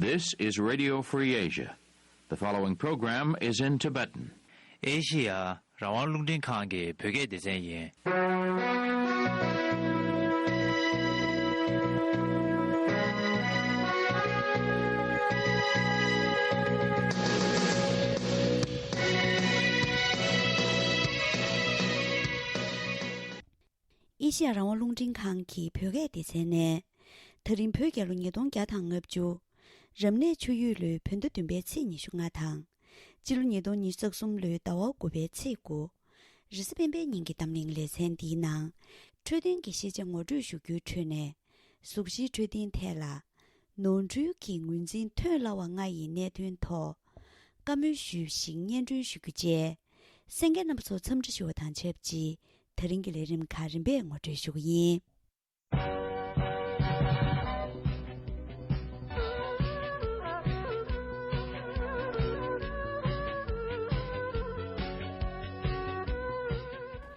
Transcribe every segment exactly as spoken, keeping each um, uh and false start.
This is Radio Free Asia. The following program is in Tibetan. ཨེ་ཤི་ཡ་རང་དབང་རླུང་འཕྲིན་ཁང་གི་བོད་སྐད་སྡེ་ཚན་ཡིན། ཨེ་ཤི་ཡ་རང་དབང་རླུང་འཕྲིན་ཁང་གི་བོད་སྐད་སྡེ་ཚན་ནས། ད་རིང་བོད་རྒྱལ་ལོ་ཉིས་སྟོང་བརྒྱ་དང་ལྔ་བཅུ། རབ་གནས་ཆུ་ཡོས་ལོའི་བོད་ཟླ་བདུན་པའི་ཚེས་ཉི་ཤུ་ལྔ་དང་། སྤྱི་ལོ་ཉིས་སྟོང་ཉི་ཤུ་རྩ་གསུམ་ལོའི་ཟླ་བ་དགུ་པའི་ཚེས་དགུ། རེས་གཟའ་སྤེན་པའི་ཉིན་གྱི་གཏམ་གླེང་ལེ་ཚན་འདིའི་ནང་། འཕྲོད་བསྟེན་གྱི་ཤེས་བྱ་ངོ་སྤྲོད་ཞུ་རྒྱུའི་ཁྲོད་ནས། གཟུགས་གཞིའི་འཕྲོད་བསྟེན་ཐད་ལ། ནོར་འཁྲུལ་གྱི་ངོས་འཛིན་ཐོན་སླ་བ་ལྔ་ཡི་གནད་དོན་ཐོག་བཀའ་མོལ་ཞུས་ཤིང་སྙན་སྒྲོན་ཞུ་རྒྱུ་བཅས། གསན་མཁན་རྣམ་པ་ཚོར་འཚམས་འདྲི་ཞུ་བ་དང་ཆབས་ཅིག་ད་རིང་གི་ལས་རིམ་ཁག་རིམ་པས་ངོ་སྤྲོད་ཞུ་གི་ཡིན།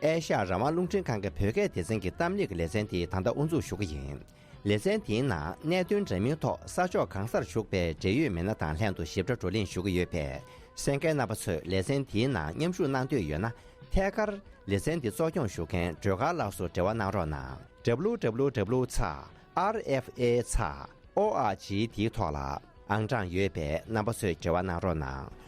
ཨེ་ཤ་ཡ་རང་དབང་རླུང་འཕྲིན་ཁང་གི་བོད་སྐད་སྡེ་ཚན་གྱི་གཏམ་གླེང་གི་ལེ་ཚན་དེ་ད་ལྟ་དབུ་འཛུགས་ཞུ་གི་ཡིན། ལེ་ཚན་དེའི་ནང་གནད་དོན་འདྲ་མིན་ཐོག་ས་ཕྱོགས་གང་སར་བཞུགས་པའི་འབྲེལ་ཡོད་མི་སྣ་དང་ལྷན་དུ་ཞིབ་ཕྲ་བགྲོ་གླེང་ཞུ་གི་ཡོད་པས། གསན་མཁན་རྣམ་པ་ཚོས་ལེ་ཚན་དེའི་ནང་མཉམ་ཞུགས་གནང་འདོད་ཡོད་ན། ཐད་ཀར་ལེ་ཚན་འདི་གཙོ་སྐྱོང་ཞུ་མཁན་སྒྲོལ་དཀར་ལགས་སུ་འབྲེལ་བ་གནང་རོགས་གནང་། W W W ཚེག་R F A ཚེག O R G དེའི་ཐོག་ལ་ཨང་གྲངས་ཡོད་པས་རྣམ་པ་ཚོས་འབྲེལ་བ་གནང་རོགས་གནང་།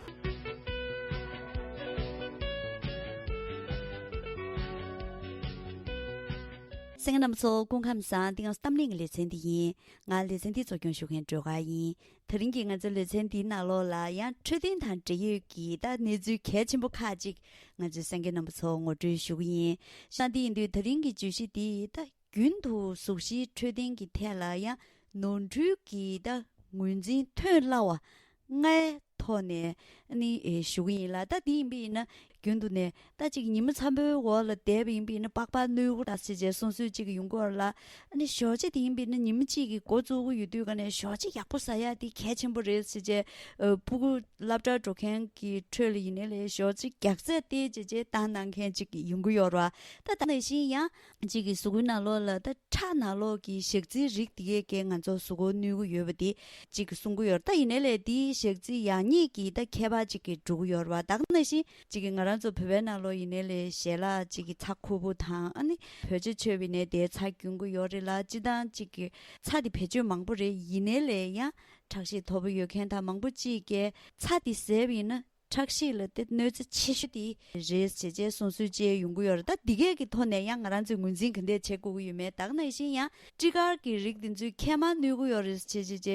གསན་མཁན་རྣམ་པ་ཚོ་སྐུ་ཁམས་བཟང་། འདི་ང་ཚོ་གཏམ་གླེང་གི་ལེ་ཚན་འདི་ཡིན། ང་ལེ་ཚན་འདི་གཙོ་སྐྱོང་ཞུ་མཁན་སྒྲོལ་དཀར་ཡིན། དེ་རིང་གི་ང་ཚོའི་ལེ་ཚན་འདིའི་ནང་ལོགས་ལ་ཡང་འཕྲོད་བསྟེན་དང་འབྲེལ་ཡོད་ཀྱི་ད་གནས་ཚུལ་གལ་ཆེན་པོ་ཁག་ཅིག་ང་ཚོའི་གསན་མཁན་རྣམ་པ་ཚོར་ངོ་སྤྲོད་ཞུ་གི་ཡིན། ཤ་འདི་ཡིན་དུས་ད་རིང་གི་བརྗོད་གཞི་འདི་ད་རྒྱུན་དུ་གཟུགས་གཞིའི་འཕྲོད་བསྟེན་གྱི་ཐད་ལ་ཡང་ནོར་འཁྲུལ་གྱི་ད་ངོས་འཛིན་ཐོན་སླ་བ་ལྔའི་ཐོག་ནས་ནི་ཨེ་ཞུ་གི་ཡིན་ལ། ད་འདི་ཡིན་པ་ཡིན་ན་རྒྱུན་དུ་ནས་ད་ཅིག་ཉི་མ་འཚམ་པོའི་འོག་ལ་བསྡད་པ་ཡིན་པ་ཡིན་ན་པགས་པ་གནོད་ཀྱི་རེད་ཟེར་བྱས་གསུང་སྲོལ་ཅིག་ཡོང་གི་ཡོད་རེད་ལ། ཨ་ནི་ཞོགས་ཇ་དེ་ཡིན་པ་ཡིན་ན་ཉི་མ་གཅིག་གི་འགོ་བཙུགས་ཀྱི་ཡོད་དུས་ཀ་ནས་ཞོགས་ཇ་ཡག་པོ་ཟ་ཡ་དེ་གལ་ཆེན་པོ་རེད་ཟེར་བྱས། ཨ་སྤུ་གུ་སློབ་གྲྭར་འགྲོ་མཁན་གྱི་ཁྲོད་ལ་ཡིན་ནའི་ལས་ཞོགས་ཇ་རྒྱགས་ཚད་བལྟས་བྱས་བྱས་བཏང་གནང་མཁན་ཅིག་ཡོང་གི་ཡོད་རེད་བ། ད་ད་ནང་བཞིན་ཡང་ཅིག་གི་གཟུགས་པོའི་ནང་ལོགས་ལ་ད་ཁྲག་ནང་ལོགས་ཀྱི་ཞག་རྩིའི་རིགས་དེ་གས་ཀྱིས་ང་ཚོ་གཟུགས་པོ་གནོད་ཀྱི་ཡོད་པ་དེ་ཅིག་གི་གསུང་གི་ཡོད་རེད། ད་ཡིན་ནའི་ལས་དེའི་ཞག་རྩི་ཡག་ཉེས་ཀྱི་ད་ཁྱད་པར་ཅིག་གི་འགྲོ་གི་ཡོད་རེད་བ། ད་ག་ནང་བཞིན་ཅིག་གི་ང་རང་ཚོ་བོད་པའི་ནང་ལོགས་ཡིན་ནའི་ལས་ཞལ་ལག་ཅིག་གི་ཚྭ་ཁུ་པོ་དང་ཨ་ནི་བོད་ཇ་མཆོད་པ་ཡིན་ནའི་དེའི་ཚྭ་གྱོན་གི་ཡོད་རེད་ལ། སྤྱིར་བཏང་ཅིག་གི་ཚྭ་དེ་བེད་སྤྱོད་མང་པོ་རེད། ཡིན་ནའི་ལས་ཡང་ཁྲག་ཤེད་མཐོ་པོ་ཡོད་མཁན་དང་མང་པོ་ཅིག་གིས་ཚྭ་དེ་བཟས་པ་ཡིན་ན་ཁྲག་ཤེད་ལ་དེ་གནོད་འཚེ་ཆེ་ཤོས་དེ་རེད་ཟེར་བྱས་གསུང་སྲོལ་བཅས་ཡོང་གི་ཡོད་རེད། ད་འདི་གས་ཀྱི་ཐོག་ནས་ཡང་ང་རང་ཚོས་ངོས་འཛིན་ག་འདྲས་བྱེད་དགོས་ཀྱི་ཡོད་མེད། ད་ག་ནང་བཞིན་ཡང་སྤྲི་དཀར་གྱི་རིགས་དེ་ཚོས་མཁལ་མ་གནོད་ཀྱི་ཡོད་རེད་ཟེར་བྱས་བྱས་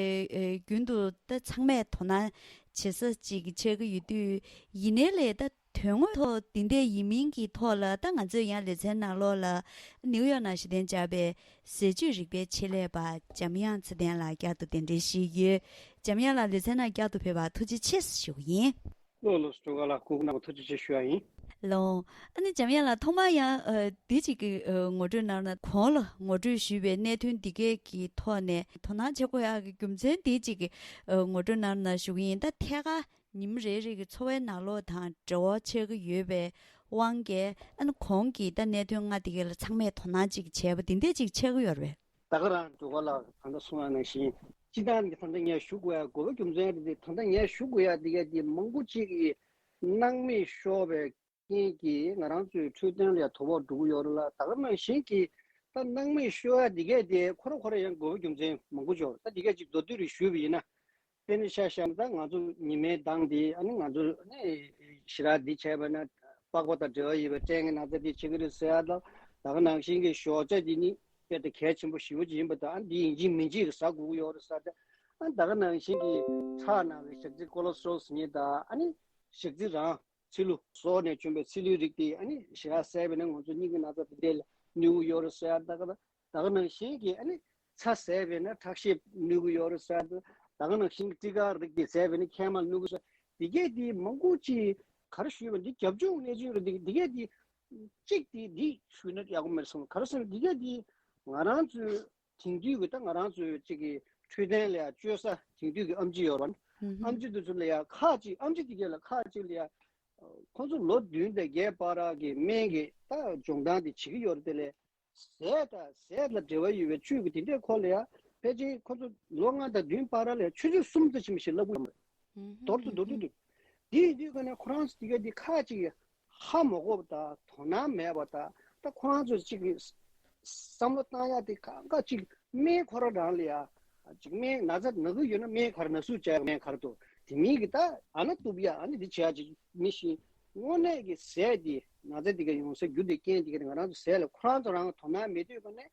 རྒྱུན་དུ་ད་ཚང་མས་དོ་སྣང་བྱེད་ས་ཅིག་ཆགས་ཀྱི་ཡོད་དུས། ཡིན་ནའི་ལས་ད་དོན་དངོས་ཐོག་འདི་འདྲས་ཡིན་མིན་གྱི་ཐོག་ལ་ད་ང་ཚོས་ཡང་ལེ་ཚན་ནང་ལོགས་ལ་ནིའུ་ཡོག་ནང་གཞི་རྟེན་བཅགས་པའི་ཟས་བཅུད་རིག་པའི་ཆེད་ལས་པ་འཇམ་དབྱངས་ཚེ་བརྟན་ལགས་བསྐྱར་དུ་གདན་འདྲེན་ཞུས་ཡོད། འཇམ་དབྱངས་ལགས་ལེ་ཚན་ནང་བསྐྱར་དུ་ཕེབས་པར་ཐུགས་རྗེ་ཆེ་ཞུ་གི་ཡིན། ལགས་ལགས་སོ། སྒྲོལ་དཀར་ལགས་སྐུ་ཁམས་བཟང་། ཐུགས་རྗེ་ཆེ་ཞུ་ཡ་ཡིན། ལགས། ཨ་ནི་འཇམ་དབྱངས་ལགས་ཐོག་མར་ཡང་ཨ་འདི་གཅིག་གི་ཨ་ངོ་སྤྲོད་གནང་ན། གོང་ལ་ངོ་སྤྲོད་ཞུས་པའི་གནད་དོན་འདི་གས་ཀྱི་ཐོག་ནས་དོ་སྣང་བྱེད་དགོས་ཡག་གི་རྒྱུ་མཚན་འདི་གཅིག་གི་ཨ་ངོ་སྤྲོད་གནང་ན་ཞུ་གི་ཡིན། ད་ཐད་ཀར་ཉིན་རེ་རེ་གི་འཚོ་བའི་ནང་ལོགས་དང་འབྲེལ་བ་ཆགས་ཀྱི་ཡོད་པའི་དབང་གིས་ཨ་ནི་གོང་གི་ད་གནད་དོན་ལྔ་འདི་གས་ལ་ཚང་མས་དོ་སྣང་ཅིག་བྱས་པ་འདི་འདྲས་ཅིག་ཆགས་ཀྱི་ཡོད་རེད་པས། ད་ག་རང་སྒྲོལ་དཀར་ལགས་ད་ལྟ་གསུངས་པ་ནང་བཞིན་སྤྱིར་བཏང་གི་ད་ལྟ་ངས་ཞུ་དགོས་ཡ་དགོས་པ་རྒྱུ་མཚན་རེད་དེ། ད་ལྟ་ངས་ཞུ་དགོས་ཡ་འདི་གས་དེ་མང་པོ་ཅིག་གིས་སྣང་མེད་ཤོར་བའི་རྐྱེན་གྱིས་ང་རང་ཚོའི་འཕྲོད་བསྟེན་ལ་ཡང་དོ་ཕོག་འགྲོ་གི་ཡོད་རེད་ལ། ད་ག་ནང་བཞིན་གྱི་ད་སྣང་མེད་ཤོར་ཡ་འདི་གས་དེ་ཁོ་རང་ཁོ་རང་ཡང་དགོས་པ་རྒྱུ་མཚན་མང་པོ་ཅིག་ཡོད་རེད། ད་འདི་གས་ཅིག་མདོར་བསྡུས་རེ་ཞུས་པ་ཡིན་ན། དཔེར་ན་ཆ་བཞག་ན་ད་ང་ཚོ་ཉི་མའི་མདངས་འདི་ཨ་ནི་ང་ཚོ་ནི་ཞེ་དྲག་འདི་བྱས་པ་ན་པགས་པ་དང་འབྲེལ་བ་ཡོད་པའི་སྐྲན་གྱི་ན་ཚ་འདི་བྱེད་ཀྱི་རེད་ཟེར་ཡ་དང་། ད་ག་ནང་བཞིན་གྱི་ཞོགས་ཇ་འདི་ནི་དཔེ་ད་གལ་ཆེན་པོ་ཞེ་པོ་ཅིག་ཡིན་པ་དང་། ཨ་འདི་ཡིན་གཅིག་མིན་གཅིག་གི་ཟ་དགོས་ཀྱི་ཡོད་རེད་ཟེར་ཏེ། ཨ་ད་ག་ནང་བཞིན་གྱི་ཁྲག་ནང་གི་ཞག་རྩི་ཀོ་ལེ་སི་ཊོ་རོལ་ཟེར་མཁན་དང་། ཨ་ནི་ཞག་རྩི་རང་ཚིལ་ལུ་ཟོག་ནས་བྱུང་བའི་ཚིལ་ལུའི་རིགས་དེ་ཨ་ནི་ཞེ་དྲག་བཟས་པས་ན་ང་ཚོ་སྙིང་གི་ན་ཚ་དེ་འདྲས་ལ་གནོད་ཀྱི་ཡོད་རེད་ཟེར་ཡ། ད་ག་ད་ག་ནང་བཞིན་གྱི་ཨ་ནི་ཚྭ་བཟས་པས་ན་ཁྲག་ཤེད་གནོད་ཀྱི་ཡོད་རེད་ཟེར་ཡ། ད་ག་ནང་བཞིན་གྱི་སྤྲི་དཀར་རིགས་དེ་བཟས་པས་ན་མཁལ་མ་གནོད་ཀྱི་ཟེར། འདི་གས་དེ་མང་པོ་ཅིག་ག་རེ་ཞུས་པ་འདི་རྒྱབ་ལྗོངས་གནས་ཚུལ་རེད། འདི་འདི་གས་དེ་གཅིག་དེ་འདི་ཞུས་ན་ཡག་པོ་མེད་བསམ། ག་རེ་ཟེར་ན་འདི་གས་དེ་ང་རང་ཚོའི་དེང་དུས་ཀྱི་ད་ང་རང་ཚོའི་གཅིག་གི་འཕྲོད་བསྟེན་ལ་ཡང་སྤྱོད་ས་དེང་དུས་ཀྱི་ཨེམ་ཆི་ཡོད་རེད་པ། ཨེམ་ཆི་དེ་ཚོ་ལ་ཡང་ཁག་ཅིག་ཨེམ་ཆི་དེ་གས་ལ་ཁག་ཅིག་ལ་ཡང་ཁོང་ཚོ་ལོ་བདུན་དང་བརྒྱད་བར་གྱི་སྨན་གྱི་ད་སྦྱོང་སྟངས་དེ་བྱེད་ཀྱི་ཡོད་རེད། དེ་ལས་ཟས་དང་ཟས་ལ་འབྲེལ་བ་ཡོད་པའི་བཅུད་ཀྱི་དེ་འདྲའི་སྐོར་ལ་ཡང་ ཕལ་ཆེར་ཁོ་ཚོ་ལོ་ལྔ་དང་བདུན་བར་ལ་ཆུ་ཚོད་གསུམ་ཙམ་ཞིག་ལབ་དགོས་ཡོད་མ་རེད། མདོར་དུ་མདོར་བསྡུས་དུས། དེ་ཡིན་དུས་ཀ་ནས་ཁོ་རང་ཚོ་དེ་ག་དེ་ཁ་ཅིག་ཧ་མ་གོ་བ་དང་དོ་སྣང་མེད་པ་དང་། ད་ཁོ་རང་ཚོ་ཅིག་བསམ་བློ་བཏང་ཡ་དེ་གང་ག་ཅིག་སྨན་ཁོ་རང་རང་ལ་ཡ། ཅིག་སྨན་ན་ཚ་ན་གི་ཡོད་ན་སྨན་ག་རེ་ན་ཟུག་བྱ་ཡ་སྨན་ག་རེ་འདུག་དེ་མིན་གྱི་ད་ཨ་ན་གཏུབ་ཡ་ཨ་ནི་འདི་བྱེད་ཡ་ཅིག་མི་ཤེས། དངོས་གནས་ཀྱི་ཟས་དེ་ན་ཚ་དེ་ག་ཡོང་སའི་རྒྱུ་དེ་རྐྱེན་དེ་ག་ང་རང་ཚོ་ཟས་ལ་ཁོ་རང་ཚོ་རང་དོ་སྣང་མེད་དུས་ཀ་ནས་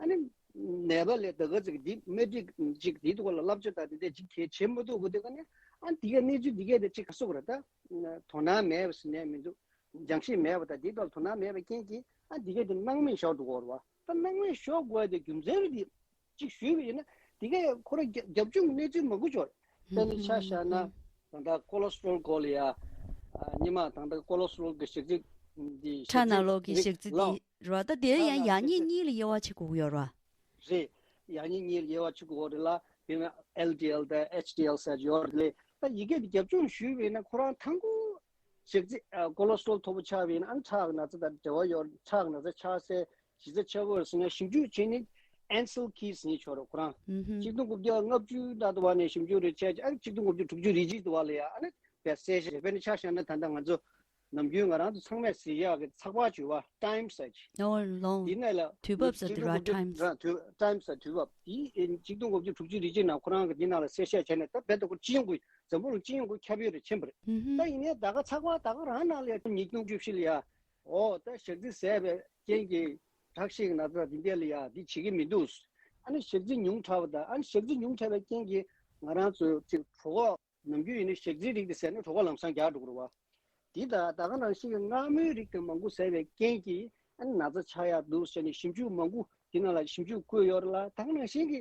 ཨ་ནི་ནད་པ་ལས་ད་ག་ཚིག་འདི་སྨན་ཁྲིད་ཅིག་དེའི་ཐོག་ལ་བསླབ་བྱ་དང་དེ་འདྲ་ཅིག་གལ་ཆེ་མི་འདུག་གོ་དེ་ག་ནས་ཨ་འདི་ག་གནས་ཚུལ་འདི་ག་དེ་ཅིག་ག་སོག་ར་ད་དོ་སྣང་མེད་པ་ཟེར་ནས་མི་འདུག་སྦྱང་ཤེས་མེད་པ་དང་དེའི་ཐོག་ལ་དོ་སྣང་མེད་པའི་རྐྱེན་གྱིས་ཨ་འདི་ག་དེ་སྣང་མེད་ཤོར་འགྲོ་གི་ཡོད་རེད་བ། ད་སྣང་མེད་ཤོར་དགོས་ཡ་དེ་རྒྱུ་མཚན་རེད་དེ། ཅིག་ཞུས་པ་ཡིན་ན་དེ་གས་ཁོ་རང་རྒྱབ་རྒྱབ་ལྗོངས་གནས་ཚུལ་མང་པོ་ཅིག་ཡོད་རེད། དཔེར་ན་ཆ་བཞག་ན་ད་ལྟ་ཀོ་ལེ་སི་ཊོ་རོལ་སྐོར་ལ་ཡ། ཨ་ཉི་མ་ད་ལྟ་ཀོ་ལེ་སི་ཊོ་རོལ་གྱི་ཞག་ཚིག་འདི་ཁྲག་ནང་ལོགས་ཀྱི་ཞག་ཚིག་འདི་རེད་བ། ད་དེ་ཡང་ཡག་ཉེས་གཉིས་ལ་དབྱེ་བ་ཕྱེ་དགོས་ཀྱི་ཡོད་རེད་བ། རེད། ཡག་ཉེས་གཉིས་ལ་དབྱེ་བ་ཕྱེ་དགོས་ཀྱི་ཡོད་རེད་ལ། དཔེར་ན་ཨེལ་ཌི་ཨེལ་དང་ཨེཆ་ཌི་ཨེལ་ཟེར་ཡོད་རེད་ལ། ད་ཡི་གེ་འདི་རྒྱབ་ལྗོངས་ཞུས་པ་ཡིན་ན་ཁོ་རང་དང་པོ་ཞག་ཚིག་ཨ་ཀོ་ལེ་སི་ཊོ་རོལ་མཐོ་པོ་ཆགས་པ་ཡིན་ན་ཨ་ནི་ཁྲག་གི་ན་ཚ་དང་འབྲེལ་བ་ཡོད། ཁྲག་གི་ན་ཚ་ཆགས་སའི་གཞི་རྩ་ཆེ་བོ་རེད་ཟེར་ན་ཞིབ་འཇུག་བྱས་ནས་ཨན་སེལ་ཁིས་ཟེར་མཁན་ཅིག་ཡོད་རེད་ཁོ་རང་། ཨུ་ཧུམ། གཅིག་སྟོང་དགུ་བརྒྱ་ལྔ་བཅུ་ནང་དུ་བ་ནས་ཞིབ་འཇུག་རེ་བྱས་ཨ་ནི་གཅིག་སྟོང་དགུ་བརྒྱ་དྲུག་ཅུ་རེ་གཅིག་དུ་བ་ལ་ཡ་ཨ་ནི་བས་གསལ་བཤད་རེད། དཔེར་ན་ཆ་བཞག་ན་ད་ལྟ་ང་ཚོ་ནམ་རྒྱུན་ང་རང་ཚོ་ཚང་མས་གཟིགས་ཡག་གི་ཚགས་པར་བྱུས་པ་ཊའིམ་ཟེར་ཅིག་ཨོ་ལོང་། འདི་ནས་ལ་དུས་བབ་ཟེར་དུས་ར་ཊའིམ། ཊའིམ་ཟེར་དུས་བབ་འདི་གཅིག་སྟོང་དགུ་བརྒྱ་དྲུག་ཅུ་རེ་གཅིག་ནང་ཁོ་རང་གི་འདི་ནང་ལ་གསལ་བཤད་བྱས་ནས་ད་རྦད་དེ་ཁོ་སྤྱི་ཡོངས་ཀྱི་འཛམ་བུ་གླིང་སྤྱི་ཡོངས་ཀྱི་ཁྱབ་ཡོད་རེད་ཕྱིན་པ་རེད། ཨུ་ཧུམ། ད་ཡིན་ནའི་ད་ག་ཚགས་པར་ད་ག་རང་ནང་ལ་ཡ་ཉིས་སྟོང་བཅུ་བཞི་ལ་ཡ། ཨོ་ད་ཞག་རྩི་ཟས་པའི་རྐྱེན་གྱིས་ཁྲག་ཤེད་ཀྱི་ན་ཚ་འདི་འདྲ་ལ་ཡ་འདི་བྱེད་ཀྱི་མི་འདུག་ཨ་ནི་ཞག་རྩི་ཉུང་དྲགས་པ་དང་ཨ་ནི་ཞག་རྩི་ཉུང་དྲགས་པའི་རྐྱེན་གྱིས་ང་རང་ཚོའི་ཅིག་གྲོད་ཁོག་ནམ་རྒྱུན་ཡིན་ན་ཞག་རྩི་རིགས་དེ་ཟས་ན་གྲོད་ཁོག་ལམ་སང་རྒྱགས་འགྲོ་གི་རེད་བ། འདི་དང་ད་ག་ནང་བཞིན་གྱི་མངར་མོའི་རིགས་དེ་མང་པོ་ཟས་པའི་རྐྱེན་གྱིས་ཨ་ནི་ན་ཚ་ཆགས་ཡག་འདུག་ཟེར་ནས་ཞིབ་འཇུག་མང་པོ་འདི་ནང་ལ་ཞིབ་འཇུག་བཀོད་ཡོད་རེད་ལ། ད་ག་ནང་བཞིན་གྱི་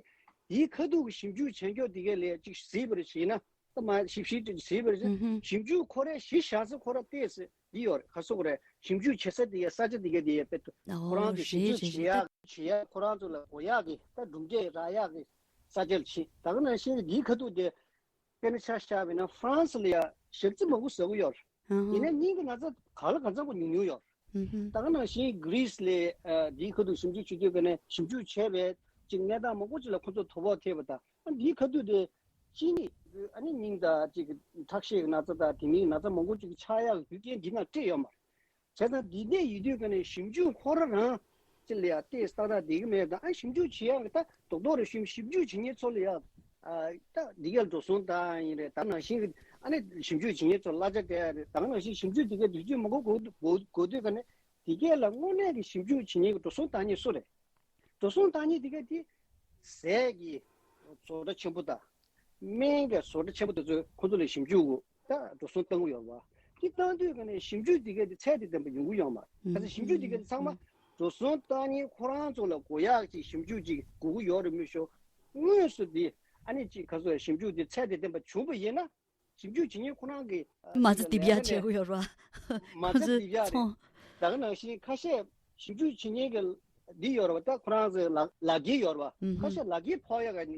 འདིའི་ཁ་ཐུག་གི་ཞིབ་འཇུག་བྱས་མཁན་དེ་གས་ལས་ཅིག་གཟིགས་པར་བྱས་ན། ད་མ་ཞིབ་ཞིབ་ཏུ་གཟིགས་པར་བྱས། ཨུ་ཧུམ། ཞིབ་འཇུག་ཁོ་རའི་གཞི་བཞག་ས་ཁོ་ར་བལྟས་ཟེར་འདི་ཡོད་རེད། ག་སོག་རེད། ཞིབ་འཇུག་བྱེད་ས་དེ་གས་ས་ཆ་དེ་གས་དེ་ཡས་དཔེ་ཏུ་ཨོ་ཁོ་རང་ཚོ་ཞིབ་རེད་འཇུག་རེད་བྱེད་རེད། ཡག་བྱེད་ཡག་ཁོ་རང་ཚོ་ལ་དགོས་ཡག་གི་ད་གྲུབ་འབྲས་རག་ཡག་གི་ས་ཆ་ལ་ཕྱིན། ད་ག་ནང་བཞིན་གྱི་འདིའི་ཁ་ཐུག་དེ་དཔེར་ན་ཆ་བཞག་པ་ཡིན་ན་ཧྥ་རན་སི་ལ་ཡ་ཞག་རྩི་མང་པོ་ཟ་གི་ཡོད་རེད། ཨ་ཧ། ཡིན་ན་སྙིང་གི་ན་ཚ་ག་ལ་ག་ཚ་པོ་ཉུང་ཉུང་ཡོད་རེད། ཨུ་ཧུ། ད་ག་ནང་བཞིན་གྷི་རིས་ལ་ཨ་འདིའི་ཁ་ཐུག་ཞིབ་འཇུག་བྱེད་དུས་ཀ་ནས་ཞིབ་འཇུག་བྱས་པའི་ཅིག་གནས་སྟངས་མང་པོ་ཅིག་ལ་ཁོ་ཚོ་དོ་ཕོག་ཐེབས་པ་དང་། ཨ་འདིའི་ཁ་ཐུག་དེ་གཅིག་ནི་ཨ་ནི་སྙིང་དང་ཅིག་ཁྲག་ཤེད་ཀྱི་ན་ཚ་དང་དེ་མིན་ན་ཚ་མང་པོ་ཅིག་ཆགས་ཡག་རྒྱུ་རྐྱེན་འདི་ནང་སྤྲད་ཡོད་མ་རེད། བྱས་ཙང་འདི་འདྲ་ཡིན་དུས་ཀ་ནས་ཞིབ་འཇུག་ཁོ་རང་རང་ཅི་ལ་ཡ་ཏེས་ཏག་ཏག་བསྡད་ཀྱི་མེད་དང་། ཨ་ཞིབ་འཇུག་བྱེད་ཡག་གི་ད་རྡོག་རྡོག་རེ་ཞིབ་ཞིབ་འཇུག་བྱེད་མཁན་ཚོ་ལ་ཡ་ཨ་ད་འདི་ག་ལ་འགྲོ་སོང་བཏང་ཡིན་རེད། ད་ནང་བཞིན་གྱི་ཨ་ནི་ཞིབ་འཇུག་བྱེད་མཁན་ཚོ་གླ་ཆ་སྤྲད་ཡ་རེད། ད་ནང་བཞིན་ཞིབ་འཇུག་འདི་ག་དུས་ཚོད་མང་པོ་འགོར་འགོར་འགོར་དུས་ཀ་ནས་འདི་ག་ལ་དངོས་གནས་ཀྱི་ཞིབ་འཇུག་བྱེད་མཁན་གྱི་འགྲོ་སོང་བཏང་མཁན་སུ་རེད། འགྲོ་སོང་བཏང་མཁན་འདི་ག་དེ་ཟས་ཀྱི་བཟོ་གྲྭ་ཆེན་པོ་དང་སྨན་གྱི་བཟོ་གྲྭ་ཆེན་པོ་དེ་ཚོས་ཁོ་ཚོ་ལ་ཞིབ་འཇུག་གུ་ད་འགྲོ་སོང་བཏང་གི་ཡོད་རེད་བ། དེ་བཏང་དུས་ཀ་ནས་ཞིབ་འཇུག་འདི་ག་དེ་ཚད་དང་ལྡན་པ་ཡོང་གི་ཡོད་མ་རེད། ག་ཚོད་ཞིབ་འཇུག་འདི་ག་དེ་ཚང་མ་འགྲོ་སོང་བཏང་མཁན་ཁོ་རང་ཚོ་ལ་དགོས་ཡག་ཅིག་ཞིབ་འཇུག་ཅིག་དགོས་ཀྱི་ཡོད་རེད་མི་ཤོ། དངོས་སུ་དེ་ཨ་ནི་ཅིག་ག་ཚོད་ཞིབ་འཇུག་དེ་ཚད་དང་ལྡན་པ་བྱུང་བ་ཡིན་ན། ཞིབ་འཇུག་བྱེད་མཁན་ཁོ་རང་གི་མ་རྩ་རྡིབ་ཡག་བྱེད་དགོས་ཡོད་རེད་བ། མ་རྩ་རྡིབ་ཡག་རེད། ཚོང་། ད་ག་ནང་བཞིན་ཁ་ཤས་ཞིབ་འཇུག་བྱེད་མཁན་གྱི་འདི་ཡོད་རེད་བ། ད་ཁོ་རང་ཚོའི་ལག་ལག་འཁྱེར་ཡོད་རེད་བ། ཨུ་ཧུ། ཁ་ཤས་ལག་འཁྱེར་ཕོག་ཡག་གི་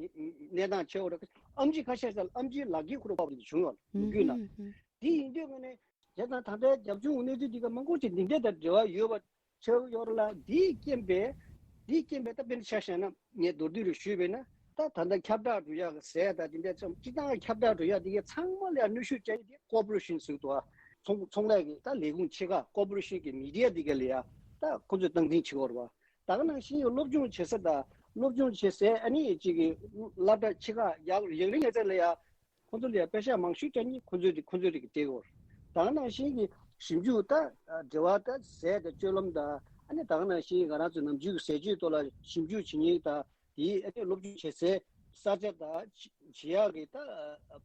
གནས་སྟངས་ཆེ་བ་རེད། ཨེམ་ཆི་ཁ་ཤས་ལ་ཨེམ་ཆིའི་ལག་འཁྱེར་ཁོ་རང་ཕོག་པ་བྱུང་ཡོད་རེད་ལོ་རྒྱུས་ནང་། ཨུ་ཧུ། འདི་ཡིན་དུས་ཀ་ནས་བྱས་ཙང་ད་ལྟའི་རྒྱབ་ལྗོངས་གནས་ཚུལ་འདི་ག་མང་པོ་ཅིག་འདི་འདྲ་དང་འབྲེལ་བ་ཡོད་པ་ཆགས་ཡོད་རེད་ལ། འདིའི་རྐྱེན་པས་འདིའི་རྐྱེན་པས་ད་དཔེར་ན་ཆ་བཞག་ན་ངས་མདོར་བསྡུས་རེ་ཞུས་པས་ན། ད་ད་ལྟ་ཁྱབ་བསྒྲགས་འགྲོ་ཡག་གི་ཟས་དང་དེ་འདྲ་ཚང་སྤྱི་བཏང་ཁྱབ་བསྒྲགས་འགྲོ་ཡག་དེ་གའི་ཚང་མ་ལ་ཡང་གནོན་ཤུགས་བྱ་ཡག་དེ་ཀོ་པོ་རེ་ཤན་ཟེར་གི་འདུག་ཨ། ཚོང་ཚོང་ལས་ཀྱི་ད་ལས་ཁུངས་ཆེ་ཁག་ཀོ་པོ་རེ་ཤན་གྱི་མི་ཌི་ཡ་དེ་ག་ལ་ཡ་ད་ཁོ་ཚོས་སྟངས་འཛིན་བྱེད་ཀྱི་ཡོད་རེད་བ། ད་ག་ནང་བཞིན་སློབ་སྦྱོང་བྱེད་ས་དང་སློབ་སྦྱོང་བྱེད་སའི་ཨ་ནི་ཅིག་གི་སློབ་གྲྭ་ཆེ་ཁག་ཡག་ཡག་རིང་ངེས་ཚད་ལ་ཡ། ཁོ་ཚོ་ལ་ཡང་པེ་ཤག་མང་ཤོས་སྤྲད་མཁན་ཁོ་ཚོའི་རིགས་ཁོ་ཚོའི་རིགས་ཀྱི་སྤྲད་ཡོད། ད་ག་ནང་བཞིན་གྱི་ཞིབ་འཇུག་ད་འབྲེལ་བ་ད་ཟས་དང་སྤྱོད་ལམ་དང་ཨ་ནི་ད་ག་ནང་བཞིན་ང་རང་ཚོའི་ནམ་རྒྱུན་གྱི་ཟས་སྤྱོད་ཐོག་ལ་ཞིབ་འཇུག་བྱེད་མཁན་དང་དེའི་ཨ་ནི་སློབ་སྦྱོང་བྱེད་སའི་ས་ཆ་དང་བྱེད་ཡག་གི་ད་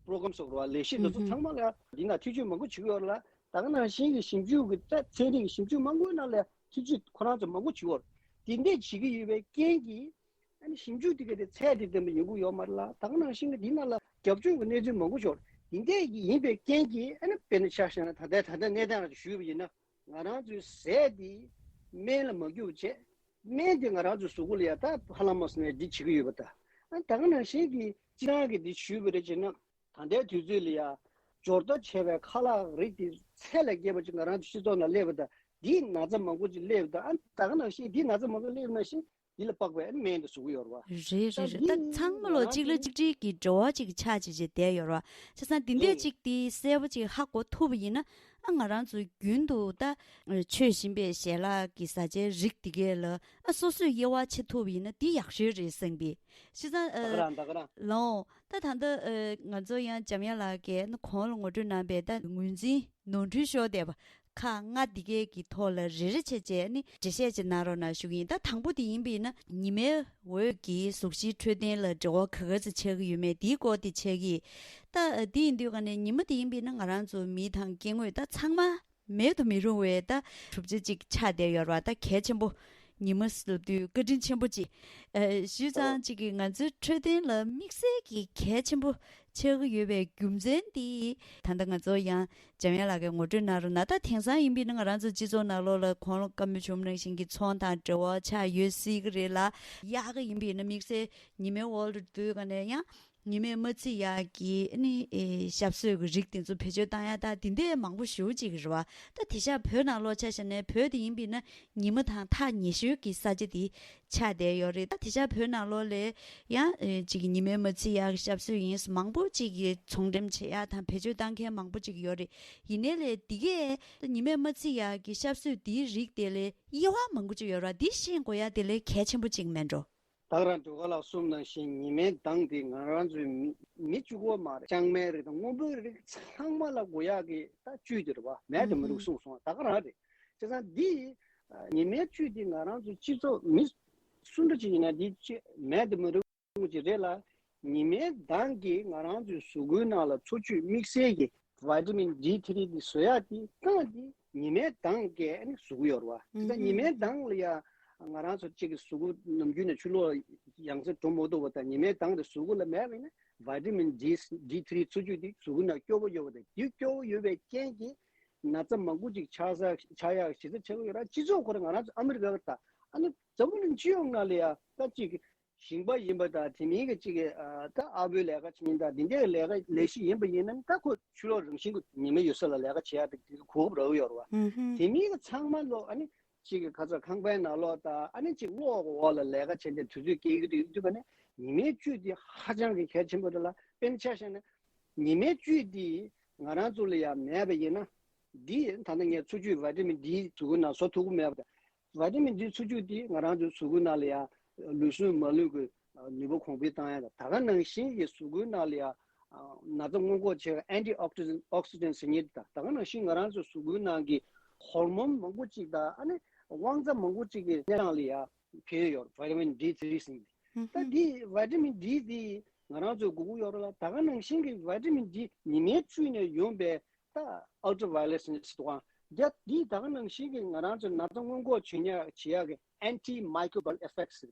པོ་རོ་གྷ་རམ་སོགས་རེད་བ། ལས་གཞི་དེ་ཚོ་ཚང་མ་ལ་འདི་ན་ཐེ་བྱུས་མང་པོ་བྱེད་ཀྱི་ཡོད་རེད་ལ། ད་ག་ནང་བཞིན་གྱི་ཞིབ་འཇུག་གི་ད་ཚན་རིག་གི་ཞིབ་འཇུག་མང་པོའི་ནང་ལ་ཐེ་བྱུས་ཁོ་རང་ཚོ་མང་པོ་བྱེད་ཀྱི་ཡོད་རེད། དེ་འདྲས་བྱེད་ཀྱི་ཡོད་པའི་རྐྱེན་གྱིས། ཨ་ནི་ཞིབ་འཇུག་དེ་ག་དེ་ཚད་དེ་ལྡན་པ་ཡོང་གི་ཡོད་མ་རེད་ལ། ད་ག་ནང་བཞིན་གྱི་འདི་ནང་ལ་རྒྱབ་ལྗོངས་ཀྱི་གནས་ཚུལ་མང་པོ་ཤོར། དེ་འདྲས་ཀྱི་ཡིན་པའི་རྐྱེན་གྱིས་ཨ་ནི་དཔེར་ན་ཆ་བཞག་ན་ད་ལྟའི་ད་ལྟའི་གནས་སྟངས་ལ་ཞུས་པ་ཡིན་ན། ང་རང་ཚོའི་ཟས་དེ་སྨན་ལ་མ་འགྱུར་བ་བྱས། སྨན་དེ་ང་རང་ཚོའི་གཟུགས་པོ་ལ་ཡ་ད་ཧ་ལམ་མོ་ཟེར་ནས་འདི་བྱེད་ཀྱི་ཡོད་པ་དང་། ཨ་ནི་ད་ག་ནང་བཞིན་གྱི་སྤྱིར་བཏང་གི་འདི་ཞུས་པ་རེད་བྱས་ན། ད་ལྟའི་དུས་ཚོད་ལ་ཡ་འབྱོར་ཐོ་ཆེ་བའི་ཁ་ལག་རིགས་དེ་ཚད་ལས་བརྒལ་བ་ཅིག་ང་རང་ཚོའི་སྤྱི་ཚོགས་ནང་སླེབས་པ་དང་། འདིས་ན་ཚ་མང་པོ་ཅིག་སླེབས་པ་དང་། ཨ་ནི་ད་ག་ནང་བཞིན་འདིས་ན་ཚ་མང་པོ་སླེབས་ནང་བཞིན། འདི་ལ་དཔག་པའི་སྨན་དེ་བཟོ་གི་ཡོད་རེད་བ། རེད་རེད་རེད། ད་ཚང་མ་ལོ་གཅིག་ལ་གཅིག་སྒྲིལ་གྱི་འབྲེལ་བ་གཅིག་ཆགས་བྱས་བྱས་བསྡད་ཡོད་རེད་བ། བྱས་ཙང་འདི་འདྲས་གཅིག་དེ་གསལ་པོ་གཅིག་ཧ་གོ་ཐུབ་པ་ཡིན་ན། ཨ་ང་རང་ཚོ་རྒྱུན་དུ་ད་མཆོད་བཞིན་པའི་ཞལ་ལག་གི་བཟའ་བཅའི་རིགས་འདི་གས་ལ་ཨ་སོ་སོས་དབྱེ་བ་ཕྱེ་ཐུབ་པ་ཡིན་ན་འདི་ཡག་ཤོས་རེད་བསམ་གི། བྱས་ཙང་ད་ག་རང་ད་ག་རང་། ལོ། ད་ད་ལྟ་ང་ཚོ་ཡང་འཇམ་དབྱངས་ལགས་ཀྱིས་གོང་ལ་ངོ་སྤྲོད་གནང་པའི་ད་ངོས་འཛིན་ནོར་འཁྲུལ་ཤོར་བསྡད་པ་ཁག་ལྔ་འདི་གས་ཀྱི་ཐོག་ལ་རེ་རེ་བྱས་བྱས་ནི་འགྲེལ་བཤད་ཅིག་གནང་རོགས་གནང་ཞུ་གི་ཡིན། ད་དང་པོ་དེ་ཡིན་པས་ན་ཉི་མའི་འོད་ཀྱིས་གཟུགས་གཞིའི་འཕྲོད་བསྟེན་ལ་འབྲེལ་བ་ག་ག་ཚོད་ཆགས་ཀྱི་ཡོད་མེད་དེའི་སྐོར་དེ་ཆགས་ཀྱི། ད་དེ་ཡིན་དུས་ཀ་ནས་ཉི་མ་དེ་ཡིན་པས་ན་ང་རང་ཚོ་མི་དང་སྐྱེ་དངོས་ད་ཚང་མ་མེད་དུ་མི་རུང་བའི་ད་གྲུབ་ཆ་ཅིག་ཆགས་བསྡད་ཡོད་རེད་བ། ད་གལ་ཆེན་པོ། ཉི་མ་ཟེར་དུས་བཀའ་དྲིན་ཆེན་པོ་ཅིག་ཨ་ཞུས་ཙང་ཅིག་གིས་ང་ཚོའི་འཕྲོད་བསྟེན་ལ་དམིགས་བསལ་གྱི་གལ་ཆེན་པོ་ཆགས་ཀྱི་ཡོད་པའི་རྒྱུ་མཚན་དེ་ད་ལྟ་ང་ཚོ་ཡང་འཇམ་དབྱངས་ལགས་ཀྱིས་ངོ་སྤྲོད་གནང་རོགས་གནང་། ད་དེང་སང་ཡིན་པས་ན་ང་རང་ཚོ་སྤྱི་ཚོགས་ནང་ལོགས་ལ་གོང་ལ་བཀའ་མོལ་བྱུང་ནང་བཞིན་གྱི་ཚོང་དང་འབྲེལ་བ་ཆགས་ཡོད་སྲིད་ཀྱི་རེད་ལ། གཡག་གི་ཡིན་པས་ན་དམིགས་བསལ་ཉི་མའི་འོག་ལ་འདུས་ག་ནས་ཡང་ཉི་མས་མ་བརྩི་ཡག་གི་ནི་ཨེ་ཞབས་སོས་ཀྱི་རིགས་དེ་ཚོ་བེད་སྤྱོད་བཏང་ཡག་ད་དེ་འདྲས་མང་པོ་ཞེ་པོ་ཅིག་རེད་བ། ད་དེང་སང་བོད་ནང་ལོགས་ཆ་བཞག་ན་བོད་དེ་ཡིན་པས་ན་ཉི་མ་དང་ཐག་ཉེ་ཤོས་ཀྱི་ས་ཆ་དེ་ཆགས་བསྡད་ཡོད་རེད། ད་དེང་སང་བོད་ནང་ལོགས་ལ་ཡང་ཨེ་ཅིག་ཉི་མས་མ་བརྩི་ཡག་གི་ཞབས་སོས་ཡིན་མང་པོ་ཅིག་གི་ཚོང་འགྲེམས་བྱེད་ཡག་དང་བེད་སྤྱོད་བཏང་མཁན་མང་པོ་ཅིག་ཡོད་རེད། ཡིན་ནའི་ལས་འདི་གས་ཉི་མས་མ་བརྩི་ཡག་གི་ཞབས་སོས་དེའི་རིགས་དེ་ལས་དབྱེ་བ་མང་པོ་ཅིག་ཡོད་རེད་བ། འདི་ཤེས་དགོས་ཡག་དེ་ལས་གལ་ཆེན་པོ་ཅིག་མེད་འགྲོ། ད་ག་རང་སྒྲོལ་དཀར་ལགས་གསུངས་ནང་བཞིན་ཉི་མའི་མདངས་འདི་ང་རང་ཚོའི་མི་མི་གཅིག་པོ་མ་རེད། ལྕང་མའི་རིགས་དང་སྔོན་པོའི་རིགས་ཚང་མ་ལ་དགོས་ཡག་གི་ད་བཅུད་དེ་རེད་བ། མེད་དུ་མི་རུང་གསུངས་སོང་། ད་ག་རང་རེད། བྱས་ཙང་འདི་ཉི་མའི་བཅུད་འདི་ང་རང་ཚོ་སྤྱི་ཚོགས་མི་སུ་འདྲ་ཅིག་ཡིན་ན་འདི་ཅི་མེད་དུ་མི་རུང་ཅིག་རེད་ལ། ཉི་མའི་མདངས་ཀྱིས་ང་རང་ཚོའི་གཟུགས་པོའི་ནང་ལ་འཚོ་བཅུད་དམིགས་བསལ་གྱི་བི་ཊ་མིན་ཌི་ཐི་རི་འདི་བཟོ་ཡག་དེ་རྐང་འདི་ཉི་མའི་མདངས་ཀྱིས་ཨ་ནི་བཟོ་གི་ཡོད་རེད་བ། དེ་ལྟར་ཉི་མའི་མདངས་ལ་ཡ་ང་རང་ཚོ་གཅིག་གི་གཟུགས་པོ་ནམ་རྒྱུན་ནས་ཆུ་ལོག་ཡང་སེ་འགྲོ་མ་ཐུབ་པ་དང་ཉི་མའི་མདངས་དེ་གཟུགས་པོ་ལ་མེད་པ་ཡིན་ན་བི་ཊ་མིན་ཌི་ཐི་རི་འཚོ་བཅུད་དེ་གཟུགས་པོའི་ནང་སྐྱོ་པོ་ཡོད་པ་དང་དེ་སྐྱོ་པོ་ཡོད་པའི་རྐྱེན་གྱིས་ན་ཚ་མང་པོ་ཅིག་ཆགས་ས་ཆགས་ཡག་གཞི་རྩ་ཆགས་ཀྱི་ཡོད་ར། སྤྱི་ཚོགས་ཁོ་རང་ང་རང་ཚོ་ཨ་མི་རི་ཀ་དང་ཨ་ནི་འཛམ་བུ་གླིང་སྤྱི་ཡོངས་ནང་ལ་ཡ་ད་གཅིག་གི་ཞིང་པ་ཡིན་པ་དང་དེ་མིན་གྱི་གཅིག་གི་ཨ་ད་ཨ་བོའི་ལས་ཀ་བྱེད་མཁན་དང་དེ་འདྲའི་ལས་ཀ་ལས་གཞི་ཡིན་པ་ཡིན་ན་ད་ཁོ་ཕྱི་ལོགས་རང་བཞིན་གྱི་ཉི་མ་ཡོད་ས་ལ་ལས་ཀ་བྱེད་ཡག་དེ་གོ་སྐབས་རག་ཡོད་རེད་བ། དེ་མིན་གྱི་ཚང་མ་ལོ་ཨ་ནི་གཅིག་གི་ཁ་ཚ་ཁང་པའི་ནང་ལོགས་དང་ཨ་ནི་གཅིག་གློག་གི་འོག་ལ་ལས་ཀ་བྱེད་མཁན་དུས་ཚོད་སྐྱེལ་གྱི་འདུག་དུས་ག་ནས་ཉི་མའི་བཅུད་དེ་ཧ་ཅང་གི་གལ་ཆེན་པོ་རེད་ལ། དཔེར་ན་ཆ་བཞག་ན་ཉི་མའི་བཅུད་དེ་ང་རང་ཚོ་ལ་ཡང་མེད་པ་ཡིན་ན་འདི་ད་ལྟ་ངས་འཚོ་བཅུད་བི་ཊ་མིན་ཌི་གཟུགས་པོའི་ནང་བཟོ་ཐུབ་ཀྱི་མེད་པ་དང་། བི་ཊ་མིན་ཌི་འཚོ་བཅུད་འདི་ང་རང་ཚོའི་གཟུགས་པོའི་ནང་ལ་ཡང་ལུས་ཟུངས་མ་ལུས་ཀྱི་ནུས་པ་གོང་འཕེལ་བཏང་ཡག་དང་། ད་ག་ནང་བཞིན་གྱི་གཟུགས་པོའི་ནང་ལ་ཡང་ན་ཚ་སྔོན་འགོག་བྱེད་ཨན་ཊི་ཨོག་སི་ཌན་ཟེར་མཁན་དེ་དང་། ད་ག་ནང་བཞིན་ང་རང་ཚོའི་གཟུགས་པོའི་ནང་གི་ཧོར་མོན་མང་པོ་ཅིག་དང་ཨ་ནི་དབང་རྩ་མང་པོ་ཅིག་གི་གནས་སྟངས་ལ་ཡང་ཕན་ཡོད། བི་ཊ་མིན་ཌི་ཐི་རི་ཟེར་མཁན་དེ། ད་འདི་བི་ཊ་མིན་ཌི་འདི་ང་རང་ཚོའི་དགོས་ཀྱི་ཡོད་རེད་ལ། ད་ག་ནང་བཞིན་གྱི་བི་ཊ་མིན་ཌི་ཉི་མའི་བཅུད་ནས་ཡོང་པའི་ད་ཨལ་ཊ་ཝའི་ལེ་ཊ་ཟེར་དུས་རྒྱ་འདིས་ད་ག་ནང་བཞིན་གྱི་ང་རང་ཚོའི་ན་ཚ་སྔོན་འགོག་བྱེད་ཡག་བྱེད་ཡག་གི་ཨན་ཊི་མའི་ཀོ་བི་ཡལ་ཨེ་ཕེག་ཊི་ཟེར།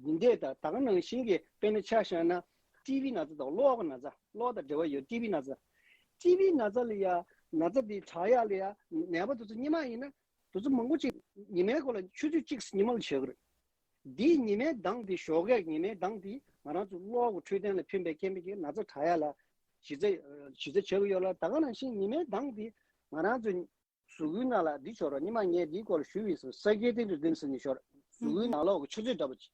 འདི་འདྲས་ད་ད་ག་ནང་བཞིན་གྱི་དཔེར་ན་ཆ་བཞག་ན་ཊི་བི་ན་ཚ་དང་གློ་བ་ན་ཚ། གློ་བ་དང་འབྲེལ་བ་ཡོད་ཊི་བི་ན་ཚ། ཊི་བི་ན་ཚ་ལ་ཡ་ན་ཚ་འདི་དྲག་ཡག་ལ་ཡ་ནད་པ་དེ་ཚོ་སྔོན་མ་ཡིན་ན་དེ་ཚོ་མང་པོ་ཅིག་ཉི་མའི་སྐོར་ལ་ཆུ་ཚོད་གཅིག་ཉི་མ་ལ་བྱེད་ཀྱི་རེད། འདིའི་ཉི་མའི་མདངས་འདི་ཞོགས་ཀས་ཉི་མའི་མདངས་འདི་ང་རང་ཚོ་གློ་བ་འཕྲོད་བསྟེན་ལ་ཕན་པའི་རྐྱེན་པས་ཀྱི་ན་ཚ་དྲག་ཡག་ལ་གཞི་རྩ་གཞི་རྩ་བྱེད་ཀྱི་ཡོད་ལ། ད་ག་ནང་བཞིན་ཉི་མའི་མདངས་འདི་ང་རང་ཚོ་གཟུགས་པོའི་ནང་ལ་འདི་ཤོར་ར། སྔོན་མ་ངས་འདིའི་སྐོར་ལ་ཞུས་ཡིན་ཟེར། སར་ཀེ་ཌི་ཡན་རི་དམ་ཟེར་ནས་ཤོར་ར། གཟུགས་པོའི་ནང་ལོགས་ཀྱི་ཆུ་ཚོད་འདྲ་པོ་ཅིག་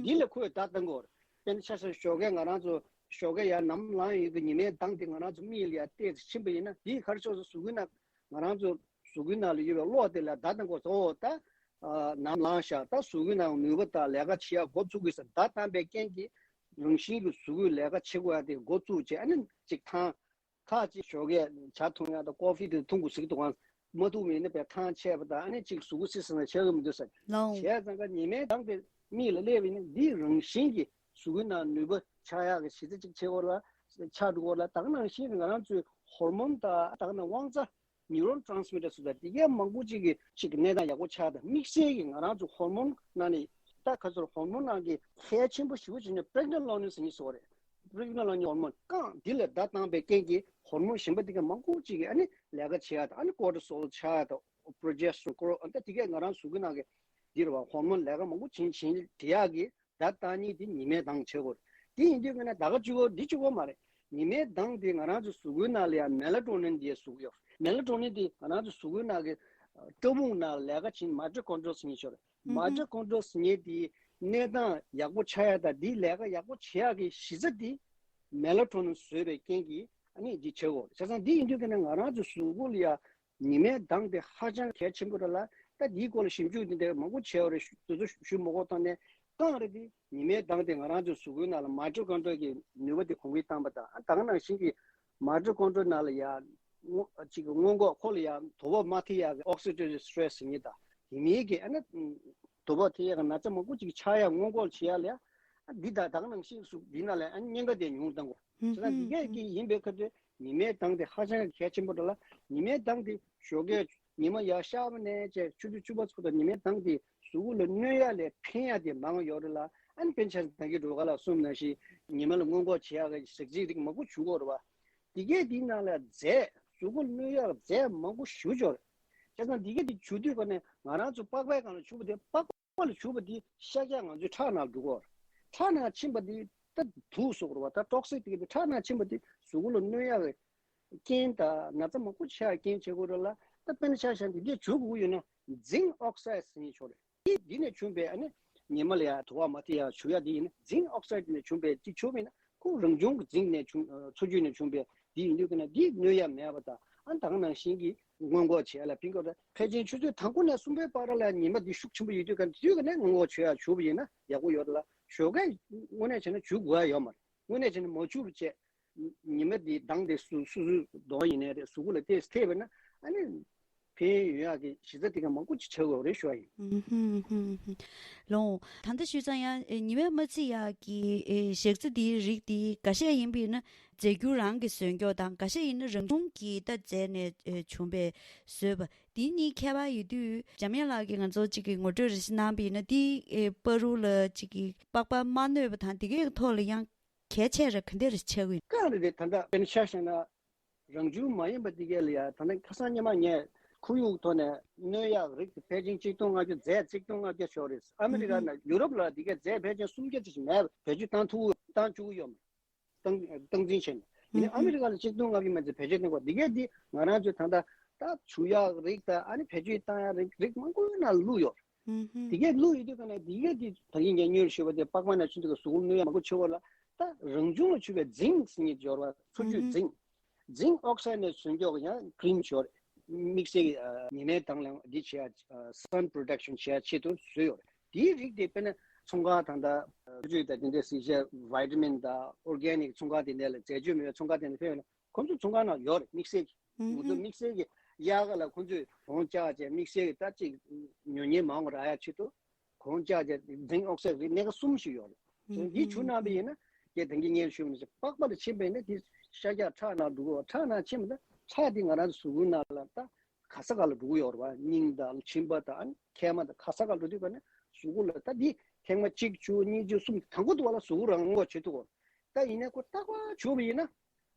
འདི་ལ་ཁོས་བརྡ་བཏང་གི་ཡོད་རེད། དཔེར་ན་ཆ་བཞག་ཞོགས་ཀས་ང་རང་ཚོ་ཞོགས་ཀས་ཡར་ནམ་ལངས་ཡོང་དུས་ཉི་མའི་མདངས་དེ་ང་རང་ཚོ་མིག་ལ་ཡར་བལྟས་ཚེ་ཕྱིན་པ་ཡིན་ན་འདིས་ག་རེ་ཆགས་སོང་། གཟུགས་པོའི་ནང་ང་རང་ཚོ་གཟུགས་པོའི་ནང་ལ་ཡོད་པའི་གློག་དེ་ལ་བརྡ་བཏང་གི་ཡོད་རེད། ཨོ་ད་ནམ་ལངས་ཤག་ད་གཟུགས་པོའི་ནང་ནུས་པ་དང་ལས་ཀ་བྱེད་ཡག་འགོ་བཙུགས་དགོས་ཟེར་བརྡ་བཏང་པའི་རྐྱེན་གྱིས་རང་བཞིན་གྱིས་གཟུགས་པོས་ལས་ཀ་བྱེད་དགོས་ཡག་དེ་འགོ་བཙུགས་བྱས། ཨ་ནི་ཅིག་ཐང་ཁ་ཅིག་ཞོགས་ཀས་ཇ་འཐུང་ཡག་དང་ཀོ་ཧྥི་དེ་འཐུང་དགོས་ཟེར་གྱི་འདུག་ག་མ་འཐུང་མིན་ན་བས་ཐང་ཆད་པ་དང་ཨ་ནི་ཅིག་གཟུགས་པོ་བསིལ་ཟིན་ན་བྱེད་ཀྱི་མི་འདུག་ཟེར། ལའོ། བྱས་ཙང་ཀ་ཉི་མའི་མདངས་དེ་མིག་ལ་སླེབས་པ་ཡིན་ན་འདིས་རང་བཞིན་གྱིས་གཟུགས་པོའི་ནང་ནུས་པ་ཆག་ཡག་གི་གཞི་རྩ་གཅིག་བྱེད་དགོས་ལ། ཆགས་འགྲོ་དགོས་ལ། ད་ག་ནང་བཞིན་ང་རང་ཚོའི་ཧོར་མོན་དང་ད་ག་ནང་དབང་རྩ་ནིའུ་རོན་ཊི་རན་སི་མི་ཊར་ཟེར་བ་དེ་གའི་མང་པོ་ཅིག་གི་ཅིག་གནས་སྟངས་ཡག་པོ་ཆགས་དང་། དམིགས་བསལ་གྱི་ང་རང་ཚོ་ཧོར་མོན་ནང་ནས་ད་ག་ཚོད་ཧོར་མོན་ནང་གི་གལ་ཆེན་པོ་ཞེ་པོ་ཅིག་ནི་པི་རེག་ནེན་ཊི་ལོ་ནི་ཟེར་མཁན་ཟེར་བ་རེད། པི་རེག་ནེན་ཊི་ལོ་ནི་ཧོར་མོན་རྐང་འདི་ལ་བརྡ་བཏང་པའི་རྐྱེན་གྱིས་ཧོར་མོན་གཞན་པ་དེ་གའི་མང་པོ་ཅིག་གིས་ཨ་ནི་ལས་ཀ་བྱེད་ཡག་དང་། ཨ་ནི་ཀོར་ཊི་སོལ་ཆགས་ཡག་དང་པྲོ་ཇེ་སི་ཊི་རོན་ཀོར་ཊི་ཨ་ནི་ད་དེ་གའི་ང་རང་གཟུགས་པོའི་ནང་གི་འདི་རེད་བ། ཧོར་མོན་ལས་ཀ་མང་པོ་བྱེད་བྱེད་བྱེད་ཡག་གི་བརྡ་བཏང་མཁན་དེ་ཉི་མའི་མདངས་བྱེད་དགོས་རེད། དེ་ཡིན་དུས་ཀ་ནས་ད་ག་གཅིག་པོ་འདི་གཅིག་པོ་མ་རེད། ཉི་མའི་མདངས་དེ་ང་རང་ཚོ་གཟུགས་པོའི་ནང་ལ་ཡང་མེ་ལ་ཊོ་ནིན་དེ་བཟོ་གི་ཡོད་རེད། མེ་ལ་ཊོ་ནིན་དེ་ང་རང་ཚོ་གཟུགས་པོའི་ནང་གི་ཨ་ཕྲ་ཕུང་ནང་ལས་ཀ་བྱེད་མའི་ཊོ་ཀོན་ཌི་རི་ཡལ་ཟེར་མཁན་ཞིག་ཡོད་རེད། མའི་ཊོ་ཀོན་ཌི་རི་ཡལ་ཟེར་མཁན་དེ་ གནས་སྟངས་ཡག་པོ་ཆགས་ཡ་དང་འདིའི་ལས་ཀ་ཡག་པོ་བྱེད་ཡ་གི་གཞི་རྩ་འདི་མེ་ལ་ཊོ་ནིན་བཟོས་པའི་རྐྱེན་གྱིས་ཨ་ནི་འདི་བྱེད་དགོས། བྱས་ཙང་འདི་ཡིན་དུས་ཀྱི་ནས་ང་རང་ཚོ་གཟུགས་པོ་ལ་ཡ་ཉི་མའི་མདངས་དེ་ཧ་ཅང་གལ་ཆེན་པོ་རེད་ལ། ད་འདིའི་སྐོར་ལ་ཞིབ་འཇུག་འདི་འདྲ་མང་པོ་བྱས་པ་རེད། དེ་ཚོ་ཞུ་མ་དགོས་ཐོག་ནས་རྐང་རེད་དེ་ཉི་མའི་མདངས་དེ་ང་རང་ཚོའི་གཟུགས་པོའི་ནང་ལ་མའི་ཊོ་ཀོན་ཌྲིཡ་གི་ནུས་པ་དེ་གོང་འཕེལ་བཏང་པ་དང་ཨ་ད་ག་ནང་བཞིན་གྱི་མའི་ཊོ་ཀོན་ཌྲིཡ་ནང་ལ་ཡ་སྔོ་ཅིག་གི་སྔོན་འགོག་ཁོ་ལ་ཡ་དོ་ཕོག་མ་ཐེབས་ཡག་གི་ཨོག་སི་ཌེ་ཊིབ་སི་ཊེ་རེ་སི་ཟེར་མཁན་དང་དེ་མིན་གྱི་ཨ་ན་དོ་ཕོག་ཐེབས་ཡག་གི་ན་ཚ་མང་པོ་ཅིག་ཆགས་ཡག་སྔོན་འགོག་བྱེད་ཡག་ལ་ཡ་ཨ་འདི་དང་ད་ག་ནང་བཞིན་གཟུགས་འདི་ནང་ལ་ཨ་ཉེན་ཁ་དེ་ཉུང་བཏང་དགོས། ཧུམ་བྱས་ཙང་འདི་ཧུམ་གས་ཧུམ། ཀྱི་ཡིན་པའི་ཁ་ཐོག་ཉི་མའི་མདངས་དེ་ཧ་ཅང་གལ་ཆེན་པོ་འདྲ་ལ། ཉི་མའི་མདངས་དེ་ཞོགས་ཀས་ཉི་མ་ཡར་ཤར་བ་ནས་བྱས་ཆུ་ཚོད་བཅུ་པ་ཚོ་དང་ཉི་མའི་མདངས་དེ་གཟུགས་པོ་ལ་གནོད་ཡ་ལས་ཕན་ཡ་དེ་མང་ཡོད་རེད་ལ། ཨ་ནི་དཔེར་ན་ཆ་ད་གིན་འགྲོ་ག་ལ་གསུངས་ནང་བཞིན་ཉི་མ་ལ་སྔོན་འགོག་བྱེད་ཡ་གི་ཟས་བཅུད་རིགས་མང་པོ་བྱུག་དགོས་རེད་བ། དེ་གས་དེའི་ནང་ལ་རྫས་གཟུགས་པོ་ལ་གནོད་ཡ་རྫས་མང་པོ་ཞེ་པོ་ཅིག་ཡོད་རེད། བྱས་ཙང་དེ་གས་དེ་བྱུག་དུས་ག་ནས་ང་རང་ཚོ་པགས་པའི་སྒང་ལ་བྱུག་པ་དེ་པགས་པ་ལ་བྱུག་པ་དེ་ཤ་རྒྱགས་ང་ཚོའི་ཁྲག་ནང་འགྲོ་གི་ཡོད་རེད། ཁྲག་ནང་ཕྱིན་པ་དེ་ད་དུག་ཟེར་དགོས་རེད་བ། ད་ཊོག་སིག་དེ་གས་དེ་ཁྲག་ནང་ཕྱིན་པ་དེ་གཟུགས་པོ་ལ་གནོད་ཡ་གི་རྐྱེན་དང་ན་ཚ་མང་པོ་ཆགས་རྐྱེན་བྱེད་དགོས་རེད་ལ། ད་དཔེར་ན་ཆ་བཞག་ན་དེ་འདྲས་བྱུག་དགོས་ཡོད་ན་ཛིང་ཨོག་སའེ་ཌི་ཟེར་མཁན་ཅིག་ཡོད་རེད། དེ་འདི་ནས་བྱུང་བའི་ཨ་ནི་ཉི་མ་ལ་ཡ་དུ་བ་མ་ཐེབས་ཡ་བྱུག་ཡ་དེ་ཡིན་ན་ཛིང་ཨོག་སའེ་ཌི་ནས་བྱུང་བའི་དེ་བྱུག་པ་ཡིན་ན་ཁོ་རང་བྱུང་གི་ཛིང་ནས་བྱུང་འཚོ་བཅུད་ནས་བྱུང་བའི་དེ་ཡིན་དུས་ཀྱི་ན་དེ་གནོད་ཡ་མེད་པ་དང་ཨ་ད་ག་ནང་བཞིན་གྱི་སྔོན་འགོག་བྱེད་ཡ་ལ་ཕན་གྱི་རེད། ཕལ་ཆེར་ཆུ་ཚོད་དང་པོ་ནས་གསུམ་པའི་བར་ལ་ཉི་མ་འདི་ཤུགས་ཆེན་པོ་ཡོད་དུས་ཀྱི་ན་དེ་དུས་ཀྱི་ནས་སྔོན་འགོག་བྱེད་ཡ་བྱུག་པ་ཡིན་ན་ཡག་པོ་ཡོད་རེད་ལ། ཞོགས་ཀས་དངོས་གནས་བྱས་ན་བྱུག་དགོས་ཡ་ཡོད་མ་རེད། དངོས་གནས་བྱས་ན་མ་བྱུག་པ་བྱས། ཉི་མ་འདིའི་མདངས་དེ་སུ་སུ་སུ་གདོང་ཡིན་ནའི་རེད། གཟུགས་པོ་ལ་ཏོག་ཙམ་ཐེབས་པ་ན་ཨ་ནི་ཕན་ཡོན་ཡག་གི་གཞི་རྩ་དེ་ག་མང་པོ་ཅིག་ཆགས་ཡོད་རེད་ཞུ་བ་ཡིན། ཧུམ་ཧུམ་ཧུམ་ཧུམ། ལོང་། ད་ལྟ་ཞུས་ཙང་ཡང་ཨེ་ཉི་མས་མ་བརྩི་ཡག་གི་ཨེ་ཞག་རྩི་འདིའི་རིགས་འདི་འགའ་ཤས་ཡིན་པ་ཡིན་ན་རྫས་འགྱུར་རང་གིས་བཟོས་མགྱོགས་དང་འགའ་ཤས་ཡིན་ན་རང་བྱུང་གི་ད་རྫས་ནས་ཨེ་བྱུང་བའི་བཟོས་པ་འདི་གཉིས་ཁྱད་པར་ཡོད་དུས་འཇམ་དབྱངས་ལགས་ཀྱིས་ང་ཚོ་གཅིག་གི་ངོ་སྤྲོད་རེ་ཞིག་གནང་པ་ཡིན་ན་འདི་ཨེ་བར་དུ་ལ་གཅིག་གི་པགས་པ་མ་གནོད་པ་དང་དེ་གའི་ཐོག་ལ་ཡང་གལ་ཆེ་ར་ག་འདྲ་རེ་ཆགས་ཀྱི་ཡོད། གང་རེད་དེ་ད་ལྟ་དཔེར་ན་ཆ་བཞག་ན་རང་བྱུང་མ་ཡིན་པ་དེ་གས་ལ་ཡ་ད་ལྟ་ཁ་སང་སྔོན་མ་ངས་ཁོར་ཡུག་ཐོག་ནས་གནོད་ཡག་རིགས་དེ་ཕལ་ཆེར་གཅིག་སྟོང་ལྔ་བརྒྱ་རྫས་གཅིག་སྟོང་ལྔ་བརྒྱ་ཤོག་རེད། ཨ་མི་རི་ཀ་ནང་ཡུ་རོབ་ལ་དེ་གས་རྫས་ཕལ་ཆེར་སུམ་བརྒྱ་ཙམ་ཞིག་མེད་པ་བེད་སྤྱོད་བཏང་ཐུབ་བཏང་བཅུག་གི་ཡོད་མ་རེད། སྟངས་སྟངས་འཛིན་བྱས་ནས་ཡིན་ནའི་ཨ་མི་རི་ཀ་ལ་གཅིག་སྟོང་ལྔ་བརྒྱ་མ་ཚད་བེད་སྤྱོད་གཏོང་དགོས། དེ་གས་དེ་ང་རང་ཚོས་ད་ལྟ་ད་བྱུག་ཡག་རིགས་དང་ཨ་ནི་བེད་སྤྱོད་བཏང་ཡག་རིགས་རིགས་མང་པོའི་ནང་བླུགས་ཡོད། ཧུམ་ཧུམ། དེ་གས་བླུགས་ཡོད་དུས་ཀ་ནས་དེ་གས་དེ་ད་གིན་ངས་སྔོན་ཞུས་པ་དེ་པགས་པ་ནང་ཕྱིན་དུས་ཀ་གཟུགས་པོ་གནོད་ཡག་མང་པོ་བྱེད་དགོས་ལ། ད་རང་བྱུང་ལ་བྱུང་བའི་ཛིང་ཟེར་མཁན་ཅིག་ཡོད་རེད་བ། འཚོ་བཅུད་ཧུམ་ཧུམ། ཛིང་། ཛིང་ཨོག་སའེ་ཌི་ནས་བཟོས་མགྱོགས་ཀྱི་ཡང་ཀྲིམ་ཅིག་ཡོད་རེད། དམིགས་བསལ་གྱི་ཨ་ཉི་མའི་དྭངས་ལ་འདི་བྱེད་ཡ་ཨ་sun protection བྱེད་ཡ་ཆེད་དུ་བཟོས་ཡོད་རེད། དེའི་རིགས་དེ་དཔེར་ན་ཚོང་ཁང་དང་ད་འཚོ་བཅུད་དང་དེ་འདྲ་ཟེར་བྱས་བི་ཊ་མིན་དང་ཨོར་གེ་ནིག་ཚོང་ཁང་དེ་འདྲ་ལ་རྫས་བཅུད་མེད་པའི་ཚོང་ཁང་དེ་འདྲ་ཕེབས་ཡོང་ན་ཁོང་ཚོ་ཚོང་ཁང་ནང་ཡོད་རེད། དམིགས་བསལ་གྱི་ཧུམ་ཧུམ། ང་ཚོ་དམིགས་བསལ་གྱི་དབྱར་ཁ་ལ་ཁོང་ཚོས་གོང་བཅག་བྱས་དམིགས་བསལ་གྱི་ད་ཅིག་ཉོ་མཁན་མང་བ་རག་ཡ་ཆེད་དུ། གོང་བཅག་བྱས་ཛིང་ཨོག་སའེ་ཌི་རིགས་སྣ་ཁ་གསུམ་ཞིག་ཡོད་རེད། ཧུམ་ཧུམ། འདི་བྱུག་གནང་བ་ཡིན་ན་རྒྱ་དེང་གི་སྔོན་ཞུས་པ་ནང་བཞིན་པགས་པ་ལ་ཕྱིན་པ་ཡིན་ན་དེ་ཤ་རྒྱགས་ཁྲག་ནང་འགྲོ་གི་ཡོད། ཁྲག་ནང་ཕྱིན་པ་ན་ཁྲག་དེ་ང་རང་ཚོ་གཟུགས་པོའི་ནང་ལ་ད་ག་ས་ག་ལ་འགྲོ་གི་ཡོད་རེད་བ། སྙིང་དང་མཆིན་པ་དང་མཁལ་མ་དང་ག་ས་ག་ལ་འགྲོ་དུས་ཀ་ནས་གཟུགས་པོ་ལ་ད་འདི་ཐེངས་མ་གཅིག་བྱུག་གཉིས་བྱུག་གསུམ་དང་པོ་དུ་བ་ལ་གཟུགས་པོ་རང་སྔོན་འགོག་བྱེད་ཐུབ་གོ། ད་ཡིན་ནའི་ཁོ་རྟག་པར་བྱུག་པ་ཡིན་ན།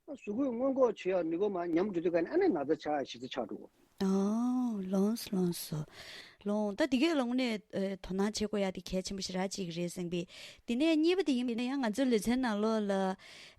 གཟུགས་པོས་སྔོན་འགོག་བྱེད་ཡག་ནུས་པ་མར་ཉམས་འགྲོ་དུས་ཀ་ནས་ཨ་ནི་ན་ཚ་ཆགས་ཡག་གཞི་རྩ་ཆགས་འགྲོ་གོ། ཨོ། ལོངས་སོ་ལོངས་སོ། ལོངས། ད་འདི་གས་ལ་དངོས་གནས་ཨེ་དོ་སྣང་བྱེད་དགོས་ཡག་དེ་གལ་ཆེན་པོ་ཞེ་དྲག་ཅིག་རེད་བསམ་པས། དེ་ནས་གཉིས་པ་དེ་ཡིན་པས་ན་ཡང་ང་ཚོའི་ལེ་ཚན་ནང་ལོགས་ལ་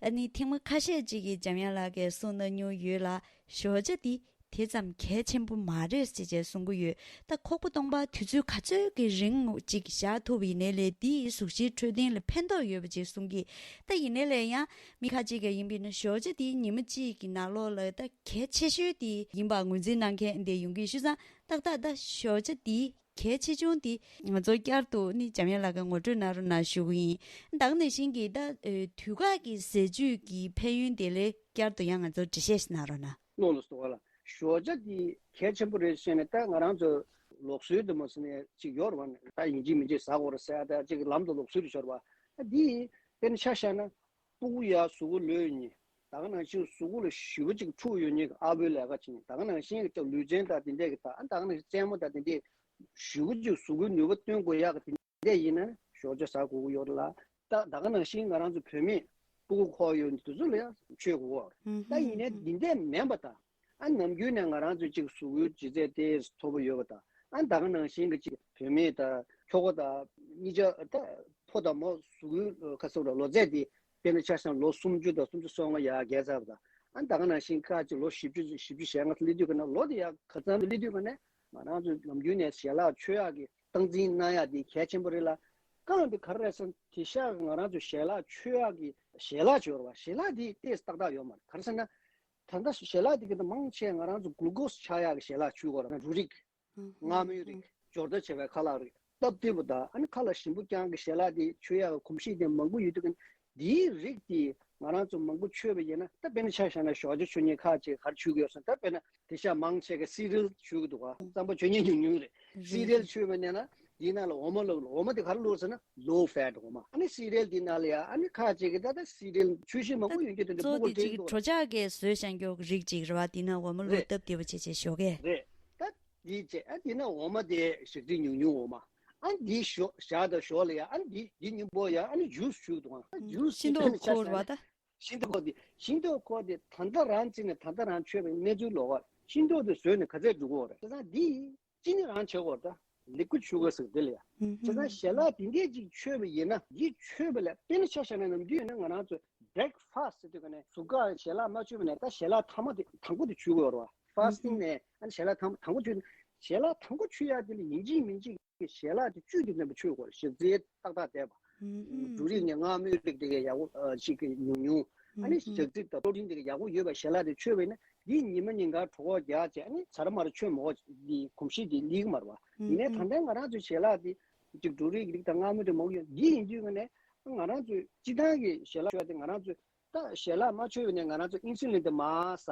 ཨ་ནི་ཐེངས་མ་ཁ་ཤས་ཅིག་གིས་འཇམ་དབྱངས་ལགས་ཀྱིས་གསུངས་གནང་མྱོང་ཡོད་ལ། ཞོགས་ཇ་འདི་དེ་ཙམ་གལ་ཆེན་པོ་མ་རེད་ཅེས་བཅས་གསུང་གི་ཡོད། ད་ཁོག་པ་སྟོང་པ་དུས་ཚོད་ག་ཚོད་ཀྱི་རིང་ཅིག་བཞག་ཐུབ་པ་ཡིན་ནའི་ལས་འདི་ཡི་གཟུགས་གཞིའི་འཕྲོད་བསྟེན་ལ་ཕན་ཐོགས་ཡོད་པ་ཅིག་གསུང་གི། ད་ཡིན་ནའི་ལས་ཡང་མི་ཁ་ཅིག་གིས་ཡིན་པས་ན་ཞོགས་ཇ་འདི་ཉི་མ་གཅིག་གི་ནང་ལོགས་ལ་ད་གལ་ཆེ་ཤོས་དེ་ཡིན་པ་ངོས་འཛིན་གནང་མཁན་འདི་ཡོང་གི། བྱས་ཙང་ཏག་ཏག་ད་ཞོགས་ཇ་འདི་གལ་ཆེ་ཆུང་འདི་ང་ཚོ་བསྐྱར་དུ་ནི་འཇམ་དབྱངས་ལགས་ཀྱི་ངོ་སྤྲོད་གནང་རོགས་གནང་ཞུ་གི་ཡིན། ད་ག་ནང་བཞིན་གྱི་ད་ཨེ་དུས་བཀག་གི་ཟས་བཅུད་ཀྱི་ཕན་ཡོན་དེ་ལས་བསྐྱར་དུ་ཡང་ང་ཚོར་འགྲེལ་བཤད་ཞིག་གནང་རོགས་གནང་། ནོར་ལ་སོགས་པ་ལ་ཞོགས་ཇ་འདི་གལ་ཆེན་པོ་རེད་ཟེར་ནས། ད་ང་རང་ཚོ་ལུགས་སྲོལ་དུ་མ་ཟེར་ནས་ཅིག་ཡོད་རེད་བ། ད་ཡིན་གཅིག་མིན་གཅིག་ཟ་དགོས་རེད་ཟེར་ཡ་ད་ཅིག་ལམ་དུ་ལུགས་སྲོལ་དུ་ཤོར་བ། ད་འདི་དཔེར་ན་ཆ་བཞག་ན་སྤུ་གུ་ཡར་གཟུགས་པོ་ལོག་ནས་ད་ག་ནང་བཞིན་གཟུགས་པོ་ལ་ཞེ་པོ་ཅིག་འཁྲུག་ཡོད་མཁན་གྱི་ཨ་བོའི་ལས་ཀ་བྱེད་མཁན། ད་ག་ནང་བཞིན་གྱི་ལུས་རྩལ་དང་དེ་འདྲས་ཀྱི་ད་ད་ག་ནང་བཞིན་རྩེད་མོ་དང་དེ་འདྲས་ཞེ་པོ་ཅིག་གཟུགས་པོའི་ནུས་པ་བཏོན་དགོས་ཡག་གི་དེ་འདྲས་ཡིན་ན་ཞོགས་ཇ་ཟ་དགོས་ཀྱི་ཡོད་རེད་ལ། ད་ད་ག་ནང་བཞིན་ང་རང་ཚོ་བུད་མེད་སྤུ་གུ་འཁོར་ཡོད་དེ་ཚོ་ལ་ཡང་མཆོད་དགོས་ཀྱི་ཡོད་རེད། ད་ཡིན་ནའི་འདི་འདྲས་མིན་པ་དང་། ཨ་ནམ་རྒྱུན་ནས་ང་རང་ཚོས་ཅིག་གཟུགས་པོའི་ལྗིད་ཚད་དེ་མཐོ་པོ་ཡོད་པ་དང་། ཨ་ད་ག་ནང་བཞིན་གྱི་ཅིག་བུད་མེད་དང་ཁྱོ་ག་དང་གཉིས་ཆ་ད་ཕོ་དང་མོ་གཟུགས་པོའི་ཁ་སོགས་ལ་ལོ་ཚད་དེ་དཔེར་ན་ཆ་བཞག་ན་ལོ་སུམ་ཅུ་དང་སུམ་ཅུ་སོ་ལྔ་ཡར་བརྒལ་ཚར་བ་དང་། ཨ་ད་ག་ནང་བཞིན་ཁ་ཅིག་ལོ་བཞི་བཅུ་བཞི་བཅུ་ཞེ་ལྔ་སླེབས་དུས་ཀ་ནས་ལོ་དེ་ཡར་ཁ་ཚང་སླེབས་དུས་ཀ་ནས་ང་རང་ཚོས་ནམ་རྒྱུན་ནས་ཞལ་ལག་མཆོད་ཡག་གི་སྟངས་འཛིན་གནང་ཡག་དེ་གལ་ཆེན་པོ་རེད་ལ། རྐང་དེ་ག་རེ་རེད་ཟེར་ན། དེང་སང་ང་རང་ཚོ་ཞལ་ལག་མཆོད་ཡག་གི་ཞལ་ལག་ཅིག་ཡོད་རེད་བ། ཞལ་ལག་དེ་ཏོག་ཙམ་ཏག་ཏག་ཡོད་མ་རེད། ག་རེ་ཟེར་ན། ད་ལྟ་ཞལ་ལག་དེ་གི་ནང་མང་ཆེ་ང་རང་ཚོ་གླུ་ཀོ་སི་ཆག་ཡག་གི་ཞལ་ལག་མཆོད་ཀྱི་ཡོད་རེད། འབྲུ་རིགས། མངར་མོའི་རིགས། སྦྱོར་རྡར་བྱས་པའི་ཁ་ལག་རིགས། སྟབས་བདེ་པོ་དང་། ཨ་ནི་ཁ་ལ་ཞིམ་པོ་རྐྱང་གི་ཞལ་ལག་དེ་མཆོད་ཡག་གི་གོམས་གཤིས་དེ་མང་པོ་ཡོད་དུས། དེའི་རིགས་དེ་ང་རང་ཚོ་མང་པོ་མཆོད་པ་ཡིན་ན། ད་དཔེར་ན་ཆ་བཞག་ན་ཞོགས་ཇ་མཆོད་མཁན་ཁག་ཅིག་ག་རེ་མཆོད་ཀྱི་ཡོད་ཟེར་ན། ད་དཔེར་ན་དེང་སང་མང་ཆེ་གིས་སི་རི་ཡལ་མཆོད་ཀྱི་འདུག་ག་རྩམ་པ་མཆོད་མཁན་ཉུང་ཉུང་རེད། རེད། སི་རི་ཡལ་རེད། མཆོད་པ་ནས་ན་དེའི་ནང་ལ་འོ་མ་བླུགས། འོ་མ་དེ་ག་རེ་བླུགས་ཟེར་ན། ལོ་ཕེཊ་འོ་མ། ཨ་ནི་སི་རི་ཡལ་དེའི་ནང་ལ་ཡ། ཨ་ནི་ཁག་ཅིག་གིས་ད་ལྟ་སི་རི་ཡལ་མཆོད་གཞི་མང་པོ་ཡོད་རྒྱུ་དེ་འདྲ་གཙོ་བོ་སྤུ་གུར་དེ་སྤྲད་ཀྱི་ཅིག་འདུག་ག་གྲོ་ཆག་གིས་བཟོས་བཞག་རྒྱུ་རིགས་ཅིག་རེད་བ། དེའི་ནང་འོ་མ་བླུགས། རེད། སྟབས་བདེ་པོ་བྱས་བྱས་ཞོགས་ཀས། རེད། ད་འདི་བྱས། ཨ་འདི་ན་འོ་མ་དེ་ཞག་ཚི་ཉུང་ཉུང་འོ་མ། ཨ་འདི་ཞོགས་ཞག་དང་ཞོགས་ལ་ཡ། ཨ་འདི་འདི་མཉམ་པོ་ཡ། ཨ་ནི་ཇུས་བྱུག་འདུག་ཨ་ཇུས་ཤིང་ཏོག་ཁོག་རེད་བ་ད། ཤིང་ཏོག་ཁོག་དེ། ཤིང་ཏོག་ཁོག་དེ་ད་ལྟ་རང་བཙིར་ནས་ད་ལྟ་རང་མཆོད་པའི་གནས་ཚུལ་ལོགས་ཀ། ཤིང་ཏོག་དེ་ཟོས་ནས་ག་ཚོད་འགྲོ་གི་ཡོད་རེད། བྱས་ཙང་འདི་ཅི་ནས་རང་བྱེད་དགོས་རེད། ད་ལིག་ཀུཌ་ཤུ་གར་ཟེར་དེ་ལ་ཡ། བྱས་ཙང་ཞལ་ལག་དེ་འདྲས་ཅིག་མཆོད་པ་ཡིན་ན། འདི་མཆོད་པ་ལ་དཔེར་ན་ཆ་བཞག་ན། ནམ་རྒྱུན་ཡིན་ན་ང་རང་ཚོ་བྷི་རེག་ཕ་སི་ཟེར་དུས་ག་ནས་ཟུར་བཀག་ཞལ་ལག་མ་མཆོད་པ་ནས། ད་ཞལ་ལག་ཐ་མ་དེ་དང་པོ་དེ་མཆོད་དགོས་རེད་བ། ཕ་སི་ཊིང་ནས། ཨ་ནི་ཞལ་ལག་དང་དང་པོ་མཆོད། ཞལ་ལག་དང་པོ་མཆོད་ཡག་དེ་ལ་ཡིན་གཅིག་མིན་གཅིག་གི་ཞལ་ལག་དེ་བཅུད་དེ་ལྡན་པ་མཆོད་དགོས་རེད། ཞག་ཚི་ཏག་ཏག་བསྡད་པ། འབྲུ་རིགས་ནས་མངར་མོའི་རིགས་དེ་གའི་ཡག་པོ་ཞིག་གི་ཉུང་ཉུང་། ཨ་ནི་ཞག་ཚི་དང་པོ་རིན་དེ་གའི་ཡག་པོ་ཡོད་པའི་ཞལ་ལག་དེ་མཆོད་པ་ཡིན་ན། འདི་ཉི་མ་ཉིན་གང་གྲོད་ཁོག་རྒྱགས་བྱས། ཨ་ནི་ཟ་ར་མ་ར་མཆོད་མ་དགོས་པའི་གོམས་གཤིས་དེ་སླེབས་ཀྱི་མ་རེད་བ། ཡིན་ནའི་ད་ལྟའི་ང་རང་ཚོའི་ཞལ་ལག་དེ་ཅིག་འབྲུ་རིགས་རིགས་དང་མངར་མོ་དེ་མང་པོ་ཡོད། འདི་ཡིན་དུས་ཀ་ནས་ང་རང་ཚོའི་སྤྱིར་བཏང་གི་ཞལ་ལག་མཆོད་ཡག་དེ། ང་རང་ཚོའི་ད་ཞལ་ལག་མ་མཆོད་པ་ནས་ང་རང་ཚོ་ཨིན་སུ་ལིན་དེ་མར་ཟ།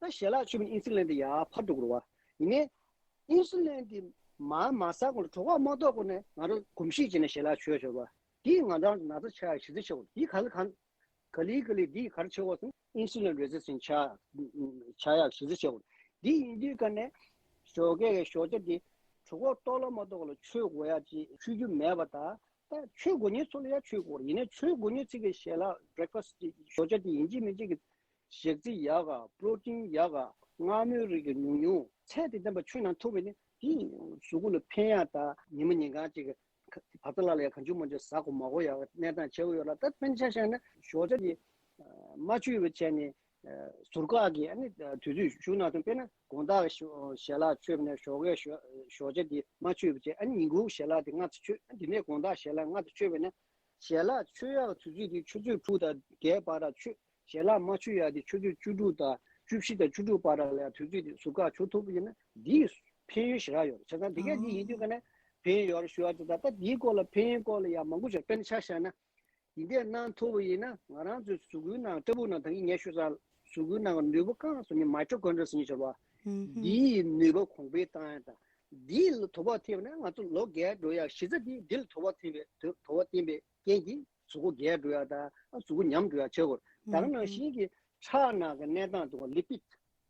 ད་ཞལ་ལག་མཆོད་པ་ནས་ཨིན་སུ་ལིན་དེ་ཡར་འཕར་འགྲོ་གི་རེད་བ། ཡིན་ནའི་ཨིན་སུ་ལིན་དེ་མར་མ་ཟ་གོང་ལ། གྲོད་ཁོག་མ་ལྟོགས་གོང་ནས་ང་རང་གོམས་གཤིས་བྱས་ནས་ཞལ་ལག་མཆོད་བྱས་པ། དེས་ང་རང་ན་ཚ་ཆགས་ཡག་གཞི་རྩ་ཆགས་ཡོད་རེད། དེ་ག་ལ་གང་ག་ལེ་ག་ལེ་དེ་ག་རེ་བྱེད་དགོས་ཟེར་ན། ཨིན་སུ་ལིན་རེ་ཟི་སི་ཊེན་ཊི་ཆགས་ཆགས་ཡག་གཞི་རྩ་ཆགས་ཡོད་རེད། དེ་ཡིན་དུས་ཀ་ནས་ཞོགས་ཀས་ཀྱི་ཞོགས་ཇ་དེ་གྲོད་ཁོག་ལྟོགས་ལ་མ་ལྟོགས་ལ་མཆོད་དགོས་ཡག་ཅིག་མཆོད་རྒྱུ་མེད་པ་དང་། ད་མཆོད་དགོས་མཁན་ཚོ་ལ་ཡ་མཆོད་དགོས་རེད། ཡིན་ནའི་མཆོད་དགོས་མཁན་ཚོ་གི་ཞལ་ལག་བྷི་རེག་ཕ་སི་ཊི་ཞོགས་ཇ་དེ་ཡིན་གཅིག་མིན་གཅིག་གི་ཞག་ཚི་ཡག་ག། པོ་རོ་ཊིན་ཡག་ག། མངར་མོའི་རིགས་ཀྱི་ཉུང་ཉུང་། ཚད་དེ་ལྡན་པ་མཆོད་གནང་ཐུབ་པ་ཡིན་ན། དེ་གཟུགས་པོ་ལ་ཕན་ཡག་དང་། ཉི་མ་ཉིན་གང་ཅིག་བར་ཐག་ལ་ལ་ཡ་གང་བྱུང་མང་བྱུང་ཟ་དགོས་མ་དགོས་ཡག་གནས་སྟངས་ཆགས་ཀྱི་ཡོད་རེད། ད་དཔེར་ན་ཆ་བཞག་ན་ཞོགས་ཇ་དེ་མ་མཆོད་པ་བྱས་ནས་ཟུར་བཀག་གི། ཨ་ནི་དུས་ཚོད་ཞུ་གནང་དུས། དཔེར་ན་དགོང་དག་ཞལ་ལག་མཆོད་པ་ནས་ཞོགས་ཀས་ཞོགས་ཇ་དེ་མ་མཆོད་པ་བྱས། ཨ་ནི་ཉིན་གུང་ཞལ་ལག་དེ་སྔ་ཙམ་མཆོད། དེ་ནས་དགོང་དག་ཞལ་ལག་སྔ་ཙམ་མཆོད་པ་ཡིན་ན། ཞལ་ལག་མཆོད་ཡག་དུས་ཚོད་དེ་ཆུ་ཚོད་དྲུག་དང་བརྒྱད་བར་དུ་མཆོད། ཞལ་ལག་མ་མཆོད་ཡག་དེ་ཆུ་ཚོད་བཅུ་དྲུག་དང་བཅུ་བཞི་དང་བཅུ་དྲུག་བར་ལ་ཡ་དུས་ཚོད་དེ་ཟུར་བཀག་བྱེད་ཐུབ་པ་ཡིན་ན། འདིས་ཕན་ཡོན་ཞེ་དྲག་ཡོད་རེད། བྱས་ཙང་འདི་གས་འདི་ཡིན་དུས་ཀ་ནས་ཕན་ཡོན་ཡོད་རེད་ཞུ་ཡག་ཅིག་དང་། ད་འདིའི་སྐོར་ལ་ཕན་ཡོན་སྐོར་ལ་ཡ་མང་པོ་ཞིག་དཔེར་ན་ཆ་བཞག་ན། འདི་འདྲས་གནང་ཐུབ་པ་ཡིན་ན། ང་རང་ཚོའི་གཟུགས་པོའི་ནང་། ལྟ་བུ་ནང་ད་གིན་ངས་ཞུས་ཙང་། གཟུགས་པོའི་ནང་གི་ནུས་པ་རྐང་ཟེར་མཁན། མའི་ཀྲོ་ཀོན་ཌི་ཡ་ཟེར་མཁན་ཡོད་རེད་བ། འདིའི་ནུས་པ་གོང་འཕེལ་བཏང་ཡག་དང་། འདི་ལ་དོགས་པ་ཐེབས་ན་ང་ཚོ་ལོ་རྒས་འགྲོ་ཡག་གཞི་རྩ་དེ་འདི་ལ་དོགས་པ་ཐེབས་པའི། དོགས་པ་བསྟན་པའི་རྐྱེན་གྱིས་གཟུགས་པོ་རྒས་འགྲོ་ཡག་དང་། གཟུགས་པོ་ཉམས་འགྲོ་ཡག་བྱེད་ཀྱི་ཡོད་རེད། ད་ག་ནང་བཞིན་གྱི་ཁྲག་ནང་གི་གནས་སྟངས་དང་། ལི་པིཌ།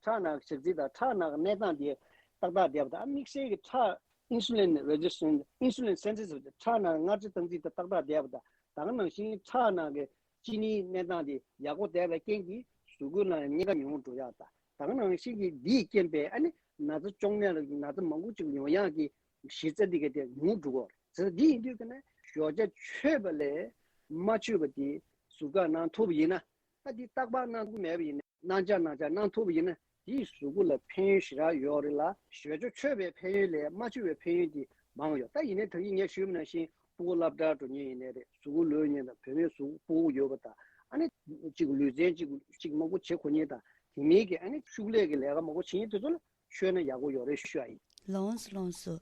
ཁྲག་ནང་གི་ཞག་ཚི་དང་ཁྲག་ནང་གི་གནས་སྟངས་དེ་ཏག་ཏག་བསྡད་པ་དང་། དམིགས་བསལ་གྱི་ཁྲག་ཨིན་སུ་ལིན་རེ་ཛི་སི་ཊེན་ཊི། ཨིན་སུ་ལིན་སེན་སི་ཊིབ། ཁྲག་ནང་གི་མངར་ཆ་བཏང་ཚད་དེ་ཏག་ཏག་བསྡད་པ་དང་། ད་ག་ནང་བཞིན་ཁྲག་ནང་གི་གཅིན་སྙིའི་གནས་སྟངས་དེ་ཡག་པོ་བསྡད་པའི་རྐྱེན་གྱིས་གཟུགས་པོའི་ནང་ལ་གཉན་ཁ་ཉུང་རུ་འགྲོ་ཡག་དང་། ད་ག་ནང་བཞིན་གྱི་འདིས་རྐྱེན་པས་ཨ་ནི་ན་ཚ་གཅོང་ནད་ལ་ན་ཚ་མང་པོ་ཅིག་ཡོང་ཡག་གི་གཞི་རྩ་འདི་ག་དེ་ཉུང་འགྲོ་གི་ཡོད་རེད། འདི་ཡིན་དུས་ཀ་ནས་ཞོགས་ཇ་མཆོད་པ་ལས་མ་མཆོད་པ་དེ་ཟུར་བཀག་གནང་ཐུབ་པ་ཡིན་ན། ད་འདི་རྟག་པར་གནང་ཐུབ་མེད་པ་ཡིན་ན། གནང་འཆར་གནང་འཆར་གནང་ཐུབ་པ་ཡིན་ན། དེས་གཟུགས་པོ་ལ་ཕན་ཡོན་ཞེ་དྲག་ཡོད་རེད་ལ། ཞོགས་ཇ་མཆོད་པའི་ཕན་ཡོན་ལས་མ་མཆོད་པའི་ཕན་ཡོན་དེ་མང་ཡོད། ད་ཡིན་ནའི་ད་གིན་ངས་ཞུས་པ་ནང་བཞིན་ཕྲུ་གུ་སློབ་གྲྭར་འགྲོ་མཁན་ཡིན་ནའི་རེད། གཟུགས་པོ་ལོས་མཁན་དང་། བུད་མེད་གཟུགས་པོ་ཕྲུ་གུ་ཡོད་པ་དང་། ཨ་ནི་གཅིག་ལུས་རྩལ་གཅིག་གཅིག་མང་པོ་བྱེད་དགོས་མཁན་དང་། དེ་མིན་གྱི་ཨ་ནི་ཤུགས་ལས་ཀྱི་ལས་ཀ་མང་པོ་བྱེད་མཁན་དེ་ཚོ་ལ་མཆོད་ན་ཡག་པོ་ཡོད་རེད་ཞུ་ཡ་ཡིན། ལགས་སོ་ལགས་སོ།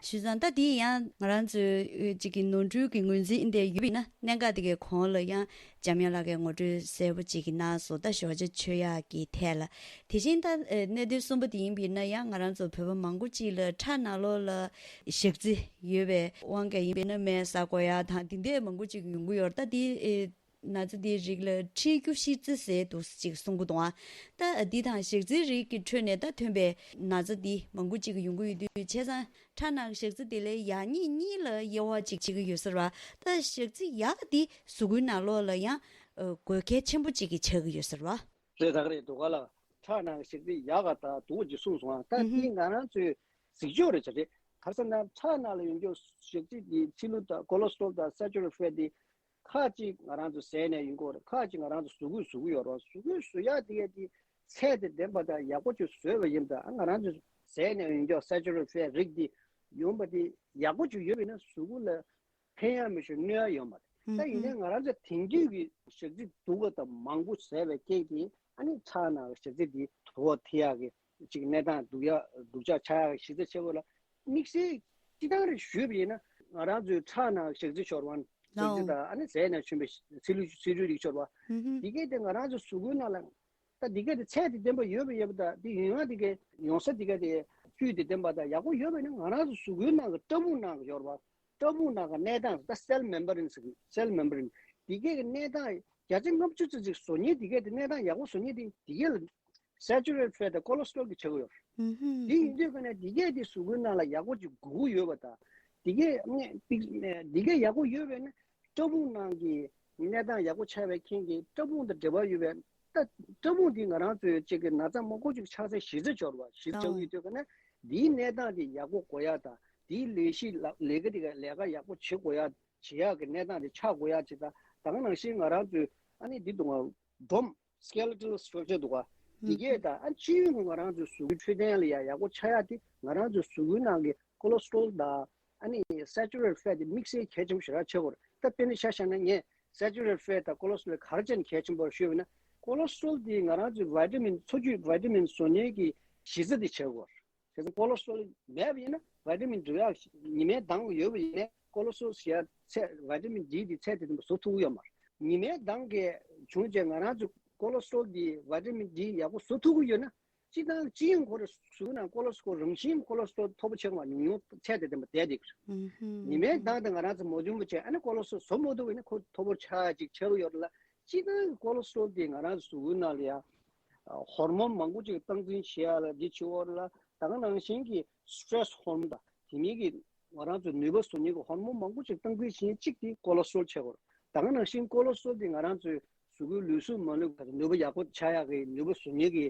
བྱས་ཙང་ད་འདི་ཡང་ང་རང་ཚོའི་གཅིག་གི་ནོར་འཁྲུལ་གྱི་ངོས་འཛིན་འདི་ཡོད་པ་ཡིན་ན། གནད་འགག་དེ་གའི་གོང་ལ་ཡང་འཇམ་དབྱངས་ལགས་ཀྱིས་ངོ་སྤྲོད་གསལ་པོ་ཅིག་གནང་སོང་། ད་ཞོགས་ཇ་མཆོད་ཡག་གི་ཐད་ལ། དེ་བཞིན་ད་གནད་དོན་གསུམ་པ་དེ་ཡིན་པ་ཡིན་ན། ཡང་ང་རང་ཚོ་བོད་པ་མང་པོ་ཅིག་ལ་ཁྲག་ནང་ལོགས་ལ་ཞག་ཚི་ཡོད་པའི་དབང་གིས་ཡིན་པ་ཡིན་ན། སྨན་ཟ་དགོས་ཡག་དང་དེ་འདྲས་མང་པོ་ཅིག་ཡོང་གི་ཡོད་རེད། ད་དེ་ན་ཚ་དེའི་རིགས་ལ་མཁྲིས་རྒྱུ་ཤི་ཚེ་ཟེར་འདུག་ཅིག་གསུང་གི་འདུག་ཨ། ད་འདི་དང་ཞག་ཚིའི་རིགས་ཀྱི་ཁྲོད་ནས་ད་ཐོན་པའི་ན་ཚ་འདི་མང་པོ་ཅིག་ཡོང་གི་ཡོད་དུས། བྱས་ཙང་ཁྲག་ནང་གི་ཞག་ཚི་དེ་ལས་ཡག་ཉེས་གཉིས་ལ་དབྱེ་བ་ཅིག་ཕྱེ་གི་ཡོད་ས་རེད་བ། ད་ཞག་ཚི་ཡག་ག་འདི་གཟུགས་པོའི་ནང་ལོགས་ལ་ཡང་དགོས་གལ་ཆེན་པོ་ཅིག་གི་ཆགས་ཀྱི་ཡོད་ས་རེད་བ། རེད། ད་ག་རེད་འདུག་ག་ལ། ཁྲག་ནང་གི་ཞག་ཚི་ཡག་ག་དང་སྡུག་ག་ཅིག་གསུངས་སོང་ཨ། ད་འདི་ང་རང་ཚོའི་གཟིགས་ཕྱོགས་རེད་ཟེར་རེད། ག་རེ་ཟེར་ན། ཁྲག་ནང་ལ་ཡོང་རྒྱུ་ཞག་ཚི་དེ་ཕྱི་ལོགས་དང་ཀོ་ལེ་སི་ཊོ་རོལ་དང་སེ་ཅུ་རེ་ཊིག་ཕེཊ་དེ། ཁ་ཅིག་ང་རང་ཚོ་ཟས་ནས་ཡོང་གི་ཡོད་རེད། ཁ་ཅིག་ང་རང་ཚོ་གཟུགས་པོས་བཟོ་གི་ཡོད་རེད། གཟུགས་པོས་བཟོ་ཡག་དེ་ག་དེ་ཚད་དེ་ལྡན་པ་དང་ཡག་པོ་ཅིག་བཟོས་པ་ཡིན་པ་དང་། ང་རང་ཚོ་ཟས་ནས་ཡོང་རྒྱུ་སེ་ཅུ་རེ་ཊིག་ཕེཊ་རིགས་དེ་ཡོང་པ་དེ་ཡག་པོ་ཅིག་ཡོད་པ་ཡིན་ན། གཟུགས་པོ་ལ་ ཕན་ཡང་མི་ཤོར་གནོད་ཡ་ཡོད་མ་རེད། ད་ཡིན་ནའི་ང་རང་ཚོ་དེང་དུས་ཀྱི་ཞག་རྩི་སྡུག་པ་དང་མང་པོ་བཟས་པའི་རྐྱེན་གྱིས་ཨ་ནི་ཁྲག་ནང་གི་ཞག་རྩི་འདི་དུག་ཐེབས་ཡག་གི་ཅིག་གནས་སྟངས་སྡུག་ཡ་སྡུག་ཅག་ཆགས་ཡག་གི་གཞི་རྩ་ཆེ་བོ་ལ་དམིགས་བསལ་སྤྱི་བཏང་རེ་ཞུས་པ་ཡིན་ན་ང་རང་ཚོའི་ཁྲག་ནང་ཞག་རྩི་ཤོར་བ་ཞག་རྩི་དང་ཨ་ནི་ཟས་ནས་བྱུང་བའི་ཚིལ་ལུད་ཚིལ་ལུད་རིགས་ཤོར་བ་འདི་གས་དེ་ང་རང་ཚོའི་གཟུགས་པོའི་ནང་ལ་ད་འདི་གས་དེ་ཚད་དེ་ལྡན་པ་ཡོད་པ་ཡོད་པ་དང་དེ་ཡུན་རིང་འདི་གས་ཡོང་ས་འདི་གས་དེ་བཅུད་དེ་ལྡན་པ་དང་ཡག་པོ་ཡོད་པ་ཡིན་ན་ང་རང་ཚོའི་གཟུགས་པོའི་ནང་གི་སྐྲ་སྦུག་ནང་གི་ཡོད་རེད་བ། སྐྲ་སྦུག་ནང་གི་གནས་སྟངས་ད་cell membrane ཟེར་གི་cell membrane འདི་གས་ཀྱི་གནས་སྟངས་བརྒྱ་ཆ་ལྔ་བཅུ་ཙམ་ཅིག་བཟོ་མཁན་འདི་གས་དེ་གནས་སྟངས་ཡག་པོ་བཟོ་མཁན་དེ་འདི་གས་ལ་saturated fat དང་cholesterol གི་བྱེད་སྒོ་ཡོད་རེད། འདི་ཡིན་དུས་ཀ་ནས་འདི་གས་དེ་གཟུགས་པོའི་ནང་ལ་ཡག་པོ་ཅིག་དགོས་ཀྱི་ཡོད་པ་དང་འདི་གས་ནས་འདི་གས་ཡག་པོ་ཡོད་པས་ན་སྐྲ་སྦུག་ནང་གི་གནས་སྟངས་ཡག་པོ་ཆགས་པའི་རྐྱེན་གྱིས་སྐྲ་སྦུག་དང་འབྲེལ་བ་ཡོད་པའི་ད་སྐྲ་སྦུག་འདི་ང་རང་ཚོའི་གཅིག་གི་ན་ཚ་མང་པོ་ཅིག་ཆགས་སའི་གཞི་རྩ་འབྱོར་བ་གཞི་རྩ་འབྱོར་ཡོད་དུས་ཀ་ནས་འདིའི་གནས་སྟངས་འདི་ཡག་པོ་དགོས་ཡག་དང་འདིའི་ལས་གཞི་ལ་ལས་ཀ་འདི་ག་ལས་ཀ་ཡག་པོ་བྱེད་དགོས་ཡག་བྱེད་ཡག་གི་གནས་སྟངས་དེ་ཆགས་དགོས་ཡག་ཅིག་དང་ད་ག་ནང་བཞིན་ང་རང་ཚོའི་ཨ་ནི་འདི་འདུག་ག་སྒྲོམ་skeletal structure འདུག་ག་འདི་གས་དང་ཨ་སྤྱི་ཡོངས་ཀྱི་ང་རང་ཚོའི་གཟུགས་པོའི་འཕྲོད་བསྟེན་ལ་ཡང་ཡག་པོ་ཆགས་ཡག་དེ་ང་རང་ཚོའི་གཟུགས་པོའི་ནང་གི་cholesterol དང་ཨ་ནི་saturated fat དེ་དམིགས་བསལ་གལ་ཆེན་པོ་ཞེ་དྲག་ཆགས་ཀྱི་ཡོད་རེད། ད་དཔེར་ན་ཆ་བཞག་ན་ངས་saturated fat དང་cholesterol ག་རེ་བྱས་ནས་གལ་ཆེན་པོ་རེད་ཞུས་པ་ཡིན་ན་cholesterol དེ་ང་རང་ཚོའི་vitamin འཚོ་བཅུད་vitamin བཟོ་མཁན་གྱི་གཞི་རྩ་དེ་ཆགས་ཀྱི་ཡོད་རེད། བྱས་ཙང་cholesterol མེད་པ་ཡིན་ན་vitamin འགྲོ་ཡག་ཉི་མའི་མདངས་ཡོད་པ་ཡིན་ནའི་cholesterol ཟེར་ཡ་ཚད་vitamin D དེ་ཚད་དེ་བཟོ་ཐུབ་ཀྱི་ཡོད་མ་རེད། ཉི་མའི་མདངས་ཀྱིས་བྱུང་རྗེས་ང་རང་ཚོ་cholesterol དེ་vitamin D ཡག་པོ་བཟོ་ཐུབ་ཀྱི་ཡོད་ན་སྤྱི་བཏང་སྤྱི་ཡོངས་ཁོ་རང་གཟུགས་ནང་cholesterol རང་བཞིན་cholesterol མཐོ་པོ་ཆགས་མ་ཉུང་ཉུང་ཚད་དེ་ལྡན་པ་བསྡད་དེ། ཉི་མའི་མདངས་དེ་ང་རང་ཚོ་མ་བྱུང་བ་བྱས་ཨ་ནི་cholesterol བཟོ་མ་ཐུབ་པ་ཡིན་ན་ཁོ་མཐོ་པོ་ཆགས་ཅིག་ཆགས་ཀྱི་ཡོད་རེད་ལ་སྤྱི་བཏང་གི་cholesterol དེ་ང་རང་ཚོ་གཟུགས་པོའི་ནང་ལ་ཡ་ཧོར་མོན་མང་པོ་ཅིག་སྟངས་འཛིན་བྱེད་ཡ་ལ་འདི་བྱེད་ཡོད་རེད་ལ་ད་ག་ནང་བཞིན་གྱི་stress hormone དང་དེ་མིན་གྱི་ང་རང་ཚོ་ནུས་པ་བཟོ་མཁན་གྱི་ཧོར་མོན་མང་པོ་ཅིག་སྟངས་འཛིན་བྱེད་མཁན་གཅིག་དེ་cholesterol ཆགས་ཡོད་རེད། ད་ག་ནང་བཞིན་cholesterol དེ་ང་རང་ཚོའི་གཟུགས་པོའི་ལུས་ཟུངས་མ་ལུས་ནུས་པ་ཡག་པོ་ཆགས་ཡག་གི་ནུས་པ་བཟོ་མཁན་གྱི་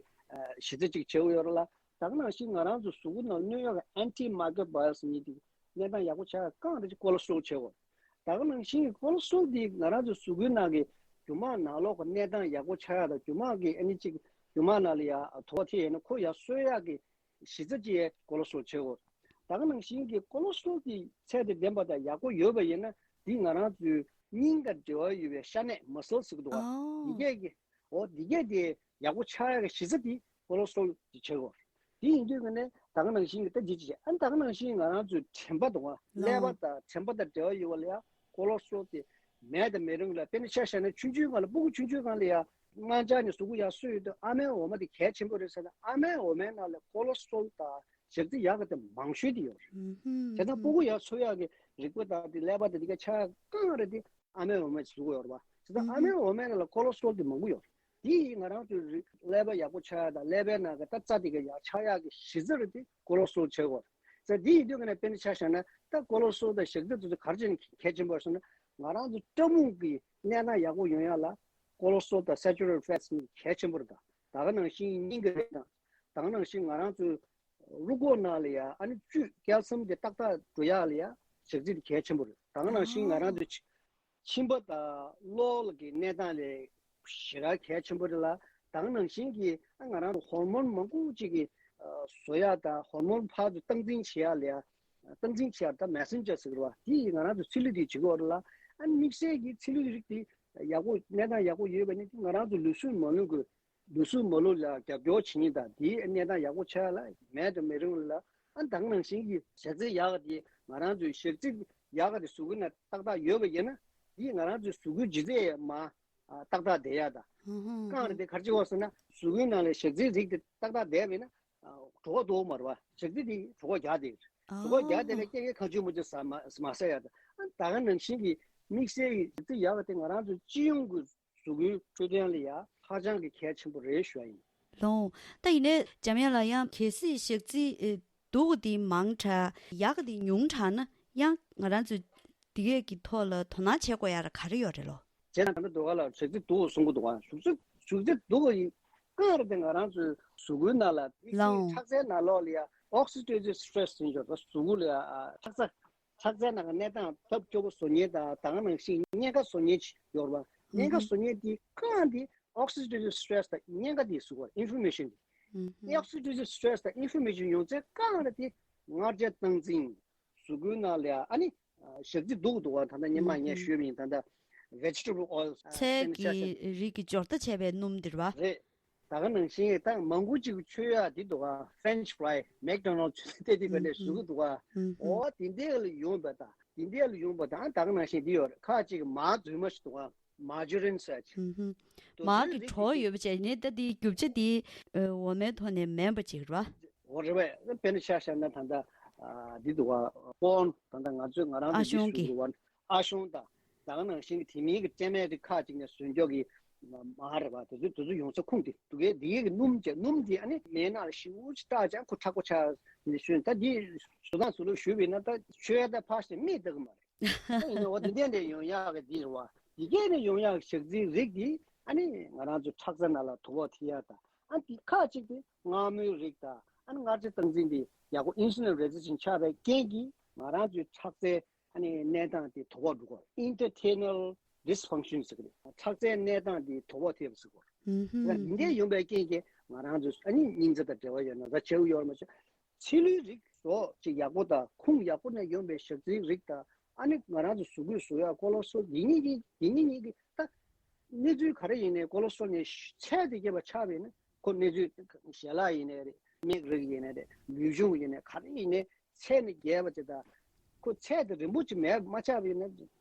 གཞི་རྩ་ཅིག་ཆགས་ཡོད་རེད་ལ་ད་ག་ནང་བཞིན་ང་རང་ཚོ་གཟུགས་པོ་ནང་གནོད་ཡག་གི་anti-microbials ཟེར་མཁན་དེ་གནས་སྟངས་ཡག་པོ་ཆགས་ཡག་རྐང་རེད་cholesterol ཆགས་ཡོད་རེད། ད་ག་ནང་བཞིན་cholesterol དེ་ང་རང་ཚོའི་གཟུགས་པོའི་ནང་གི་རྒྱུ་མ་ནང་ལོགས་ཀྱི་གནས་སྟངས་ཡག་པོ་ཆགས་ཡག་དང་རྒྱུ་མ་གི་ཨ་ནི་གཅིག་རྒྱུ་མ་ནང་ལ་ཡ་དོ་ཐེ་ཡིན་ན་ཁོ་ཡ་གསོ་ཡག་གི་གཞི་རྩ་ཅིག་cholesterol ཆགས་ཡོད། ད་ག་ནང་བཞིན་གྱི་cholesterol དེ་ཚད་དེ་ལྡན་པ་དང་ཡག་པོ་ཡོད་པ་ཡིན་ན་དེ་ང་རང་ཚོའི་སྙིང་དང་འབྲེལ་བ་ཡོད་པའི་ཤ་གནད་muscle ཟེར་གི་འདུག་ག་འདི་གས་ཀྱི་འོ་འདི་གས་དེ་ཡག་པོ་ཆགས་ཡག་གི་གཞི་རྩ་དེ་cholesterol དེ་ཆགས་ཡོད། དེ་ཡིན་དུས་ཀ་ནས་ད་ག་ནང་བཞིན་གྱི་ད་འདི་ཅི་བྱེད་ཨ་ད་ག་ནང་བཞིན་ང་རང་ཚོའི་དྲན་པ་དང་ཀླད་པ་དང་དྲན་པ་དང་འབྲེལ་བ་ཡོད་པ་ལ་ཡ་cholesterol དེ་མེད་དང་མེད་རུང་ལ་དཔེར་ན་ཆ་བཞག་ན་ཆུང་ཆུང་སྒང་ལ་སྤུ་གུ་ཆུང་ཆུང་སྒང་ལ་ཡ་སྔ་ཆར་ནས་གཟུགས་པོ་ཡག་སོས་ཡོད་དུས་ཨ་མའི་འོ་མ་དེ་གལ་ཆེན་པོ་རེད་ཟེར་ན་ཨ་མའི་འོ་མའི་ནང་ལ་cholesterol དང་ཞག་རྩི་ཡག་གི་དེ་མང་ཤོས་དེ་ཡོད་རེད། དེ་ལྟར་སྤུ་གུ་ཡག་འཚོ་ཡག་གི་རིག་པ་དང་དེ་ཀླད་པ་དང་དེ་ག་ཆགས་ཡག་རྐང་རེད་དེ། ཨ་མའི་འོ་མ་ཟེར་གྱི་ཡོད་རེད་པ། དེ་ལྟར་ཨ་མའི་འོ་མའི་ནང་ལ་cholesterol དེ་མང་པོ་ཡོད་རེད། དེ་ཡིས་ང་རང་ཚོའི་རིགས་ཀླད་པ་ཡག་པོ་ཆགས་ཡག་དང་ཀླད་པའི་ནང་གི་ད་རྩ་དེ་ག་ཡག་ཆགས་ཡག་གི་གཞི་རྩ་རེད་དེ་cholesterol ཆགས་ཡོད་རེད། ཙང་དེ་ཡིན་དུས་ཀ་ནས་དཔེར་ན་ཆ་བཞག་ན་ད་cholesterol དང་ཞག་རྩི་དེ་ཚོ་ག་རེ་བྱས་ནས་གལ་ཆེན་པོ་རེད་ཟེར་ན་ང་རང་ཚོ་སྐྲ་སྦུག་གི་གནས་སྟངས་ཡག་པོ་ཡོང་ཡག་ལ་cholesterol དང་saturated fats གཉིས་གལ་ཆེན་པོ་རེད། ད་ད་ག་ནང་བཞིན་སྙིང་གི་རིགས་དང་ད་ག་ནང་བཞིན་ང་རང་ཚོའི་རུས་ཁོག་ནང་ལ་ཡ་ཨ་ནི་བཅུད་calcium དེ་ཏག་ཏག་འགྲོ་ཡག་ལ་ཡ་ཞག་རྩི་དེ་གལ་ཆེན་པོ་རེད། ད་ག་ནང་བཞིན་ང་རང་ཚོའི་མཆིན་པ་དང་གློ་ལ་གི་གནས་སྟངས་ལ་ཞེ་དྲག་གལ་ཆེན་པོ་རེད་ལ། ད་ག་ནང་བཞིན་གྱི་ང་རང་ཚོ་ཧོར་མོན་མང་པོ་ཅིག་གི་བཟོ་ཡག་དང་ཧོར་མོན་ཕར་ཚུར་སྟངས་འཛིན་བྱེད་ཡག་ལ་ཡ་སྟངས་འཛིན་བྱེད་ཡག་ད་messenger ཟེར་གི་རེད་པ། དེ་ཡིས་ང་རང་ཚོ་ཚིལ་ལུད་དེ་བྱེད་ཀྱི་ཡོད་རེད་ལ། ཨ་ནི་དམིགས་བསལ་གྱི་ཚིལ་ལུད་རིགས་དེ་ཡག་པོ་གནས་སྟངས་ཡག་པོ་ཡོད་པ་ནི་ང་རང་ཚོ་ལུས་ཟུངས་མ་ལུས་ཀྱི་ལུས་ཟུངས་མ་ལུས་ལ་རྒྱབ་སྐྱོར་བྱེད་མཁན་དང་དེའི་གནས་སྟངས་ཡག་པོ་ཆགས་ཡག་ལ་མེད་དང་མེད་རུང་ལ་ཨ་ད་ག་ནང་བཞིན་གྱི་ཞག་རྩི་ཡག་ག་དེ་ང་རང་ཚོའི་ཞག་རྩི་ཡག་ག་དེ་གཟུགས་པོའི་ནང་ཏག་ཏག་ཡོད་པ་ཡིན་ན་དེས་ང་རང་ཚོའི་གཟུགས་པོའི་ལྗིད་ཚད་མར་ཏག་ཏག་བསྡད་ཡག་དང་། ཧུམ་ཧུམ་རྐང་རེད་དེ་ག་རེ་བྱེད་དགོས་ཟེར་ན་གཟུགས་པོའི་ནང་ལ་ཞག་རྩིའི་རིགས་དེ་ཏག་ཏག་བསྡད་པ་ཡིན་ན་གྲོད་ཁོག་ལྟོགས་མ་རེད་པ། ཞག་རྩི་དེ་གྲོད་ཁོག་རྒྱགས་བསྡད་རེད། གྲོད་ཁོག་རྒྱགས་བསྡད་ནས་སྐད་ཀའི་ཁ་ཆུ་མ་ཆུ་ཟ་མ་མ་ཟ་ཡག་དང་། ཨ་ད་ག་ནང་བཞིན་གྱི་དམིགས་བསལ་གྱི་ཞག་རྩི་ཡག་ག་དེ་ང་རང་ཚོའི་སྤྱི་ཡོངས་ཀྱི་གཟུགས་པོའི་འཕྲོད་བསྟེན་ལ་ཡང་ཧ་ཅང་གི་གལ་ཆེན་པོ་རེད་ཞུ་བ་ཡིན། ལགས། ད་ཡིན་ནའི་འཇམ་དབྱངས་ལགས་ཡང་གལ་སྲིད་ཞག་རྩི་ཨེ་སྡུག་ག་དེ་མང་དྲགས་ཡག་ག་དེ་ཉུང་དྲགས་ན་ཡང་ང་རང་ཚོ་འདི་གས་ཀྱི་ཐོག་ལ་དོ་སྣང་བྱེད་དགོས་ཡག་ར་ག་རེ་ཡོད་རེད་ལོ། བྱས་ན་ད་ལྟ་འདུག་ག་ལ་ཞག་རྩི་སྡུག་ག་གསུང་གི་འདུག་ག་ཞག་རྩི་ཞག་རྩི་སྡུག་ག་ཡིན་རྐང་རེད་དེ་ང་རང་ཚོའི་གཟུགས་པོའི་ནང་ལ་ལགས། ཁྲག་རྩའི་ནང་ལོགས་ལ་ཡ་oxidative stress ཟེར་གྱི་ཡོད་རེད། གཟུགས་པོ་ལ་ཡ་ཁྲག་རྩ་ཁྲག་རྩའི་ནང་གི་གནས་སྟངས་ཐབས་སྐྱོ་པོ་བཟོ་མཁན་དང་ད་ག་ནང་བཞིན་གཉན་ཁ་བཟོ་མཁན་ཅིག་ཡོད་རེད་པ། གཉན་ཁ་བཟོ་མཁན་དེ་རྐང་དེ་oxidative stress དང་གཉན་ཁ་དེ་བཟོ་གི་ཡོད་རེད། inflammation དེ། oxidative stress དང་inflammation ཡོང་ཚེ་རྐང་རེད་དེ་མངར་ཆ་སྟངས་འཛིན། གཟུགས་པོའི་ནང་ལ་ཡ་ཨ་ནི་ ཞག་ཚི་འདུག་འདུག་བ། ད་ལྟ་ཉི་མ་ངས་ཞུས་པ་ཡིན། ད་ལྟ་vegetable oil། ཚལ་གྱི་རིགས་ཀྱི་སྦྱོར་རྟ་བྱས་པའི་སྣུམ་འདིར་བ། རེད། ད་ག་ནང་བཞིན་ད་མང་པོ་ཅིག་མཆོད་ཡག་འདི་འདུག་ག French fry, McDonald's་ཆུ་ཚོད་དེ་དེ་ག་ལས་ཞུ་གི་འདུག་ག་འོ་དེ་འདྲ་ལ་ཡོང་བ། ད་དེ་འདྲ་ལ་ཡོང་བ་ད་ད་ག་ནང་བཞིན་འདི་ཡོད་རེད། ཁ་ཅིག་མར་རྫུན་མ་ཞིག་འདུག་ག་མར་ཇ་རིན་ཟེར་ཅིག་མར་གྱི་གྲོགས་ཡོད་པ་བྱས་ནས་ད་དེའི་རྒྱུ་ཆ་དེ་འོ་མའི་ཐོག་ནས་མིན་པ་ཅིག་རེད་བ། འོ་རེད་པས། དཔེར་ན་ཆ་བཞག་ན་ད་ལྟ་འདི་འདུག་ག་ཀོན། ད་ལྟ་ང་ཚོས་ང་རང་ཚོ་ཨ་གཞུང་གི་འདི་ཞུ་གི་འདུག་ག་ཨ་གཞུང་དང་ད་ག་ནང་བཞིན་གྱི་དེ་མིན་གྱི་སྐྲན་མའི་རིགས་ཁག་ཅིག་ནས་བཟོས་འཇོག་གི་མར་རེད་པ། དེ་ཚོ་དེ་ཚོ་ཡོངས་སུ་ཁུངས་དེ་དུ་གའི་དེ་གའི་གི་སྣུམ་བྱས། སྣུམ་དེ་ཨ་ནི་མེད་ན་ལ་ཞིའུ་ཅི་སྐྲག་ཅང་ཁོ་མཁྲེགས་པོ་ཆགས་ནས་ཞུས། ད་འདི་བཟོ་སྟངས་བཟོ་ལུགས་ཞུས་པ་ཡིན་ན་ད་མཆོད་ཡ་ད་ཕར་ཞིག་མིག་ལྟ་གི་མ་རེད། ད་ཡིན་ན་འོ་དེ་འདྲ་ནས་ཡོང་ཡག་གི་འདི་རེད་པ། དེ་གའི་ནས་ཡོང་ཡག་གི་ཞག་ཚིའི་རིགས་དེ་ཨ་ནི་ང་རང་ཚོའི་ཁྲག་རྩ་ནང་ལ་དོ་ཕོག་ཐེབས་ཡ་ད། ཨ་འདི་ཁག་ཅིག་དེ་མངར་མོའི་རིགས་ད་ཨ་ནི་མངར་ཆ་སྟངས་འཛིན་དེ་ཡག་པོ་insulin resistant་ཆགས་པའི་རྐྱེན་གྱིས་ང་རང་ཚོའི་ཁྲག་རྩའི་ཨ་ནི་གནས་སྟངས་དེ་དོ་ཕོག་འགྲོ་གི་རེད། Intracranial dysfunction་ཟེར་གི་རེད། ཁྲག་རྩའི་གནས་སྟངས་དེ་དོ་ཕོག་ཐེབས་ཟེར་གི་རེད། ཨུམ་ཧུམ། ད་འདི་འདྲ་ཡོང་པའི་རྐྱེན་གྱིས་ང་རང་ཚོ་ཨ་ནི་སྙིང་རྩ་དང་འབྲེལ་བ་ཡོད་ན་ད་བྱེད་ཡོད་མ་བྱེད། ཚིལ་ལུའི་རིགས་སོགས་ཅིག་ཡག་པོ་དང་ཁུངས་ཡག་པོ་ནས་ཡོང་པའི་ཞག་ཚིའི་རིགས་དང་ཨ་ནི་ང་རང་ཚོ་གཟུགས་པོས་བཟོ་ཡག་ཀོ་ལེ་སི་ཊོལ་འདི་གཉིས་ཀྱི་འདི་གཉིས་གཉིས་ཀྱི་ད་གནས་ཚུལ་ག་རེ་ཡིན་ནའི་ཀོ་ལེ་སི་ཊོལ་ནས་ཚད་དེ་བརྒལ་བ་ཆགས་པ་ཡིན་ན་ཁོ་གནས་ཚུལ་ཞལ་ལག་ཡིན་ནའི་རེད། མིག་རིགས་ཡིན་ནའི་རེད། ལུས་སྦྱོང་ཡིན་ནའི་ག་རེ་ཡིན་ནའི་ཚད་ནས་བརྒལ་བ་ཅིག་དང་ཁོ་ཚད་དེ་རིང་པོ་ཅིག་མེད་མ་ཆགས་པ་ཡིན་ན་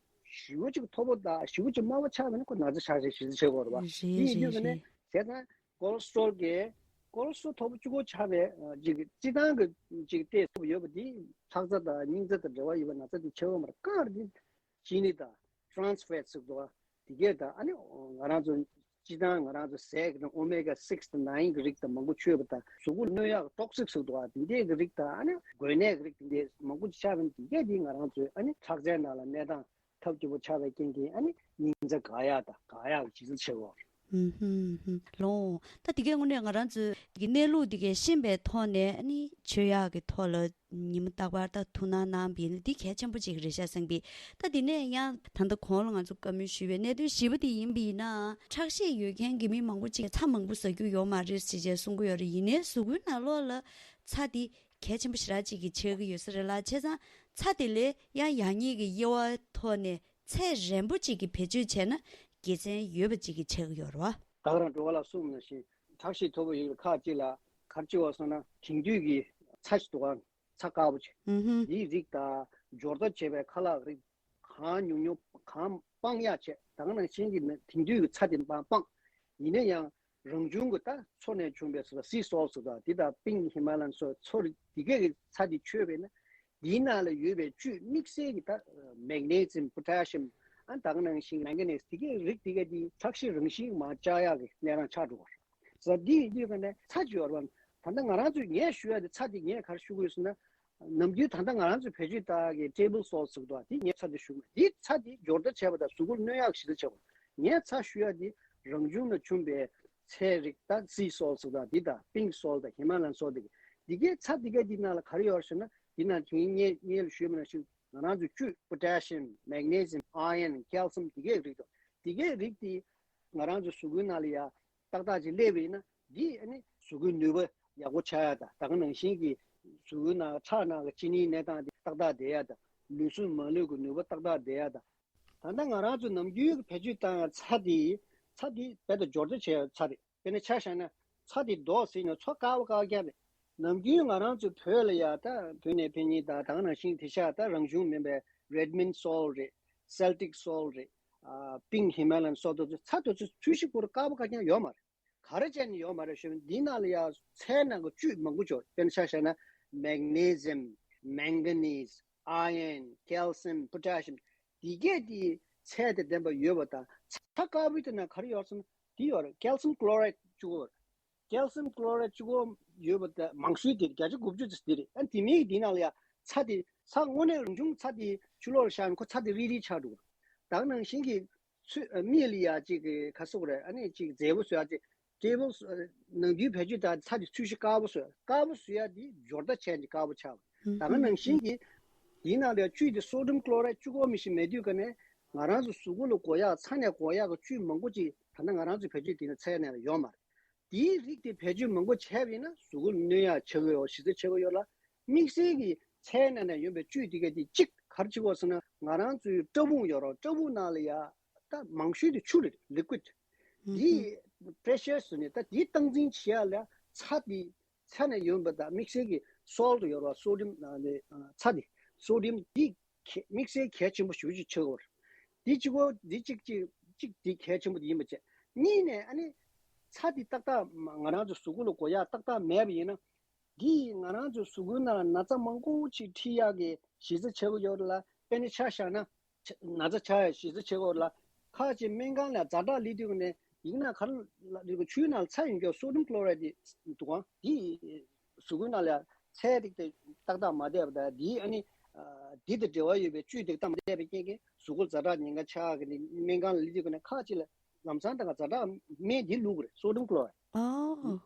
ཞེ་པོ་ཅིག་མཐོ་པོ་དང་ཞེ་པོ་ཅིག་དམའ་བ་ཆགས་པ་ཡིན་ན་ཁོ་ན་ཚ་ཆགས་ཆགས་ཞེ་ཚ་བྱེད་དགོས་རེད་པ། རེད་དེ་ཡིན་རེད་དུས་ཀ་ནས་རེད། བྱས་ཙང་ཀོ་ལེ་སི་ཊོལ་གྱི་ཀོ་ལེ་སི་ཊོལ་མཐོ་པོ་གཅིག་པོ་ཆགས་པའི་ཅིག་སྤྱི་བཏང་གི་ཅིག་ལྟས་ཐུབ་ཡོད་པ་འདི་ཁྲག་རྩ་དང་སྙིང་རྩ་དང་འབྲེལ་བ་ཡོད་པའི་ན་ཚ་འདི་ཆེ་བ་མ་རེད། གང་རེད་འདི་ཅི་ནི་དང་trans fat་ཟེར་འདུག་པ། དེ་གས་དང་ཨ་ནི་ང་རང་ཚོ་སྤྱི་བཏང་ང་རང་ཚོ་ཟས་ཀྱི་ནང་ཨོ་མེ་ག་སིག་དང་ནའིན་གི་རིགས་དང་མང་པོ་མཆོད་པ་དང་གཟུགས་པོར་གནོད་ཡག་ཊོག་སིག་ཟེར་འདུག་པ། དེ་འདྲས་ཀྱི་རིགས་དང་ཨ་ནི་འགོས་ནད་ཀྱི་རིགས་དེ་འདྲས་མང་པོ་ཆགས་པ་ཡིན། དེ་གས་དེ་ང་རང་ཚོའི་ཨ་ནི་ཁྲག་རྩའི་ནང་ལ་གནས་སྟངས་ཐབས་སྐྱོ་པོ་ཆགས་པའི་རྐྱེན་གྱིས་ཨ་ནི་སྙིང་རྩ་འགག་ཡག་དང་འགག་ཡག་གི་བྱེད་ཚུལ་ཆེ་བ། ཧུམ་ཧུམ་ཧུམ། ལོང་། ད་དེ་གའི་དངོས་གནས་ང་རང་ཚོའི་གི་གནས་ལུགས་དེ་གའི་ཤེས་པའི་ཐོག་ནས་ཨ་ནི་མཆོད་ཡག་གི་ཐོག་ལ་ཉི་མ་རྟག་པར་ད་ཐུགས་སྣང་གནང་བ་ཡིན་ན་འདི་གལ་ཆེན་པོ་ཅིག་རེད་ཤག་སེང་བི། ད་དེ་ནས་ཡང་ད་ལྟ་གོང་ལ་ང་ཚོ་བཀའ་མོལ་ཞུས་པའི་གནད་དོན་བཞི་པ་དེ་ཡིན་པ་ཡིན་ན་ཁྲག་ཤེད་ཡོད་མཁན་གྱི་མི་མང་པོ་ཅིག་ཚྭ་མང་པོ་ཟ་རྒྱུ་ཡོད་མ་རེད་ཟེར་བྱས་གསུང་གི་ཡོད་རེད། ཡིན་ནའི་གཟུགས་པོའི་ནང་ལོགས་ལ་ཚྭ་དེ་གལ་ཆེན་པོ་ཞེ་དྲག་ཅིག་གི་ཆགས་ཀྱི་ཡོད་ས་རེད་ལ། བྱས་ཙང་ཚྭ་དེ་ལས་ཡང་ཡག་ཉེས་ཀྱི་དབྱེ་བ་ཐོག་ནས་ཚད་རན་པོ་ཅིག་གི་བེད་སྤྱོད་བྱས་ན་དགེ་མཚན་ཡོད་པ་ཅིག་གི་ཆགས་ཀྱི་ཡོད་རེད་བ། ད་ག་རང་འགྲོ་བ་ལ་གསུངས་ནང་བཞིན་ཁྲག་ཤེད་མཐོ་པོ་ཡོད་པའི་ཁག་ཅིག་ལ་ག་རེ་བྱེད་དགོས་ཟེར་ན་དེང་དུས་ཀྱི་ཚྭ་ཞིག་འདུག་ག་ཚྭ་དཀར་པོ་ཅིག་ཨུ་ཧུམ། འདིའི་རིགས་དང་སྦྱོར་རྟ་བྱས་པའི་ཁ་ལག་རིགས་གང་ཉུང་ཉུང་གང་སྤང་ཡག་བྱས། ད་ག་ནང་བཞིན་གྱི་དེང་དུས་ཀྱི་ཚྭ་དེ་སྤང་སྤང་། ཡིན་ན་ཡང་རང་བྱུང་གི་ད་མཚོ་ནས་བྱུང་བའི་སོ་སི་སོལ་ཟེར་དང་འདི་དང་པིང་ཧི་མ་ལ་ཡན་སོལ་མཚོ་རིགས་འདི་གས་ཀྱི་ཚྭ་འདི་མཆོད་པས་ན་འདིའི་ནང་ལ་ཡོད་པའི་བཅུད་དམིགས་བསལ་གྱི་ད་མེག་ནེ་སི་ཡམ་པོ་ཊེ་ཤི་ཡམ་ཨ་ད་ག་ནང་བཞིན་མེང་ག་ནེ་སི་འདི་གས་རིགས་འདི་གས་འདི་ཁྲག་ཤེད་རང་བཞིན་མར་བཅག་ཡག་གི་གནས་སྟངས་ཆགས་འགྲོ་བ་རེད། ཟ་འདི་ཡིན་དུས་ཀ་ནས་ཚྭ་ཅིག་ཡོད་རེད་པ། ད་ལྟ་ང་རང་ཚོས་ངས་ཞུ་ཡག་དེ་ཚྭ་དེ་ངས་ག་རེ་ཞུ་དགོས་ཟེར་ན། ནམ་རྒྱུན་ད་ལྟ་ང་རང་ཚོས་བེད་སྤྱོད་གཏོང་ཡག་གི་ཊེ་བལ་སོལ་ཟེར་གི་འདུག་ག་དེ་ངས་ཚྭ་དེ་ཞུ་གི་མེད། དེ་ཚྭ་དེ་སྦྱོར་རྟ་བྱས་པ་དང་གཟུགས་པོར་གནོད་ཡག་ཞེ་དྲག་ཆེ་བ། ངས་ཚྭ་ཞུ་ཡག་དེ་རང་བྱུང་ནས་བྱུང་བའི་ཚྭའི་རིགས་ད་སི་སོལ་ཟེར་གི་འདུག་ག་དེ་དང་པིང་སོལ་དང་ཧི་མ་ལ་ཡན་སོལ་དེ་གི་དེ་གའི་ཚྭ་དེ་གའི་དེ་ནང་ལ་ག་རེ་ཡོད་རེད་ཟེར་ན་དེ་ནང་དེ་ངས་ངས་ལ་ཞུས་པ་ནང་བཞིན་ང་རང་ཚོའི་བཅུད་པོ་ཊེ་ཤི་ཡམ་མེག་ནེ་སི་ཡམ་ཨའི་ཡོན་ཀེལ་སི་ཡམ་དེ་གའི་རིགས་དང་དེ་གའི་རིགས་དེ་ང་རང་ཚོའི་གཟུགས་པོའི་ནང་ལ་ཡ་ཏག་ཏག་ཅིག་སླེབས་པ་ཡིན་ན་འདི་ཨ་ནི་གཟུགས་པོའི་ནུས་པ་ཡག་པོ་ཆགས་ཡག་དང་ད་ག་ནང་བཞིན་གྱི་གཟུགས་པོའི་ནང་ཁྲག་ནང་གི་ཅི་ནིའི་གནས་སྟངས་དེ་ཏག་ཏག་བསྡད་ཡག་དང་ལུས་ཟུངས་མ་ལུས་ཀྱི་ནུས་པ་ཏག་ཏག་བསྡད་ཡག་དང་། ད་ལྟ་ང་རང་ཚོ་ནམ་རྒྱུན་གྱི་བེད་སྤྱོད་བཏང་ཡག་ཚྭ་དེ་ཚྭ་དེ་རྦད་དེ་སྦྱོར་རྟ་བྱས་ཡག་ཚྭ་རེད། དཔེར་ན་ཆ་བཞག་ན་ཚྭ་དེ་མདོག་གཟིགས་ན་ཚྭ་དཀར་པོ་དཀར་རྐྱང་རེད། ནམ་རྒྱུན་ང་རང་ཚོ་བོད་ལ་ཡ་ད་བོད་ནས་ཕེབས་མཁན་དང་ད་ག་ནང་བཞིན་དེང་སང་ད་རང་བྱུང་མིན་པའི་རེཌ་མིན་སོལ་རེད། སེལ་ཊིག་སོལ་རེད། ཨ་པིང་ཧི་མ་ལ་ཡན་སོལ་དེ་ཚོ་ཚྭ་དེ་ཚོ་ཚོས་གཞི་ཁོ་རང་དཀར་པོ་དཀར་རྐྱང་ཡོད་མ་རེད། ག་རེ་བྱས་ནས་ཡོད་མ་རེད་ཞུས་ན་འདི་ནང་ལ་ཡ་ཚྭའི་ནང་གི་བཅུད་མང་པོ་ཅིག་ཡོད་རེད། དཔེར་ན་ཆ་བཞག་ན་མེག་ནེ་སི་ཡམ་མེང་ག་ནེ་སི་ཨའི་ཡོན་ཀེལ་སི་ཡམ་པོ་ཊེ་ཤི་ཡམ་འདི་གས་དེ་ཚད་དང་ལྡན་པ་ཡོད་པ་དང་ཚྭ་དཀར་པོའི་དེ་ནང་ག་རེ་ཡོད་རེད་ཟེར་ན་འདི་ཡོད་རེད། ཀེལ་སི་ཡམ་ཀློ་རའེ་ཌི་བཅུ་དགུ་ཡོད་རེད། ཀེལ་སི་ཡམ་ཀློ་རའེ་ཌི་བཅུ་དགུ་ཡོད་པ་དེ་མང་ཤོས་དེ་བརྒྱ་ཆ་དགུ་བཅུ་ཙམ་དེ་རེད། ཨ་དེ་མིན་འདི་ནང་ལ་ཡ་ཚྭ་དེ་ཚྭ་དངོས་གནས་རང་བྱུང་ཚྭ་དེ་ཕྱི་ལོགས་ལ་བཞག་ན་ཁོ་ཚྭ་དེ་རིལ་རིལ་ཆགས་འགྲོ་གི་རེད། ད་ག་ནང་བཞིན་གྱི་ཚོས་མིག་ལ་ཡ་གཅིག་གི་ག་ཟེར་དགོས་རེད། ཨ་ནི་གཅིག་མཛེས་པོ་བཟོ་ཡ་གཅིག་ཊེ་བལ་ནམ་རྒྱུན་བེད་སྤྱོད་ད་ཚྭ་དེ་ཚོས་གཞི་དཀར་པོ་བཟོ་ཡ་དཀར་པོ་བཟོ་ཡ་དེ་སྦྱོར་རྟ་བྱས་ནས་དཀར་པོ་ཆགས་པ་ད་ག་ནང་བཞིན་གྱི་དེའི་ནང་ལ་ཡ་བཅུད་དེ་སོ་ཌི་ཡམ་ཀློ་རའེ་ཌི་བཅུ་དགུ་མི་ཞིག་མེད་དུས་ཀ་ནས་ང་རང་ཚོ་གཟུགས་པོ་ལ་དགོས་ཡ་ཚྭ་ནས་དགོས་ཡ་གི་བཅུད་མང་པོ་ཅིག་ད་ལྟ་ང་རང་ཚོ་བེད་སྤྱོད་དེ་ནས་ཚྭའི་ནང་ལ་ཡོད་མ་རེད། དེའི་རིགས་དེ་བེད་སྤྱོད་མང་པོ་བྱས་པ་ཡིན་ན་གཟུགས་པོ་ལ་གནོད་ཡག་ཆགས་ཀྱི་ཡོད། ཞེ་ཚད་ཆགས་ཀྱི་ཡོད་ལ། དམིགས་བསལ་གྱི་ཚྭའི་ནང་ནས་ཡོང་པའི་བཅུད་དེ་ག་དེ་གཅིག་ག་རེ་བྱེད་དགོས་ཟེར་ན་ ང་རང་ཚོའི་སྐྲ་བུང་ཡོད་རེད། སྐྲ་བུང་ནང་ལ་ཡ་ད་མང་ཤོས་དེ་ཆུ་རེད། ལི་ཀུའིཌ། འདི་པྲེ་ཤར་ཟེར་ནས་ད་འདི་སྟངས་འཛིན་བྱེད་ཡ་ལ་ཚྭ་འདི་ཚྭ་ནས་ཡོང་བ་དང་དམིགས་བསལ་གྱི་སོལ་ཊི་ཡོད་རེད་བ། སོ་ཌི་ཡམ་ཚྭ་འདི། སོ་ཌི་ཡམ་འདི་གལ་དམིགས་བསལ་གལ་ཆེན་པོ་ཞེ་པོ་ཅིག་ཆགས་ཡོད་རེད། འདི་གཅིག་པོ་འདི་གཅིག་གཅིག་གཅིག་འདི་གལ་ཆེན་པོ་འདི་ཡིན་པ་བྱས། གཉིས་ནས་ཨ་ནི་ཚྭ་འདི་ཏག་ཏག་ང་རང་ཚོ་གཟུགས་པོ་ལ་དགོས་ཡ་ཏག་ཏག་མེད་པ་ཡིན་ན། འདིས་ང་རང་ཚོའི་གཟུགས་པོའི་ནང་ན་ཚ་མང་པོ་ཅིག་འཁྲིད་ཡག་གི་གཞི་རྩ་ཆགས་ཀྱི་ཡོད་རེད་ལ། དཔེར་ན་ཆ་བཞག་ན་ཆ་ན་ཚ་ཆགས་ཡག་གཞི་རྩ་ཆགས་ཀྱི་ཡོད་རེད་ལ། ཁ་ཅིག་སྨན་ཁང་ལ་ཛ་དྲག་སླེབས་དུས་ནས་ཡིན་ན་ག་རེ་ལབ་དུས་ཆུའི་ནང་ཚྭ་ཡོང་རྒྱུ་སོ་ཌི་ཡམ་ཀློ་རའིཌ་འདི་འདུག་ག་འདིས་གཟུགས་པོའི་ནང་ལ་ཚྭའི་རིགས་དེ་ཏག་ཏག་མ་བསྡད་པ་དང་། འདིས་ཨ་ནི་འདི་དང་འབྲེལ་བ་ཡོད་པའི་བཅུད་དེ་ཏག་ཏག་མ་བསྡད་པའི་རྐྱེན་གྱིས་གཟུགས་པོ་ཛ་དྲག་ཉེན་ཁ་ཆགས་ཀྱི་འདི། སྨན་ཁང་ལ་སླེབས་དུས་ནས་ཁ་ཅིག་ལ་ལམ་སང་ད་ག་ཛ་དྲག་སྨན་འདི་བླུགས་རེད། སོ་ཌི་ཡམ་ཀློ་རའིཌ། ཨོ།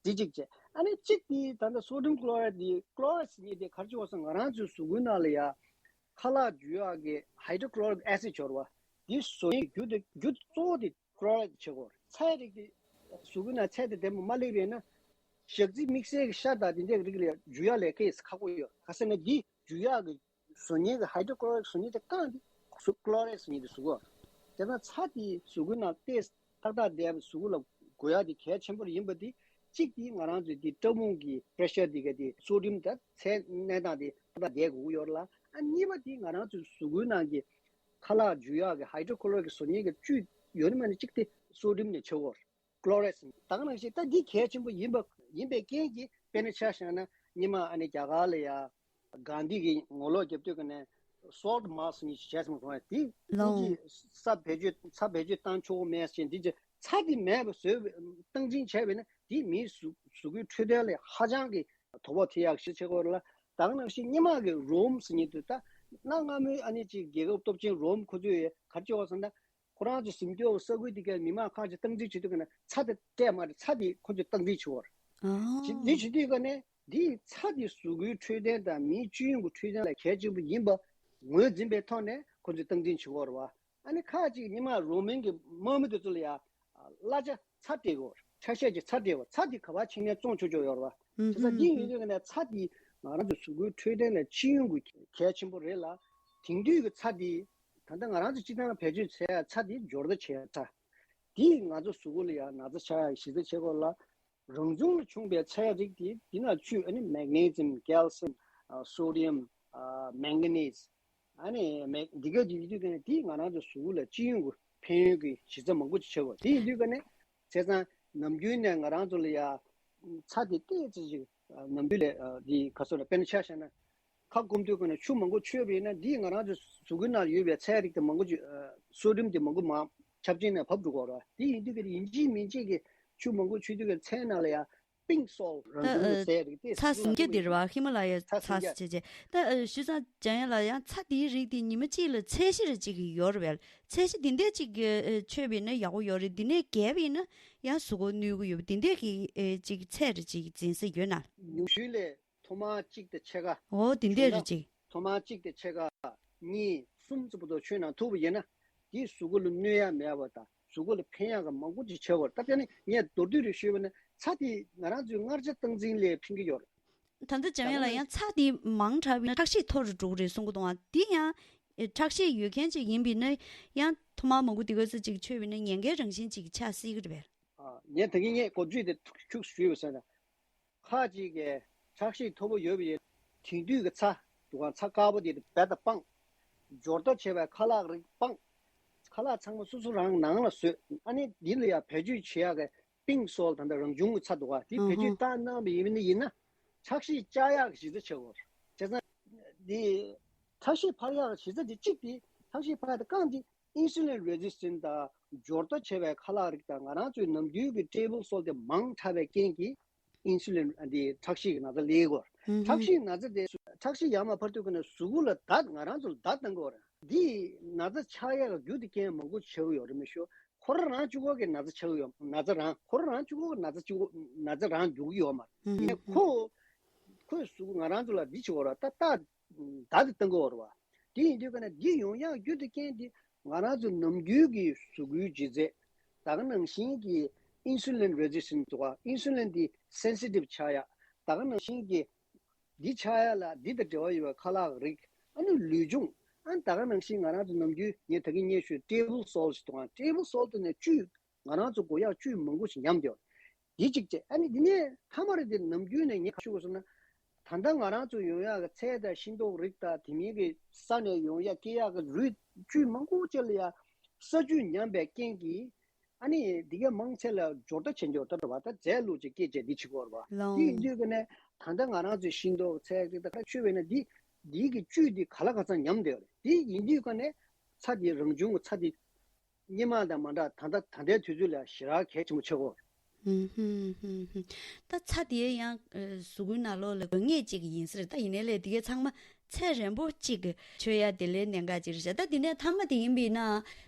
འདི་གཅིག་བྱས། ཨ་ནི་གཅིག་དེ་ད་ལྟ་སོ་ཌི་ཡམ་ཀློ་རའིཌ་དེ། ཀློ་རའིཌ་ཟེར་མཁན་དེ་ག་རེ་བྱེད་པ་ཟེར་ན། ང་རང་ཚོའི་གཟུགས་པོའི་ནང་ལ་ཡ་ཁ་ལག་འཇུ་ཡག་གི་ཧའི་ཌོ་ཀློ་རིག་ཨེ་སིཌ་ཡོད་རེད་བ། འདི་བཟོ་མཁན་རྒྱུ་དེ་རྒྱུ་གཙོ་བོ་དེ་ཀློ་རའིཌ་བྱེད་དགོས་རེད། ཚྭའི་རིགས་དེ་གཟུགས་པོའི་ནང་ཚྭ་དེ་ལྡན་པ་མ་སླེབས་པ་ཡིན་ན། ཞག་རྩི་དམིགས་བསལ་གྱི་ཤ་དང་དེ་འདྲའི་རིགས་ལ་འཇུ་ཡག་ལས་ཀ་ཁག་པོ་ཡོད། ག་ཟེར་ན་འདི་འཇུ་ཡག་གི་བཟོ་མཁན་གྱི་ཧའི་ཌོ་ཀློ་རིག་བཟོ་མཁན་དེ་བཀང་དེ་སུ་ཀློ་རའིཌ་བཟོ་མཁན་དེ་བཟོ་གོ། དེ་ན་ཚྭ་དེ་གཟུགས་པོའི་ནང་ཏོག་ཙམ་ཏག་ཏག་བསྡད་པ་གཟུགས་པོ་ལ་དགོས་ཡག་དེ་གལ་ཆེན་པོ་ཡིན་པ་དེ་གཅིག་དེ་ང་རང་ཚོའི་དེ་སྐྲ་བུང་གི་པྲེ་ཤར་དེ་ག་དེ་སོ་ཌི་ཡམ་དང་ཚྭའི་གནས་སྟངས་དེ་ཏག་ཏག་བསྡད་དགོས་ཀྱི་ཡོད་རེད་ལ། ཨ་གཉིས་པ་དེ་ང་རང་ཚོའི་གཟུགས་པོའི་ནང་གི་ཁ་ལག་འཇུ་ཡག་གི་ཧའི་ཌོ་ཀློ་རིག་གི་བཟོ་མཁན་གྱི་བཅུད་ཡོད་ན་མེད་ན་གཅིག་དེ་སོ་ཌི་ཡམ་ནས་ཆགས་ཀྱི་ཡོད་རེད། ཀློ་རའིཌ་ཟེར། ད་ག་ནང་བཞིན་ད་འདི་གལ་ཆེན་པོ་ཡིན་པ་ཡིན་པའི་རྐྱེན་གྱིས། དཔེར་ན་ཆ་བཞག་ན་སྔོན་མ་ཨ་ནི་རྒྱ་གར་ལ་ཡ་གྷན་དྷི་གིས་ངོ་ལོག་རྒྱབ་དུས་ཀ་ནས་སོལ་ཊི་མཱར་ཆི་ཟེར་མཁན་དེ་ལོ། དེ་ཚོ་ས་བེད་སྤྱོད་ས་བེད་སྤྱོད་བཏང་ཆོག་མེད་ཟེར་འདི་ཚོ་ཚྭ་དེ་མེད་པ་བཟོས་པའི་སྟངས་འཛིན་བྱས་པས་ན། དེ་མིའི་གཟུགས་གཟུགས་པོའི་འཕྲོད་བསྟེན་ལ་ཧ་ཅང་གི་དོ་ཕོག་ཐེབས་ཡག་ཞིག་ཆགས་ཀྱི་ཡོད་རེད་ལ། ད་ག་ནང་བཞིན་སྔོན་མ་གི་རོམ་ཟེར་མཁན་དེ་ད་གནའ་སྔ་མོའི་ཨ་ནི་ཅིག་རྒྱལ་ཁབ་སྟོབས་ཆེན་རོམ་ཁོ་ཚོས་ག་རེ་བྱས་པ་ཟེར་ན། ཁོ་རང་ཚོ་ཟིན་སྐྱོ་ས་ཁུལ་དེ་གའི་མི་མང་ཁག་ཅིག་སྟངས་འཛིན་བྱེད་དུས་ཀ་ནས་ཚྭ་དེ་སྤྲད་མ་རེད། ཚྭ་དེ་ཁོ་ཚོས་སྟངས་འཛིན་བྱེད་པ་རེད། ཨོ། བྱེད་འདི་བྱེད་དུས་ཀ་ནས་འདིས་ཚྭ་དེ་གཟུགས་པོའི་འཕྲོད་བསྟེན་དང་མིའི་སྤྱི་ཡོངས་ཀྱི་འཕྲོད་བསྟེན་ལ་གལ་ཆེན་པོ་ཡིན་པ་ངོས་འཛིན་པའི་ཐོག་ནས་ཁོ་ཚོས་སྟངས་འཛིན་བྱེད་པ་རེད་བ། ཨ་ནི་ཁག་ཅིག་སྔོན་མ་རོ་མན་གྱི་དམག་མི་དེ་ཚོ་ལ་ཡ་གླ་ཆ་ཚྭ་སྤྲད་དགོས། ཆ་ཤས་ཀྱི་ཚྭ་སྤྲད་དགོས། ཚྭ་དེ་ག་པར་ཕྱིན་ནས་བཙོང་ཆོག་ཆོག་ཡོད་རེད་བ། ཨུམ། བྱས་ཙང་འདི་ཡིན་དུས་ཀ་ནས་ཚྭ་དེ་ང་རང་ཚོ་གཟུགས་པོའི་འཕྲོད་བསྟེན་ལ་སྤྱི་ཡོངས་ཀྱི་གལ་ཆེན་པོ་རེད་ལ། དེང་དུས་ཀྱི་ཚྭ་དེ། ད་ལྟ་ང་རང་ཚོ་སྤྱིར་བཏང་བེད་སྤྱོད་བྱེད་ཡ་ཚྭ་དེ་སྦྱོར་རྡོ་བྱེད་ཡ་ཚྭ། དེས་ང་ཚོ་གཟུགས་པོ་ལ་ཡང་ན་ཚ་ཆགས་ཡ་གཞི་རྩ་ཆགས་ཀྱི་ཡོད་ལ། རང་བྱུང་ལ་བྱུང་བའི་ཚྭའི་རིགས་དེ་འདི་ན་ཆུ། ཨ་ནི་མེག་ནེ་ཤི་ཡམ། ཀལ་སི་ཡམ། ཨ། སོ་ཌི་ཡམ། ཨ། མེང་ག་ནི་སི། ཨ་ནི་མེག་འདི་ག་དེ་ཡིན་དུས་ཀ་ནས་དེས་ང་རང་ཚོ་གཟུགས་པོ་ལ་སྤྱི་ཡོངས་ཀྱི་ཕན་ཡོན་གྱི་གཞི་རྩ་མང་པོ་ཅིག་ཆགས་ཀྱི་ཡོད། དེ་ཡིན་དུས་ཀ་ནས་བྱས་ཙང་ནམ་རྒྱུན་ནས་ང་རང་ཚོ་ལ་ཡ་ཚྭ་དེ་ཏོག་ཙམ་ཅིག་ནམ་རྒྱུན་ལ་འདི་ག་ཚོད་ལ་དཔེར་ན་ཆ་བཞག་ན། ཁ་སྐོམ་དུས་ཀ་ནས་ཆུ་མང་པོ་མཆོད་པ་ཡིན་ན་འདིས་ང་རང་ཚོ་གཟུགས་པོའི་ནང་ཡོད་པའི་ཚྭའི་རིགས་དེ་མང་པོ་ཅིག་ཨ། སོ་ཌི་ཡམ་དེ་མང་པོ་མར་ཆབ་ཆེན་ནས་བབས་འགྲོ་གི་ཡོད་རེད། དེ་ཡིན་དུས་ཀ་ཡིན་གཅིག་མིན་གཅིག་གི་ཆུ་མང་པོ་མཆོད་དུས་ཀ་ཚྭའི་ནང་ལ་ཡང་པིང་ཀ་སོལ་ཊི། རང་བྱུང་གི་ཚྭའི་རིགས་དེ་ཚྭ་སྲུང་རྒྱ་དེ་རེད་བ། ཧི་མ་ལ་ཡའི་ཚྭ་སྲུང་རྒྱ་ཚྭ་ཟེར་བྱས་བྱས། ད་ཨ། ཞུས་ཙང་འཇམ་དབྱངས་ལགས། ཡང་ཚྭ་དེའི་རིགས་དེ་ཉི་མ་གཅིག་ལ་ཚད་གཞི་རེ་གཅིག་ཡོད་རེད་པས། ཚད་གཞི་དེ་འདྲས་གཅིག་གི་ཨ། མཆོད་པ་ཡིན་ན་ཡག་པོ་ཡོད་རེད། དེ་ནས་བརྒལ་བ་ཡིན་ན་ཡང་གཟུགས་པོ་གནོད་ཀྱི་ཡོད་པ། དེ་འདྲས་ཀྱི་ཨ། གཅིག་ཚད་རེ་གཅིག་འཛིན་ས་ཡོད་ན། ཉུང་ཤོས་ལ་ཐོག་མར་གཅིག་དང་ཕྱེད་ཀ། འོ། དེ་འདྲས་རེ་གཅིག་ཐོག་མར་གཅིག་དང་ཕྱེད་ཀ། གཉིས། གསུམ་ཙམ་བར་དུ་མཆོད་གནང་ཐུབ་པ་ཡིན་ན། དེས་གཟུགས་པོ་ལ་གནོད་ཡ་མེད་པ་དང་གཟུགས་པོ་ལ་ཕན་ཡ་གི་མང་པོ་ཅིག་ཆགས་ཀྱི་ཡོད་རེད། ད་དེ་ནི་ངས་མདོར་བསྡུས་རེ་ཞུས་པ་ན། ཚྭ་དེ་ང་རང་ཚོའི་མངར་ཆ་སྟངས་འཛིན་ལ་ཕན་གྱི་ཡོད་རེད། ད་ལྟ་འཇམ་དབྱངས་ལགས། ཡང་ཚྭ་དེ་མང་དྲགས་པ་ཡིན་ན་ཁྲག་ཤེད་མཐོ་རུ་འགྲོ་གི་རེད་གསུང་གི་འདུག་ཨ། དེ་ཡང་ཁྲག་ཤེད་ཡོད་མཁན་ཅིག་ཡིན་པ་ཡིན་ན་ཡང་ཐོག་མར་མང་པོ་དེ་ག་ཚོད་ཅིག་མཆོད་པ་ཡིན་ན་ཉེན་ཁའི་རང་བཞིན་ཅིག་ཆགས་སྲིད་ཀྱི་རེད་པས། ཨ། ངས་ད་གིན་ངས་འགོ་བརྗོད་དེ་ཁྱུག་ཁྱུག་ཞུས་པ་ཟེར་ན། ཁ་ཅིག་གིས་ཁྲག་ཤེད་མཐོ་པོ་ཡོད་པ་ཡིན། དེང་དུས་ཀྱི་ཚྭ་འདུག་ག་ཚྭ་དཀར་པོ་དེ་རྦད་དེ་སྤངས། སྦྱོར་རྡོ་བྱས་པའི་ཁ་ལག་རིགས་སྤངས། ཁ་ལག་ཚང་མ་སོ་སོ་རང་ནང་ལ་བཟོས། ཨ་ནི་འདི་ལ་ཡང་བེད་སྤྱོད་བྱེད་ཡག་གི་པིང་ཀ་སོལ་ཊི། ད་ལྟ་རང་བྱུང་གི་ཚྭ་འདུག་ག་དེ་བེད་སྤྱོད་བཏང་གནང་བ་ཡིན་ན། ཡིན་ན་ཁྲག་ཤེད་བཅག་ཡག་གི་གཞི་རྩ་ཆགས་ཀྱི་ཡོད་རེད། བྱས་ཙང་འདི་ཁྲག་ཤེད་འཕར་ཡག་གི་གཞི་རྩ་དེ་གཅིག་དེ། ཁྲག་ཤེད་འཕར་ཡག་དེ་རྐང་དེ་ཨིན་སུ་ལིན་རེ་སི་སི་ཊན་ཊི་དང་སྦྱོར་རྡོ་བྱས་པའི་ཁ་ལག་རིགས་དང་ང་རང་ཚོའི་ནམ་རྒྱུན་གྱི་ཊེ་བལ་སོལ་ཊི་དེ་མང་དྲགས་པའི་རྐྱེན་གྱིས་ཨིན་སུ་ལིན་འདི་ཁྲག་ཤེད་ཀྱི་ན་ཚ་སླེབས་ཀྱི་ཡོད་རེད། ཨུ་ཧུམ། ཁྲག་ཤེད་ན་ཚ་དེ་ཁྲག་ཤེད་ཡར་མར་འཕར་དུས་ཀ་ནས་གཟུགས་པོ་ལ་དར། ང་རང་ཚོ་ལ་དར་བཏང་གི་ཡོད་རེད། འདིས་ན་ཚ་ཆགས་ཡག་རྒྱུ་དེ་རྐྱེན་མང་པོ་ཆགས་ཀྱི་ཡོད་རེད་མི་ཤོ། ཁོ་རང་རང་གཅིག་པོ་གིས་ན་ཚ་ཆགས་ཀྱི་ཡོད། ན་ཚ་རང་ཁོ་རང་རང་གཅིག་པོ་གིས་ན་ཚ་གཅིག་པོ་ན་ཚ་རང་འགྱུར་གྱི་ཡོད་མ་རེད། ཨུ་ཡིན་ནའི་ཧུམ། ཁོ་ཁོས་གཟུགས་པོ་ང་རང་ཚོ་ལ་འདི་བྱེད་ཀྱི་ཡོད་རེད། ད་ད་བརྡ་དེ་བཏང་གི་ཡོད་རེད་བ། དེ་ཡིན་དུས་ཀ་ནས་འདི་ཡོང་ཡག་རྒྱུ་དེ་རྐྱེན་དེ་ང་རང་ཚོ་ནམ་རྒྱུན་གྱི་གཟུགས་པོའི་ལྗིད་ཚད། ད་ག་ནང་བཞིན་གྱི་ཨིན་སུ་ལིན་རེ་སི་སི་ཊན་ཊི་འདུག་ག་ཨིན་སུ་ལིན་དེ་སེན་སི་ཊིབ་ཆགས་ཡག་ད་ག་ནང་བཞིན་གྱི་འདི་ཆགས་ཡག་ལ་འདི་དང་འབྲེལ་བ་ཡོད་པའི་ཁ་ལག་རིགས། ཨ་ནི་ལུས་སྦྱོང་ ཨ་ནི་ད་ག་ནང་བཞིན་ང་རང་ཚོ་ནམ་རྒྱུན་ངས་ད་གིན་སྔོན་ཞུས་ཊེ་བལ་སོལ་ཊི་ཞིག་འདུག་ག་ཊེ་བལ་སོལ་ཊི་ནས་བཅུད་ང་རང་ཚོ་དགོས་ཡག་བཅུད་མང་པོ་ཞིག་ཉམས་བསྡད་ཡོད། འདི་གཅིག་བྱས། ཨ་ནི་འདི་ནས་མཐའ་མར་དེ་ནམ་རྒྱུན་ནས་ངས་ག་ཞུ་དགོས་སོང་ན། ད་ལྟ་ང་རང་ཚོ་ཡོང་ཡག་གི་ཚལ་དང་ཤིང་ཏོག་རིགས་དང་དེ་མིན་གྱི་ས་ནས་ཡོང་ཡག་སྐྱེ་ཡག་གི་རུས་བཅུད་མང་པོ་ཅིག་ལ་ཡ་ས་བཅུད་ཉམས་པའི་རྐྱེན་གྱིས། ཨ་ནི་འདི་གའི་མང་ཚད་ལ་སྦྱོར་རྟ་བྱེད་འཇོག་ལྟ་བ་ད་རྫས་བླུགས་ཅིག་སྐྱེད་བྱས་འདི་བྱེད་དགོས་རེད་བ། འདི་ཡིན་དུས་ཀྱི་ནས་ད་ལྟ་ང་རང་ཚོའི་ཤིང་ཏོག་ཚལ་གྱི་ད་ཁ་ཆུ་བས་ན་འདི་འདི་གི་བཅུད་འདི་ག་ལ་ག་ཚང་ཉམས་བསྡད་ཡོད་རེད། འདི་ཡིན་དུས་ཀ་ནས་ཚྭ་འདི་རང་བྱུང་གི་ཚྭ་འདི་སྔོན་མ་དང་མ་འདྲ་ད་ལྟ་ད་ལྟའི་དུས་ཚོད་ལ་ཞེ་དྲག་གལ་ཆེན་པོ་ཆགས་ཀྱི་ཡོད་རེད། ཧུམ་ཧུམ་ཧུམ་ཧུམ། ད་ཚྭ་དེ་ཡང་གཟུགས་པོའི་ནང་ལོགས་ལ་དགོས་ངེས་གཅིག་ཡིན་ཟེར། ད་ཡིན་ནའི་ལས་དེ་གའི་ཚང་མ་ཚད་རན་པོ་གཅིག་གི་མཆོད་ཡ་དེ་ལས་གནད་འགག་ཅིག་རེད་ཤག་ད་དེ་ནས་མཐའ་མ་དེ་ཡིན་པས་ན་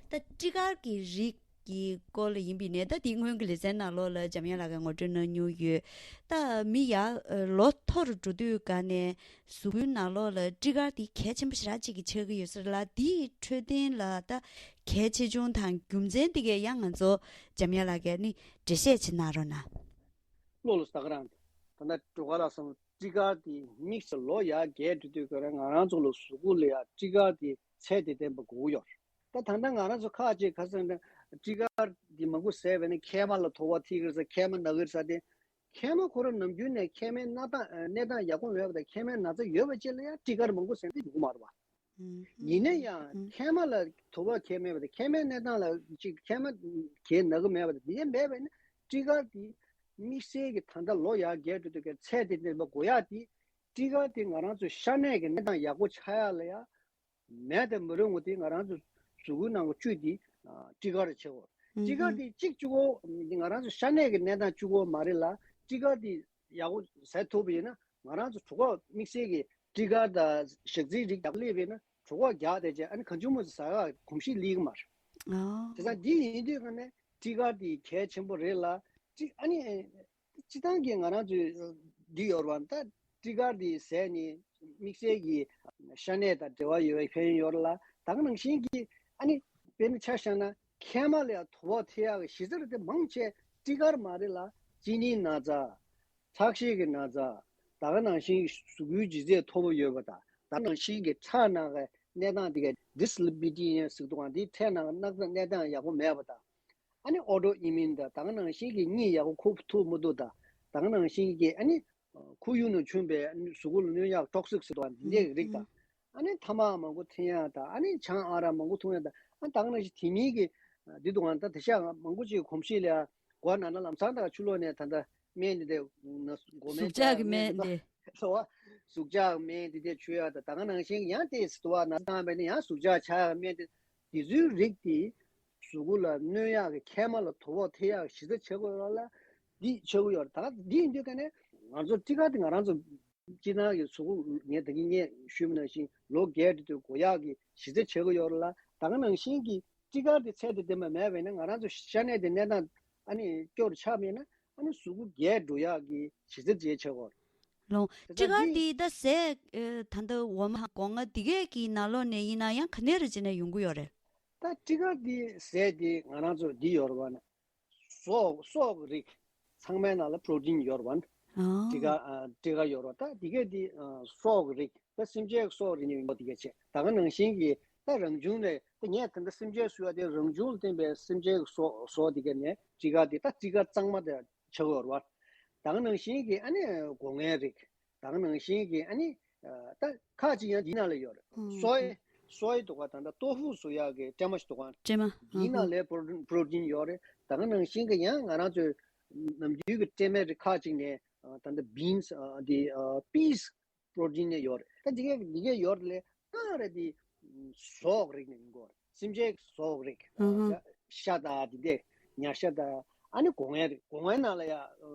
ད་སྤྲི་དཀར་གྱི་རིགས་ཀྱི་སྐོར་ལ་ཡིན་པས་ནས་ད་དེ་སྔོན་གྱི་ལེ་ཚན་ནང་ལོགས་ལ་འཇམ་དབྱངས་ལགས་ཀྱིས་ངོ་སྤྲོད་གནང་མྱོང་ཡོད། ད་མི་ཡར་ལོ་མཐོ་རུ་འགྲོ་དུས་ག་ནས་གཟུགས་པོའི་ནང་ལོགས་ལ་སྤྲི་དཀར་དེ་གལ་ཆེན་པོ་ཞེ་དྲག་ཅིག་གི་ཆགས་ཀྱི་ཡོད་ཟེར་ལ། དེའི་འཕྲོད་བསྟེན་ལ་ད་གལ་ཆེ་ཆུང་དང་རྒྱུ་མཚན་དེ་གས་ཡང་ང་ཚོ་འཇམ་དབྱངས་ལགས་ཀྱིས་ནི་འགྲེལ་བཤད་ཅིག་གནང་རོགས་གནང་། ལོ་ལོ་ཟླ་ག་རང་ད་ལྟ་འགྲོ་ག་ལ་སོང་སྤྲི་དཀར་དེ་དམིགས་སུ་ལོ་ཡར་རྒས་འགྲོ་དུས་ཀ་རང་ང་རང་ཚོ་ལ་གཟུགས་པོ་ལ་ཡ་སྤྲི་དཀར་དེ་ཚད་དེ་ལྡན་པ་དགོས་ཀྱི་ཡོད་རེད། ད་ད་ལྟ་ང་རང་ཚོ་ཁག་ཅིག་ཁ་སང་ད་སྤྲི་དཀར་དེ་མང་པོ་ཟས་པས་ན་མཁལ་མ་ལ་དོགས་པ་ཐེབས་ཀྱི་རེད་ཟེར། མཁལ་མ་ན་གི་རེད་ཟེར་ཏེ། མཁལ་མ་ཁོ་རང་ནམ་རྒྱུན་ནས་མཁལ་མའི་གནས་སྟངས་གནས་སྟངས་ཡག་པོ་མེད་པ་དང་མཁལ་མའི་ན་ཚ་ཡོད་པ་ཅིག་ལ་ཡང་སྤྲི་དཀར་མང་པོ་ཟས་ན་ཡོང་གི་མ་རེད་བ། ཡིན་ན་ཡང་མཁལ་མ་ལ་དོགས་པ་གང་ཡང་མེད་པ་དང་མཁལ་མའི་གནས་སྟངས་ལ་ཅིག་མཁལ་མ་གང་ན་གི་མེད་པ་དང་དེ་འདྲ་མེད་པ་ཡིན་ན་སྤྲི་དཀར་དེ་དམིགས་བསལ་གྱི་ད་ལྟ་ལོ་ཡར་རྒས་འགྲོ་དུས་ཀྱི་ཚད་དེ་ལྡན་པ་དགོས་ཡག་དེ་སྤྲི་དཀར་དེ་ང་རང་ཚོའི་ཤ་གནད་ཀྱི་གནས་སྟངས་ཡག་པོ་ཆགས་ཡག་ལ་ཡང་མེད་དེ་མི་རུང་བ་དེ་ང་རང་ཚོ་གཟུགས་པོའི་ནང་གི་བཅུད་དེ་སྤྲི་དཀར་རེ་ཆེ་བ། སྤྲི་དཀར་དེ་གཅིག་གཅིག་པོ་ང་རང་ཚོ་ཤ་གནད་ཀྱི་གནས་སྟངས་གཅིག་པོ་མ་རེད་ལ། སྤྲི་དཀར་དེ་ཡག་པོ་ཟས་ཐུབ་པ་ཡིན་ན་ང་རང་ཚོ་གྲོད་ཁོག་དམིགས་བསལ་གྱི་སྤྲི་དཀར་དང་ཞག་རྩིའི་རིགས་ཡག་པོ་སླེབས་པ་ཡིན་ན་གྲོད་ཁོག་རྒྱགས་བསྡད་བྱས་ཨ་ནི་གང་བྱུང་མང་བྱུང་ཟ་ཡག་གོམས་གཤིས་སླེབས་ཀྱི་མ་རེད། བྱས་ཙང་འདི་ཡིན་དུས་ཀ་ནས་སྤྲི་དཀར་དེ་གལ་ཆེན་པོ་རེད་ལ། སྤྲི་ཨ་ནི། སྤྱིར་བཏང་གི་ང་རང་ཚོའི་འདི་ཡོད་རེད་བ། ད་སྤྲི་དཀར་འདི་ཟས་ནི་དམིགས་བསལ་གྱི་ཤ་གནད་དང་འབྲེལ་བ་ཡོད་པའི་ཕན་ཡོན་ཡོད་རེད་ལ། ད་ག་ནང་བཞིན་གྱི་ཨ་ནི་དཔེར་ན་ཆ་བཞག་ན་མཁལ་མ་ལ་ཡང་དོགས་པ་ཐེབས་ཡག་གི་གཞི་རྩ་དེ་མང་ཆེ་སྤྲི་དཀར་མ་རེད་ལ། གཅིན་སྙི་ན་ཚ། ཁྲག་ཤེད་ཀྱི་ན་ཚ། ད་ག་ནང་བཞིན་གྱི་གཟུགས་པོའི་ལྗིད་ཚད་མཐོ་པོ་ཡོད་པ་དང་ད་ག་ནང་བཞིན་གྱི་ཁྲག་ནང་གི་གནས་སྟངས་དེ་ག་ཌི་སི་ལི་པི་ཌི་ཡ་ཟེར་གྱི་འདུག་ག་འདིའི་ཁྲག་ནང་གི་གནས་སྟངས་ཡག་པོ་མེད་པ་དང་། ཨ་ནི་ཨོ་ཊོ་ཨི་མིན་དང་ད་ག་ནང་བཞིན་གྱི་གཉིད་ཡག་པོ་ཁུག་ཐུབ་མི་ཐུབ་དང་ད་ག་ནང་བཞིན་གྱི་ཨ་ནི་ཁོར་ཡུག་ནང་བྱུང་བའི་གཟུགས་པོ་ལ་གནོད་ཡག་ཊོག་སིག་ཟེར་དུས་འདི་འདྲའི་རིགས་དང་ཨ་ནི་ཐ་མག་མང་པོ་འཐེན་ཡག་དང་ཨ་ནི་ཆང་ཨ་རག་མང་པོ་འཐུང་ཡག་དང་ཨ་ད་ག་ནང་བཞིན་དེ་མིན་གྱི་འདི་འདུག་ག་ད་དེ་ཤ་མང་པོ་ཅིག་གོམས་གཤིས་ལ་སྒོ་ན་ན་ལམ་སང་དང་ཆུ་ལོག་ནས་ད་ལྟ་སྨན་འདི་འདྲ་མགོ་སྨན་ཟུག་བཅག་གི་སྨན་འདི་འདྲ། ཟོ་བ། ཟུག་བཅག་སྨན་དེ་དེ་མཆོད་ཡག་དང་ད་ག་ནང་བཞིན་ཡང་དེ་ཟེར་བ་ན་བཏང་བས་ནི་ཡང་ཟུག་བཅག་བྱ་ཡག་སྨན་དེ་དེ་ཚོའི་རིགས་དེ་གཟུགས་པོ་ལ་གནོད་ཡག་གི་མཁལ་མ་ལ་དོགས་པ་ཐེབས་ཡག་གི་གཞི་རྩ་ཆགས་ཀྱི་ཡོད་ལ་འདི་ཆགས་ཀྱི་ཡོད་རེད། ད་འདི་ཡིན་དུས་ཀ་ནས་ང་ཚོ་སྤྲི་དཀར་དེ་ང་རང་ཚོ་སྤྱིར་བཏང་གི་གཟུགས་པོ་ངས་ད་གིན་ངས་ཞུས་པ་ནང་བཞིན་ལོ་རྒས་འགྲོ་དུས་དགོས་ཡག་གི་གཞི་རྩ་ཆགས་ཀྱི་ཡོད་རེད་ལ་ད་ག་ནང་བཞིན་གྱི་སྤྲི་དཀར་དེ་ཚད་དེ་ལྡན་པ་མེད་པས་ན་ང་རང་ཚོ་ཤ་གནད་དེ་གནས་སྟངས་ཨ་ནི་སྐྱོ་རུ་ཆགས་མེད་ན། ཨ་ནི་གཟུགས་པོ་རྒས་འགྲོ་ཡག་གི་གཞི་རྩ་བྱས་ཆགས་ཀྱི་ཡོད་རེད། ལོང་། དེ་སྤྲི་ཚོ་དཀར་འདི་འདི་ད་ཟས་ཨེ་ད་ལྟ་འོ་མ་སྒོ་ང་འདི་གས་ཀྱི་ནང་ལོགས་ནས་ཡིན་ན་ཡང་ག་ནས་རེ་བྱས་ནས་ཡོང་གི་ཡོད་རེད། ད་སྤྲི་དཀར་འདི་ཟས་འདི་ང་རང་ཚོ་འདི་ཡོད་རེད་བ་ན། སོག་སོག་གི་རིགས། ཚང་མའི་ནང་ལ་པྲོ་ཊིན་ཡོད་རེད་བ་ན། ཨ། སྤྲི་དཀར་ཨ་སྤྲི་དཀར་ཡོད་རེད་བ། ད་འདི་གས་འདི་ཨ་སོག་གི་རིགས། ད་སེམས་ཅན་གྱི་སྲོག་རིག་ནས་ཡོང་བ་དེ་ག་བྱས། ད་ག་ནང་བཞིན་གྱི་ད་རང་བྱུང་ནས་ད་ངས་ད་ལྟ་སེམས་ཅན་གསོ་བ་དེ་རང་བྱུང་ལ་བརྟེན་པའི་སེམས་ཅན་གྱི་སྲོག་སྲོག་དེ་ག་ནས་སྤྲི་དཀར་དེ་ད་སྤྲི་དཀར་གཙང་མ་དེ་ཆགས་ཡོད་རེད་བ། ད་ག་ནང་བཞིན་གྱི་ཨ་ནི་སྒོ་ངའི་རིགས། ད་ག་ནང་བཞིན་གྱི་ཨ་ནི་ད་ཁ་ཅིག་ཡང་འདི་ནང་ལ་ཡོད་རེད། སོའི་སོའི་དུ་ག་ད་ལྟ་ཏོ་ཧྥུ་བཟོ་ཡག་གི་སྲན་མ་ཞིག་འདུག་ག་སྲན་མ། འདི་ནང་ལ་པྲོ་ཊིན་ཡོད་རེད། ད་ག་ནང་བཞིན་གྱི་ཡང་ང་རང་ཚོའི་ནམ་རྒྱུན་གྱི་སྲན་མའི་རིགས་ཁ་ཅིག་ནས་ད་ལྟ་བིན་སི་འདི་པིས། པྲོ་ཊིན་ནས་ཡོད་རེད། ད་འདི་གས་འདི་གས་ཡོད་རེད་ལས་གང་རེད་དེ་ཟོག་རིགས་ནས་ཡིན་དགོས་རེད། སེམས་ཅན་ཟོག་རིགས། ཨ་ཧ། ཤ་དང་དེ་འདྲས་ཉ་ཤ་དང་ཨ་ནི་སྒོ་ངའི་རིགས། སྒོ་ངའི་ནང་ལ་ཡང་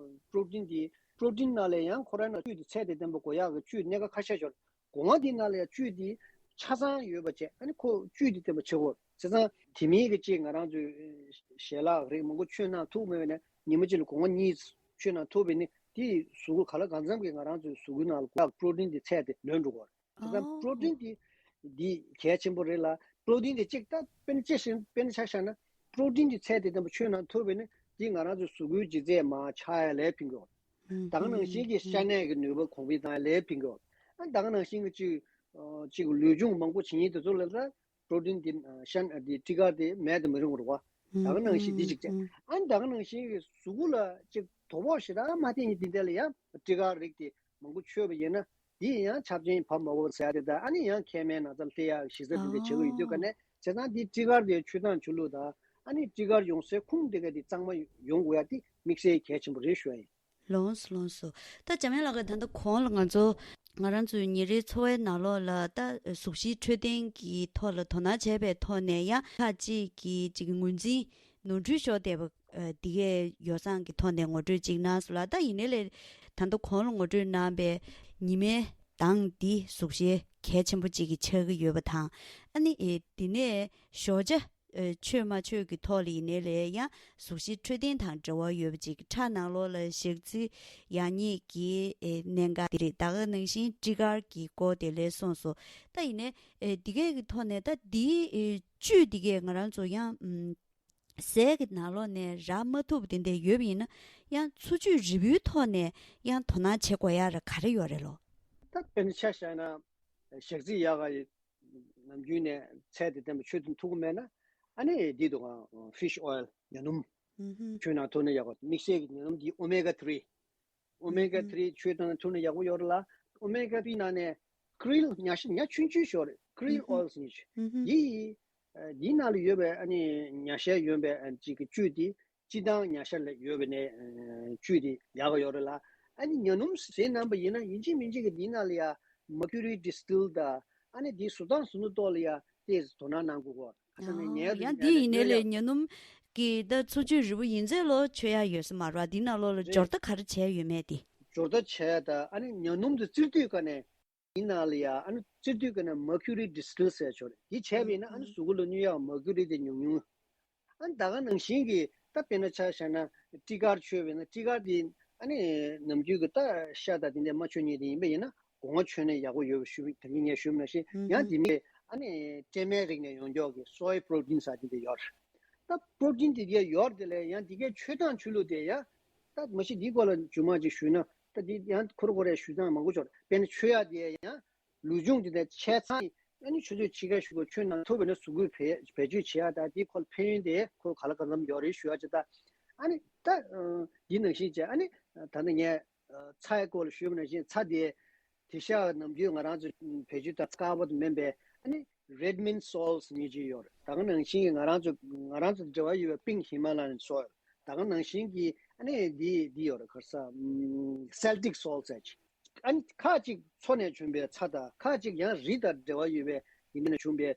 པྲོ་ཊིན་དེ་པྲོ་ཊིན་ནང་ལ་ཡང་ཁོ་རང་ནང་བཅུད་དེ་ཚད་དེ་ལྡན་པ་དགོས་ཡག་གི་བཅུད་སྣ་ཁ་ཁ་ཤས་ཤོར། སྒོ་ང་དེ་ནང་ལ་ཡང་བཅུད་དེ་ཆ་ཚང་ཡོད་པ་བྱས་ཨ་ནི་ཁོ་བཅུད་དེ་ལྡན་པ་བྱེད་དགོས། བྱས་ཙང་དེ་མིན་གྱི་ཅིག་ང་རང་ཚོའི་ཞལ་ལག་རིགས་མང་པོ་མཆོད་གནང་ཐུབ་མེད་པ་ནས་ཉི་མ་གཅིག་ལ་སྒོ་ང་གཉིས་མཆོད་གནང་ཐུབ་པ་ནི། དེ་གཟུགས་པོ་ག་ལ་གང་འཚམ་གྱིས་ང་རང་ཚོའི་གཟུགས་པོའི་ནང་ལ་པྲོ་ཊིན་དེ་ཚད་དེ་ལོན་འགྲོ་གི་རེད། དེ་ལྟར་ཨོ། པྲོ་ཊིན་དེ་འདི་གལ་ཆེན་པོ་རེད་ལ། པྲོ་ཊིན་དེ་གཅིག་ད་དཔེར་ན་ཅི་ཞིག་དཔེར་ན་ཆ་བཞག་ན་པྲོ་ཊིན་དེ་ཚད་དེ་ལྡན་པ་མཆོད་གནང་ཐུབ་པས་ན་དེ་ང་རང་ཚོའི་གཟུགས་པོའི་ལྗིད་ཚད་མར་ཆག་ཡ་ལས་ཕན་གྱི་ཡོད། ད་ག་ནང་བཞིན་གྱི་ཤ་གནད་ཀྱི་ནུས་པ་གོང་འཕེལ་བཏང་ཡ་ལས་ཕན་གྱི་ཡོད། ཨ་ད་ག་ནང་བཞིན་གྱི་ཅིག་ ཨ་ཅིག་ལུས་སྦྱོང་མང་པོ་བྱེད་མཁན་དེ་ཚོ་ལ་ད་པྲོ་ཊིན་དེ་ཨ་ཤན་དེ་སྤྲི་དཀར་དེ་མེད་དུ་མི་རུང་བ་རེད་བ། ད་ག་ནང་བཞིན་འདི་ཅིག་བྱས། ཨ་ནི་ད་ག་ནང་བཞིན་གྱི་གཟུགས་པོ་ལ་ཅིག་དོ་ཕོག་ཞེ་དྲག་མ་བསྟན་ཡིན་དེ་འདྲ་ལ་ཡང་སྤྲི་དཀར་རིགས་དེ་མང་པོ་མཆོད་པ་ཡིན་ན། འདི་ཡང་ཆབ་ཆེན་བབ་མ་བབ་ཟེར་ཡ་དེ་དང་། ཨ་ནི་ཡང་མཁལ་མའི་ན་ཚ་སླེབས་ཡ་གཞི་རྩ་དེ་འདྲ་བྱེད་ཀྱི་ཡོད་དུས་ཀ་ནས། བྱས་ཙང་འདི་སྤྲི་དཀར་དེ་མཆོད་སྟངས་ཆོས་ལུགས་དང་། ཨ་ནི་སྤྲི་དཀར་ཡོང་སའི་ཁུངས་དེ་ག་དེ་གཙང་མ་ཡོང་དགོས་ཡ་དེ་དམིགས་བསལ་གལ་ཆེན་པོ་རེད་ཞུ་ཡ་ཡིན། ལོངས་སུ་ལོངས་སུ། ད་འཇམ་དབྱངས་ལགས་ཀྱིས་ད་ལྟ་གོང་ལ་ང་ཚོ་ང་རང་ཚོའི་ཉིན་རེའི་འཚོ་བའི་ནང་ལོགས་ལ་ད་གཟུགས་གཞིའི་འཕྲོད་བསྟེན་གྱི་ཐོག་ལ་དོ་སྣང་བྱས་པའི་ཐོག་ནས་ཡང་ཁག་ཅིག་གིས་ཅིག་ངོས་འཛིན་ནོར་འཁྲུལ་ཤོར་བསྡད་པ། ཨ་འདི་གའི་ཡོ་བསྲང་གི་ཐོག་ནས་ངོ་སྤྲོད་ཅིག་གནང་སོང་ལ། ད་ཡིན་ནའི་ལས་ད་ལྟ་གོང་ལ་ངོ་སྤྲོད་གནང་པའི་ཉི་མའི་མདངས་འདི་གཟུགས་གཞི་གལ་ཆེན་པོ་ཅིག་གི་ཆགས་ཀྱི་ཡོད་པ་དང་། ཨ་ནི་ཨེ་འདི་ནས་ཞོགས་ཇ་ཨེ་མཆོད་མ་མཆོད་ཀྱི་ཐོག་ལ་ཡིན་ནའི་ལས་ཡང་གཟུགས་གཞི་འཕྲོད་བསྟེན་དང་འབྲེལ་བ་ཡོད་པ་ཅིག་གི་ཁྲག་ནང་ལོགས་ལ་ཞག་ཚི་ཡག་ཉེས་ཀྱི་ཨེ་གནད་འགག་འདི་རེད། ད་ག་ནང་བཞིན་སྤྲི་དཀར་གྱི་སྐོར་དེ་ལས་གསུངས་སོང་། ད་ཡིན་ནའི་ཨེ་འདི་གའི་གི་ཐོག་ནས་ད་འདིའི་ཨེ་བཅུད་འདི་གའི་ང་རང་ཚོ་ཡང་ཨམ། ཟས་ཀྱི་ནང་ལོགས་ནས་རག་མ་ཐུབ་དེ་འདྲ་ཡོད་པ་ཡིན་ན། ཡང་འཚོ་བཅུད་རིལ་བུའི་ཐོག་ནས་ཡང་དོ་སྣང་བྱེད་དགོས་ཡག་ར་ག་རེ་ཡོད་རེད་ལོ། ད་དཔེར་ན་ཆ་བཞག་ན་ཞག་ཚི་ཡག་ག་ཡི་ནམ་རྒྱུན་ནས་ཚལ་དེ་བསྟེན་པ་མཆོད་དུ་ཐུག་གི་མེད་ན། ཨ་ནི་འདི་འདུག་ག་ཕི་ཤི་ཨོ་ཡལ་ཉ་སྣུམ་མཆོད་ན་ཐུག་ན་ཡག་པ། དམིགས་བསལ་གྱི་ཉ་སྣུམ་འདི་ཨོ་མེ་ག་ཐི་རི། ཨོ་མེ་ག་ཐི་རི་མཆོད་དང་ཐུག་ན་ཡག་པོ་ཡོད་རེད་ལ། ཨོ་མེ་ག་ཐི་རི་ནང་ནས་ཀྲིལ་ཉ་ཤ་ཉ་ཆུང་ཆུང་ཞིག་ཡོད་རེད། ཀྲིལ་ཨོ་ཡལ་ཟེར་མཁན་ཞིག་འདི་ཨ་འདིའི་ནང་ལ་ཡོད་པའི་ཨ་ནི་ཉ་ཤས་ཡོད་པའི་ཨ་ཅིག་གི་བཅུད་དེ། སྤྱིར་བཏང་ཉ་ཤ་ལ་ཡོད་པའི་ནས་ཨ་བཅུད་དེ་ཡག་ག་ཡོད་རེད་ལ། ཨ་ནི་ཉ་སྣུམ་ཟས་གནང་པ་ཡིན་ན་ཡིན་གཅིག་མིན་གཅིག་གི་འདིའི་ནང་ལ་ཡ་མར་ཁུ་རི་ཌི་སི་ཊིལ་དང་། ཨ་ནི་འདིའི་བཟོ་སྟངས་བཟོ་ནུས་ཐོག་ལ་ཡ་ཏོག་ཙམ་དོ་སྣང་གནང་དགོས་གོ། ཨ་ས་ནས་ཉལ་ཨ་དུ་ཡང་ཉལ་འདི་ཡིན་ནའི་ལས་ཉ་སྣུམ་གི་ད་འཚོ་བཅུད་རིལ་བུ་ཡིན་ཚད་ལོ་མཆོད་ཡག་ཡོད་ས་མ་རེད་བ། འདི་ནང་ལོགས་ལ་སྦྱོར་རྟ་ག་རེ་བྱས་ཡོད་མེད་དེ། སྦྱོར་རྟ་བྱས་ད་ཨ་ནི་ཉ་སྣུམ་དུ་བཙིར་དུས་ཀ་ནས་འདི་ནང་ལ་ཡ་ཨ་ནི་བཙིར་དུས་ཀ་ནས་མར་ཁུ་རི་ཌི་སི་ཊིལ་ཟེར་ཆོག་རེད། འདི་བྱས་པ་ཡིན་ན་ཨ་ནི་གཟུགས་པོ་ལ་གནོད་ཡག་མར་ཁུ་རི་དེ་ཉུང་ཉུང་། ཨ་ནི་ད་ག་ནང་བཞིན་གྱི་ད་དཔེར་ན་ཆ་བཞག་ན་སྤྲི་དཀར་མཆོད་པ་ཡིན་ན། སྤྲི་དཀར་དེ་ཨ་ནི་ནམ་རྒྱུན་གྱི་ད་ཤ་དང་དེ་འདྲ་མ་མཆོད་མཁན་དེ་ཡིན་པ་ཡིན་ན་སྒོ་ང་མཆོད་ན་ཡག་པོ་ཡོད་པ་ཞུ། ད་གིན་ངས་ཞུས་པ་ནང་བཞིན་ཡང་དེ་མིན་ཨ་ནི་སྲན་མའི་རིགས་ནས་ཡོང་མཁན་གྱི་སོའི་པྲོ་ཊིན་ཟེར་དེ་འདྲ་ཡོད་རེད། ད་པྲོ་ཊིན་དེ་གའི་ཡོད་རེད་དེ་ལས་ཡང་དེ་གའི་མཆོད་སྟངས་ཆོས་ལུགས་དེ་ཡང་ད་མ་གཞི་འདིའི་སྐོར་ལ་རྗེས་མ་ཅིག་ཞུས་ན། ད་འདི་ཡང་ཁོ་ར་ཁོ་རའི་ཞུ་སྟངས་མང་པོ་ཡོད་རེད། དཔེར་ན་མཆོད་ཡག་དེ་ཡང་ལུས་སྦྱོང་དེ་འདྲ་བྱས་ཚར། ཨ་ནི་ཆུ་ཚོད་ཕྱེད་ཀ་ཞིག་གོ་མཆོད་གནང་ཐུབ་པ་ན་གཟུགས་པོའི་བེད་བེད་སྤྱོད་བྱེད་ཡག་དང་དེའི་ཁོ་ལ་ཕན་ཡོན་དེ་ཁོ་ག་ལ་གང་འཚམ་ཡོད་རེད་ཞུ་ཡག་ཅིག་དང་། ཨ་ནི་ད་འདི་ནང་བཞིན་བྱས། ཨ་ནི་ད་ནི་ངས་ཚྭའི་སྐོར་ལ་ཞུས་པ་ནང་བཞིན་ཚྭ་དེ་དེ་ཤ་ནམ་རྒྱུན་ང་རང་ཚོ་བེད་སྤྱོད་དང་དཀར་པོ་དེ་མིན་པའི་ཨ་ནི་རེཌ་མིན་སོལ་ཊི་ཟེར་མཁན་ཅིག་ཡོད་རེད། ད་ག་ནང་བཞིན་གྱི་ང་རང་ཚོ་ང་རང་ཚོ་འབྲེལ་བ་ཡོད་པའི་པིང་ཧི་མ་ལ་ཡན་སོལ་ཊི། ད་ག་ནང་བཞིན་གྱི་ཨ་ནི་འདི་འདི་ཡོད་རེད། ག་རེ་ཟེར། སེལ་ཊིག་སོལ་ཊི་ཟེར་ཅིག་ཨ་ནི་ཁ་ཅིག་མཚོ་ནས་བྱུང་བའི་ཚྭ་དང་། ཁ་ཅིག་ཡང་རི་དང་འབྲེལ་བ་ཡོད་པའི་ཡིན་ན་བྱུང་བའི་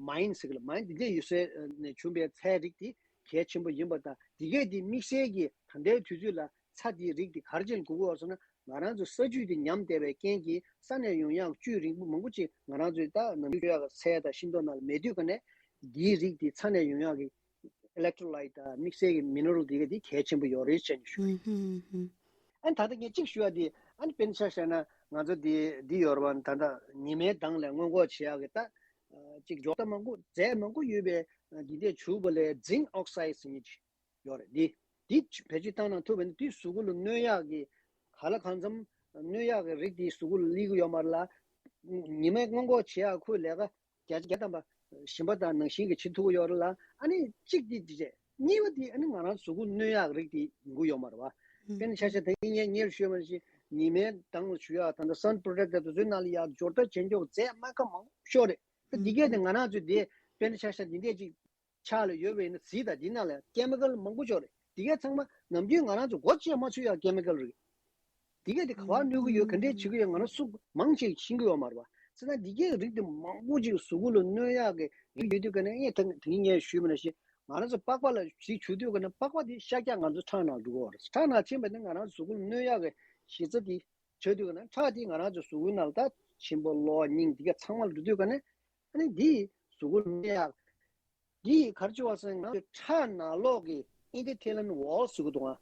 མའིན་ཟེར་གི་ལ། མའིན་འདི་འདྲ་ཡོད་སའི་ནས་བྱུང་བའི་ཚྭའི་རིགས་དེ་གལ་ཆེན་པོ་ཡིན་པ་དང་། འདི་གས་དེ་དམིགས་བསལ་གྱི་ད་ལྟའི་དུས་ཚོད་ལ་ཚྭ་དེའི་རིགས་དེ་ག་རེ་བྱས་ནས་དགོས་ཀྱི་ཡོད་རེད་ཟེར་ན། ང་རང་ཚོ་ས་རྒྱུས་དེ་ཉམས་བསྡད་པའི་རྐྱེན་གྱིས་ས་ནས་ཡོང་ཡག་བཅུད་རིལ་བུ་མང་པོ་ཅིག་ང་རང་ཚོའི་ད་ནམ་རྒྱུན་སྤྱོད་ཡག་གི་ཚལ་དང་ཤིང་ཏོག་ནང་ལ་མེད་དུས་ཀ་ནས། འདིའི་རིགས་དེ་ཚྭ་ནས་ཡོང་ཡག་གི་ཨི་ལེག་ཊོ་ལའིཊ་དང་དམིགས་བསལ་གྱི་མི་ནེ་རལ་དེ་ག་དེ་གལ་ཆེན་པོ་ཡོད་རེད་ཅེས་ཞུ། ཨ་ནི་ད་ལྟ་ངས་གཅིག་ཞུ་ཡ་དེ། ཨ་ནི་དཔེར་ན་ཆ་བཞག་ན་ང་ཚོ་འདི་འདི་ཡོད་རེད་བ། ད་ལྟ་ཉི་མའི་མདངས་ལ་སྔོན་འགོག་བྱེད་ཡག་གི་ད་ཅིག་སྦྱོར་རྟ་མང་པོ་རྫས་མང་པོ་ཡོད་པའི་འདི་འདྲས་བྱུག་པ་ལས་ཛིང་ཨོག་སའིཌ་ཟེར་མཁན་ཅིག་ཡོད་རེད། འདི་འདི་བེད་སྤྱོད་བཏང་ན་ཐུབ་པ་ཡིན་ན་དེ་གཟུགས་པོ་ལ་གནོད་ཡག་གི་ག་ལ་གང་འཚམ་གནོད་ཡག་གི་རིགས་དེ་གཟུགས་པོ་ལ་སླེབས་ཀྱི་ཡོད་མ་རེད་ལ། ཉི་མའི་སྔོན་འགོག་བྱེད་ཡག་ཁོའི་ལས་ཀ་བརྒྱ་ཆ་བརྒྱ་ཐམ་པ་གཞན་པ་དང་ནང་བཞིན་གྱི་བྱེད་ཐུབ་ཀྱི་ཡོད་རེད་ལ། ཨ་ནི་གཅིག་དེ་དེ་བྱས། གཉིས་པ་དེ་ཨ་ནི་ང་རང་གཟུགས་པོ་གནོད་ཡག་རིགས་དེ་ཡོང་གི་ཡོད་མ་རེད་བ། དཔེར་ན་ཆ་བཞག་ད་གིན་ངས་སྔོན་ལ་ཞུས་པ་ནང་བཞིན་ཉི་མའི་མདངས་ལ་བྱུག་ཡག་ད་ལྟ་སན་པྲོ་ཊེག་ཊར་དེ་ཚོའི་ནང་ལ་ཡ་སྦྱོར་རྟ་བྱེད་མགྱོགས་རྫས་སྨན་ཁབ་མང་པོ་ཤོར་རེད། ད་འདི་གས་དེ་ང་རང་ཚོས་དེ་དཔེར་ན་ཆ་བཞག་འདི་འདྲས་ཅིག་ཆགས་ལ་ཡོད་པ་ཡིན་ན་གཟིགས་དང་། འདི་ནང་ལ་ཀེ་མི་ཀལ་མང་པོ་ཤོར་རེད། འདི་གས་ཚང་མ་ནམ་རྒྱུན་ང་རང་ཚོ་སྒོ་ཕྱེ་མ་ཆོད་ཡག་ཀེ་མི་ཀལ་རེད། འདི་གས་དེ་ག་པར་གནོད་ཀྱི་ཡོད། ག་འདྲས་བྱེད་ཀྱི་ཡོད། ང་རང་ཚོ་མང་ཆེ་ཤེས་ཀྱི་ཡོད་མ་རེད་བ། ཟེར་ན་འདི་གས་རིགས་དེ་མང་པོ་ཅིག་གཟུགས་པོ་ལ་གནོད་ཡག་གི་རིགས་ཡོད་དུས་ཀ་ནས། ངས་ད་དེ་ངས་ཞུས་པ་ནང་བཞིན་ང་རང་ཚོ་པགས་པ་ལ་གཟིགས་བྱུག་དུས་ཀ་ནས་པགས་པ་དེ་ཤར་རྒྱག་ང་ཚོ་ཁྲག་ནང་འགྲོ་གི་ཡོད་རེད། ཁྲག་ནང་ཕྱིན་པ་ནི་ང་རང་ཚོ་གཟུགས་པོ་ལ་གནོད་ཡག་གི་གཞི་རྩ་དེ་ཆགས་དུས་ཀ་ནས། ཁྲག་དེ་ང་རང་ཚོ་གཟུགས་པོའི་ནང་ལ་ད་གཤིན་པོ་གློ་སྙིང་འདི་ག་ཚང་མ་ལ་འགྲོ་དུས་ཀ་ནས། ཨ་ནི་འདི་གཟུགས་པོ་ལ་གནོད་ཡག་འདི་ག་རེ་བྱེད་པ་ཟེར་ན། ང་ཚོའི་ཁྲག་ནང་ལོགས་ཀྱི་ཨེན་ཊི་ཐེ་ལན་ཝོལ་ཟེར་གྱི་འདུག་ག་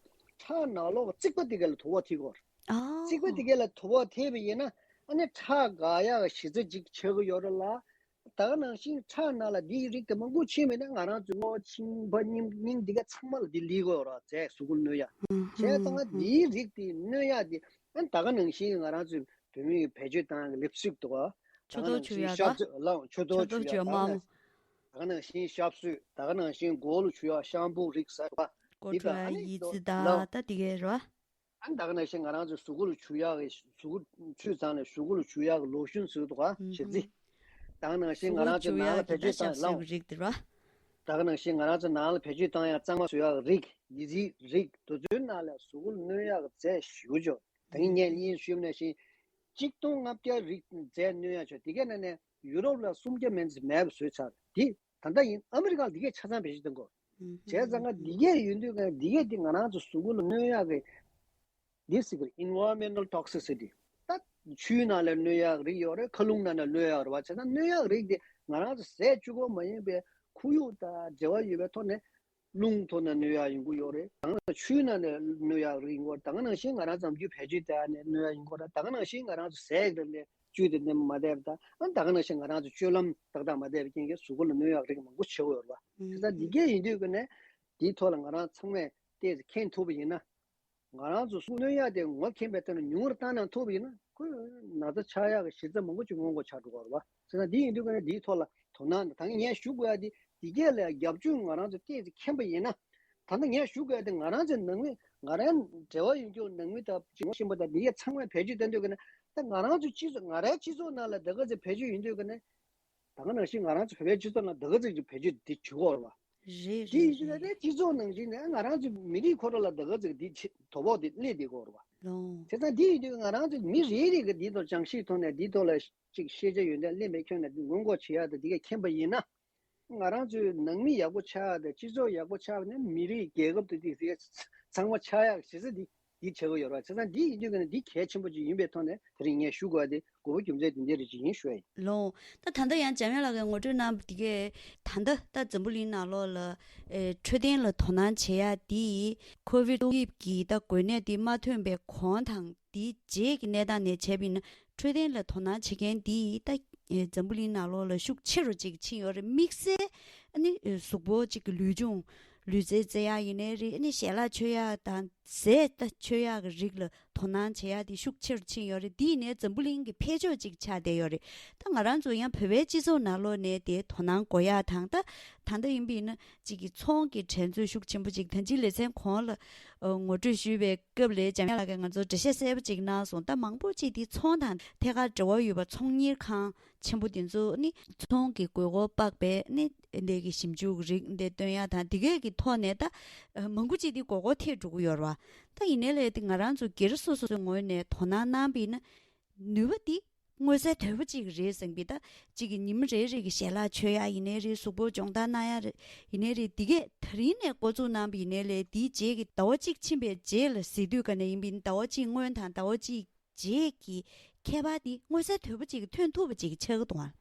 ཁྲག་ནང་ལོགས་ཀྱི་རྩིག་པ་དེ་ག་ལ་དུ་བ་ཐེབས་ཀྱི་ཡོད་རེད། ཨ། རྩིག་པ་དེ་ག་ལ་དུ་བ་ཐེབས་པ་ཡིན་ན། ཨ་ནི་ཁྲག་འགག་ཡག་གི་གཞི་རྩ་ཅིག་ཆགས་ཀྱི་ཡོད་རེད་ལ། ད་ག་ནང་བཞིན་ཁྲག་ནང་ལ་འདིའི་རིགས་དེ་མང་པོ་ཕྱིན་པ་ཡིན་ན་ང་རང་ཚོའི་གློ་མཆིན་པ་སྙིང་སྙིང་འདི་ག་ཚང་མ་ལ་འདི་སླེབས་ཀྱི་ཡོད་རེད། རྫས་གཟུགས་པོ་ལ་གནོད་ཡག་བྱས་ཙང་འདིའི་རིགས་དེ་གནོད་ཡག་དེ། ཨ་ནི་ད་ག་ནང་བཞིན་ང་རང་ཚོའི་བོད་མི་ཡིས་བེད་སྤྱོད་བཏང་ཡག་གི་ལིབ་སི་ཊིག་འདུག་ག་ཆུ་གཏོར་ཆུ་ཡག་ར། ལགས་ཆུ་གཏོར་ཆུ་ཡག་དམར་མོ། ད་ག་ནང་བཞིན་ཞབས་སོས། ད་ག་ནང་བཞིན་མགོ་ལ་བྱུག་ཡག་ཤམ་བུ་རིགས་ཟེར་བ། སྐོར་བྲོ་ཡག་ཡི་ཙི་ད་ད་དེ་གས་ར། ཨ་ནི་ད་ག་ནང་བཞིན་ང་རང་ཚོ་གཟུགས་པོ་ལ་བྱུག་ཡག་གི་གཟུགས་པོ་ཆུ་གཙང་ནས་གཟུགས་པོ་ལ་བྱུག་ཡག་གི་ལོ་ཤོན་ཟེར་འདུག་ག་ཞེ་ཙི། ད་ག་ནང་བཞིན་ང་རང་ཚོ་ནང་ལ་བེད་སྤྱོད་བཏང་ལགས། རིགས་དེ་ར། ད་ག་ནང་བཞིན་ང་རང་ཚོ་ནང་ལ་བེད་སྤྱོད་བཏང་ཡག་གཙང་མ་བཟོ་ཡག་རིགས་ཡི་ཙིའི་རིགས་དེ་ཚོའི་ནང་ལ་གཟུགས་པོ་ལ་གནོད་ཡག་གི་རྫས་ཞེ་པོ་ཅིག་ཡོད། ད་གིན་ངས་གཉིས་ཞུས་ནང་བཞིན་གཅིག་སྟོང་ལྔ་བརྒྱ་རིགས་རྫས་གནོད་ཡག་ཅིག་ཡོད། དེ་གས་ནང་ནས་ཡུ་རོབ་ལ་སུམ་བརྒྱ་མན་ཙམ་མེད་པ་བཟོས་ཚར། དེ་ད་ལྟ་ཡིན་ཨ་མི་རི་ཀ་ལ་འདི་གས་ཆ་ཚང་བེད་སྤྱོད་གཏོང་དགོས། བྱས་ཙང་ང་འདི་གས་ཡོད་དུས་ཀྱང་འདི་གས་འདི་ང་རང་ཚོ་གཟུགས་པོ་ལ་གནོད་ཡག་གི་འདི་ཟེར་གི་རེད། Environmental toxicity། ད་ཆུའི་ནང་ལ་གནོད་ཡག་རིགས་ཡོད་རེད། མཁའ་རླུང་ནང་ལ་གནོད་ཡག་རེད་བ། བྱས་ཙང་གནོད་ཡག་རིགས་དེ་ང་རང་ཚོ་ཟས་བཅུད་ཀྱི་མ་ཡིན་པའི་ཁོར་ཡུག་དང་འབྲེལ་བ་ཡོད་པའི་ཐོག་ནས་རླུང་ཐོག་ནས་གནོད་ཡག་ཡོང་གི་ཡོད་རེད། ད་ག་ནང་ཆུའི་ནང་ནས་གནོད་ཡག་རིགས་ཡོང་གི་རེད། ད་ག་ནང་བཞིན་ང་རང་ཚོ་ནམ་རྒྱུན་བེད་སྤྱོད་བཏང་ནས་གནོད་ཡག་ཡོང་གི་རེད། ད་ག་ནང་བཞིན་ང་རང་ཚོ་ཟས་ཀྱི་ནང་ནས་བཅུད་དེ་ནི་མ་བསྡད་པ་དང་ཨ་ད་ག་ནང་བཞིན་ང་རང་ཚོ་སྤྱོད་ལམ་ཏག་ཏག་མ་བསྡད་པའི་རྐྱེན་གྱིས་གཟུགས་པོ་ལ་གནོད་ཡག་རིགས་མང་པོ་ཆགས་ཀྱི་ཡོད་རེད་བ། བྱས་ཙང་འདི་གས་ཡིན་དུས་ཀྱི་ནས་འདིའི་ཐོག་ལ་ང་རང་ཚང་མས་ཏོག་ཙམ་མཁྱེན་ཐུབ་པ་ཡིན་ན། ང་རང་ཚོ་གཟུགས་གནོད་ཡག་དེ་ངོ་མཁྱེན་པའི་ཐོག་ནས་ཉུང་རུ་བཏང་ན་ཐུབ་པ་ཡིན་ན་ཁོས་ན་ཚ་ཆགས་ཡག་གི་གཞི་རྩ་མང་པོ་ཅིག་སྔོན་འགོག་ཆགས་འགྲོ་གི་རེད་བ། བྱས་ཙང་འདི་ཡིན་དུས་ཀ་ནས་འདིའི་ཐོག་ལ་དོ་སྣང་དང་ད་ངས་ཞུ་དགོས་ཡག་དེ་འདི་གས་ལ་རྒྱབ་སྐྱོར་ང་རང་ཚོ་ཏོག་ཙམ་མཁྱེན་པ་ཡིན་ན། ད་ལྟ་ངས་ཞུ་དགོས་ཡག་དེ་ང་རང་ཚོའི་ནང་མི་ང་རང་འབྲེལ་བ་ཡོད་མཁན་ནང་མི་དང་ཅིག་ངོ་ཤེས་པ་དང་འདི་གས་ཚང་མས་བེད་སྤྱོད་བཏང་དུས་ཀ་ནས་ད་ང་རང་ཚོ་སྤྱི་ཚོགས་ང་རའི་སྤྱི་ཚོགས་ནང་ལ་ད་ག་ཚོད་བེད་སྤྱོད་ཡིན་དུས་ཀ་ནས། ད་ག་ནང་བཞིན་ང་རང་ཚོ་བོད་པའི་སྤྱི་ཚོགས་ནང་ད་ག་ཚོད་ཀྱི་བེད་སྤྱོད་འདི་བྱེད་ཀྱི་ཡོད་རེད་བ། རེད་དེ་རེད་ཡིན་དུས་རེད། ད་ལྟའི་སྤྱི་ཚོགས་ནང་བཞིན་ནས་ང་རང་ཚོའི་མི་རིགས་ཁོ་རང་ལ་ད་ག་ཚོད་འདི་ཆེ་དོ་ཕོག་འདི་སླེབས་བསྡད་ཀྱི་ཡོད་རེད་བ། ལོ། བྱས་ཙང་འདི་ཡིན་དུས་ང་རང་ཚོ་མི་རེ་རེ་གི་འདི་ཐོག་སྦྱང་ཤེས་ཐོག་ནས་འདི་ཐོག་ལ་ཅིག་ཤེས་བྱ་ཡོན་ཏན་ལེན་པའི་ཁྱོན་ནས་འདི་སྔོན་འགོག་བྱེད་ཡག་དང་འདི་གས་མཁྱེན་པ་ཡིན་ན། ང་རང་ཚོའི་ནང་མི་ཡག་པོ་ཆགས་ཡག་དང་སྤྱི་ཚོགས་ཡག་པོ་ཆགས་ནས་མི་རིགས་རྒྱལ་ཁབ་དང་དེ་ཚང་མ་ཆགས་ཡག་གཞི་རྩ་འདི། འདི་བྱེད་དགོས་ཡོད་རེད་བ། བྱས་ཙང་འདི་ཡིན་དུས་ཀ་ནས་འདི་གལ་ཆེན་པོ་ཅིག་ཡིན་པའི་ཐོག་ནས་དེ་རིང་ངས་ཞུ་དགོས་པ་དེ་དགོས་པ་རྒྱུ་མཚན་དེ་འདྲ་རེ་ཅིག་ཡིན་ཞུ་ཡ་ཡིན། ལོ། ད་ད་ལྟ་ཡང་འཇམ་དབྱངས་ལགས་ཀྱིས་ངོ་སྤྲོད་གནང་བ་དེ་གས་ད་ལྟ་ད་འཛམ་བུ་གླིང་ནང་ལོགས་ལ་ཨེ་འཕྲོད་བསྟེན་ལ་དོ་སྣང་བྱེད་ཡ་དེ་ཀོ་བིད་ཏོག་དབྱིབས་ཀྱི་ད་འགོས་ནད་དེ་མ་ཐོན་པའི་གོང་དང་དེའི་རྗེས་ཀྱི་གནས་སྟངས་ནས་བྱས་པ་ཡིན་ན་འཕྲོད་བསྟེན་ལ་དོ་སྣང་བྱེད་མཁན་དེ་ད་ཨེ་འཛམ་བུ་གླིང་ནང་ལོགས་ལ་ཤུགས་ཆེ་རུ་ཅིག་ཕྱིན་ཡོད་རེད། དམིགས་བསལ་ཨ་ནི་གཟུགས་པོ་ཅིག་གི་ལུས་སྦྱོང་ལུས་རྩལ་རྩེ་ཡ་ཡིན་ནའི་རེད། ཨ་ནི་ཞལ་ལག་མཆོད་ཡ་དང་ཟས་ད་མཆོད་ཡག་གི་རིགས་ལ་དོ་སྣང་བྱེད་ཡག་དེ་ཤུགས་ཆེ་རུ་ཕྱིན་ཡོད་རེད། དེ་ཡིན་ནའི་འཛམ་བུ་གླིང་གི་འཕེལ་ཕྱོགས་ཅིག་ཆགས་བསྡད་ཡོད་རེད། ད་ང་རང་ཚོ་ཡང་བོད་པའི་སྤྱི་ཚོགས་ནང་ལོགས་ནས་དེ་དོ་སྣང་དགོས་ཡག་དང་། ད་ད་ལྟ་ཡིན་པ་ཡིན་ན་གཅིག་གི་ཚོང་གི་འགྲན་རྩོད་ཤུགས་ཆེན་པོ་ཅིག་ད་ཅི་ལེ་ཚན་གོང་ལ་ཨ་ངོ་སྤྲོད་ཞུས་པའི་སྐབས་ལ་འཇམ་དབྱངས་ལགས་ཀྱིས་ང་ཚོར་འགྲེལ་བཤད་གསལ་པོ་ཅིག་གནང་སོང་། ད་མང་པོ་ཅིག་དེ་ཚོང་དང་ཐད་ཀར་འབྲེལ་བ་ཡོད་པ་ཚོང་གཉེར་ཁང་ཆེན་པོ་དེ་ཚོ་ནི་ཚོང་གི་དགོས་མཁོ་དཔག་པའི་ནི་འདི་གི་ཞིབ་འཇུག་རིགས་འདི་སྟོན་ཡག་དང་དེ་གས་ཀྱི་ཐོག་ནས་ད་ཨ་མང་པོ་ཅིག་དེ་དགོས་མཁོ་ཐེབས་འགྲོ་གི་ཡོད་རེད་བ། ད་ཡིན་ནའི་ལས་དེ་ང་རང་ཚོ་སྒེར་སོ་སོའི་ངོས་ནས་དོ་སྣང་གནང་བ་ཡིན་ན་ནུས་པ་དེ་མངོན་གསལ་དོད་པོ་ཅིག་རེད་བསམ་གི། ད་གཅིག་གི་ཉི་མ་རེ་རེ་གི་ཞལ་ལག་མཆོད་ཡག་ཡིན་ནའི་རེད། གཟུགས་པོ་སྦྱོང་བརྡར་གནང་ཡག་རེད་ཡིན་ནའི་རེད། འདི་གས་ད་རིང་ནས་འགོ་བཙུགས་གནང་བ་ཡིན་ནའི་ལས་དེའི་རྗེས་ཀྱི་ཟླ་བ་གཅིག་ཕྱིན་པའི་རྗེས་ལ་ཟེར་དུས་ག་ནས་ཡིན་པ་ཡིན་ཟླ་བ་གཅིག་སྔོན་དང་ཟླ་བ་གཅིག་རྗེས་ཀྱི་ཁྱད་པར་དེ་མངོན་གསལ་དོད་པོ་ཅིག་ཐོན་ཐུབ་པ་ཅིག་ཆགས་ཀྱི་འདུག་ཨ།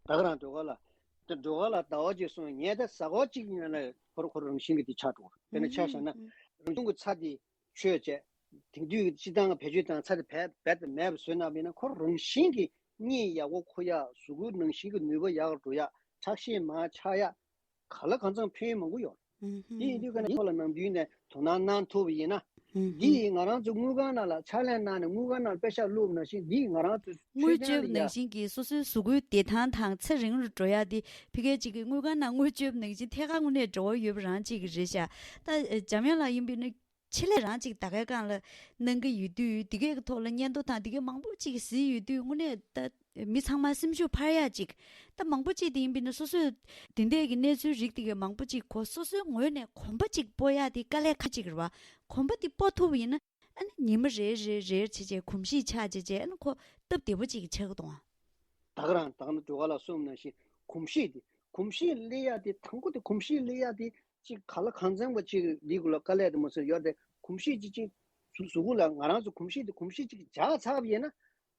ད་ག་རང་སྒྲོལ་དཀར་ལགས། ད་སྒྲོལ་དཀར་ལགས་ཟླ་བ་གཅིག་སོང་ངས་ད་གཟའ་འཁོར་གཅིག་ཡིན་ན་ཁོ་རང་ཁོ་རང་རང་བཞིན་གྱི་དེ་ཆགས་འགྲོ། དཔེར་ན་ཆ་བཞག་ན་རང་བྱུང་གི་ཚྭ་དེ་མཆོད་བྱས། དེང་དུས་ཀྱི་སྤྱིར་བཏང་བེད་སྤྱོད་བཏང་ཚྭ་དེ་བེད་བེད་དུ་མེད་པ་བཟོས་གནང་བ་ཡིན་ན་ཁོ་རང་བཞིན་གྱིས་གཉིད་ཡག་པོ་ཁུག་ཡག་གཟུགས་པོ་ནང་བཞིན་གྱི་ནུས་པ་ཡག་རུ་འགྲོ་ཡག་ཁྲག་ཤེད་མར་ཆག་ཡག་ག་ལ་གང་འཚམ་ཕན་ཡོན་མང་པོ་ཡོད། དེ་ཡིན་དུས་ཀ་ནས་ཁོ་ལ་ནམ་རྒྱུན་ནས་དོ་སྣང་གནང་ཐུབ་པ་ཡིན་ན། འདི་ཡིས་ང་རང་ཚོ་དངུལ་ཁང་ནང་ལ་ཕྱག་ལས་གནང་ནས་དངུལ་ཁང་ནང་ལ་པེ་ཤག་བླུགས་ནང་བཞིན་འདི་ཡིས་ང་རང་ཚོ་དངུལ་བཅོལ་ནང་བཞིན་གྱི་སོ་སོའི་གཟུགས་པོའི་བདེ་ཐང་དང་ཚེ་རིང་རུ་འགྲོ་ཡག་འདི་ཕ་གི་གཅིག་གི་དངུལ་ཁང་ནང་དངུལ་བཅོལ་ནང་བཞིན་ཐད་ཀར་དངོས་གནས་འབྲེལ་བ་ཡོད་པ་རང་གཅིག་གི་རེད་ཤག་ད་འཇམ་དབྱངས་ལགས་ཡིན་པས་ན། ཆེད་ལས་རང་གཅིག་ད་གའི་སྒང་ལ་གནང་གི་ཡོད་དུས་འདི་གའི་ཐོག་ལ་སྙན་ཐོ་དང་འདི་གའི་མང་པོ་ཅིག་གཟིགས་ཡོད་དུས་དངོས་གནས་ད་མི་ཚང་མ་སེམས་ཤུགས་འཕར་ཡག་ཅིག་ད་མང་པོ་ཅིག་དེ་ཡིན་པས་ན་སོ་སོས་དེ་འདྲས་ཀྱི་གནས་ཚུལ་རིགས་དེ་གའི་མང་པོ་ཅིག་གོ་སོ་སོའི་ངོས་ནས་གོམ་པ་ཅིག་སྤོ་ཡག་དེ་དཀའ་ལས་ཁག་ཅིག་རེད་བ། གོམ་པ་དེ་སྤོ་ཐུབ་པ་ཡིན་ན་ཨ་ནི་ཉི་མ་རེ་རེ་རེ་བྱས་བྱས་གོམས་གཤིས་ཆགས་བྱས་བྱས་ཨ་ནི་ཁོ་སྟབས་བདེ་པོ་ཅིག་ཆགས་ཀྱི་འདུག་ཨ། ད་ག་རང་ད་ག་ནང་སྒྲོལ་དཀར་ལགས་གསུངས་ནང་བཞིན་གོམས་གཤིས་དེ་གོམས་གཤིས་སླེབས་ཡག་དེ་དང་པོ་དེ་གོམས་གཤིས་སླེབས་ཡག་དེ་གཅིག་ག་ལ་གང་འཚམ་པ་གཅིག་འདི་གུ་ལ་དཀའ་ལས་དེ་མ་ཟད་ཡོད་དེ་གོམས་གཤིས་གཅིག་གཅིག་གཟུགས་གཟུགས་པོ་ལ་ང་རང་ཚོ་གོམས་གཤིས་དེ་གོམས་གཤིས་གཅིག་འཇགས་ཚར་བ་ཡིན་ན་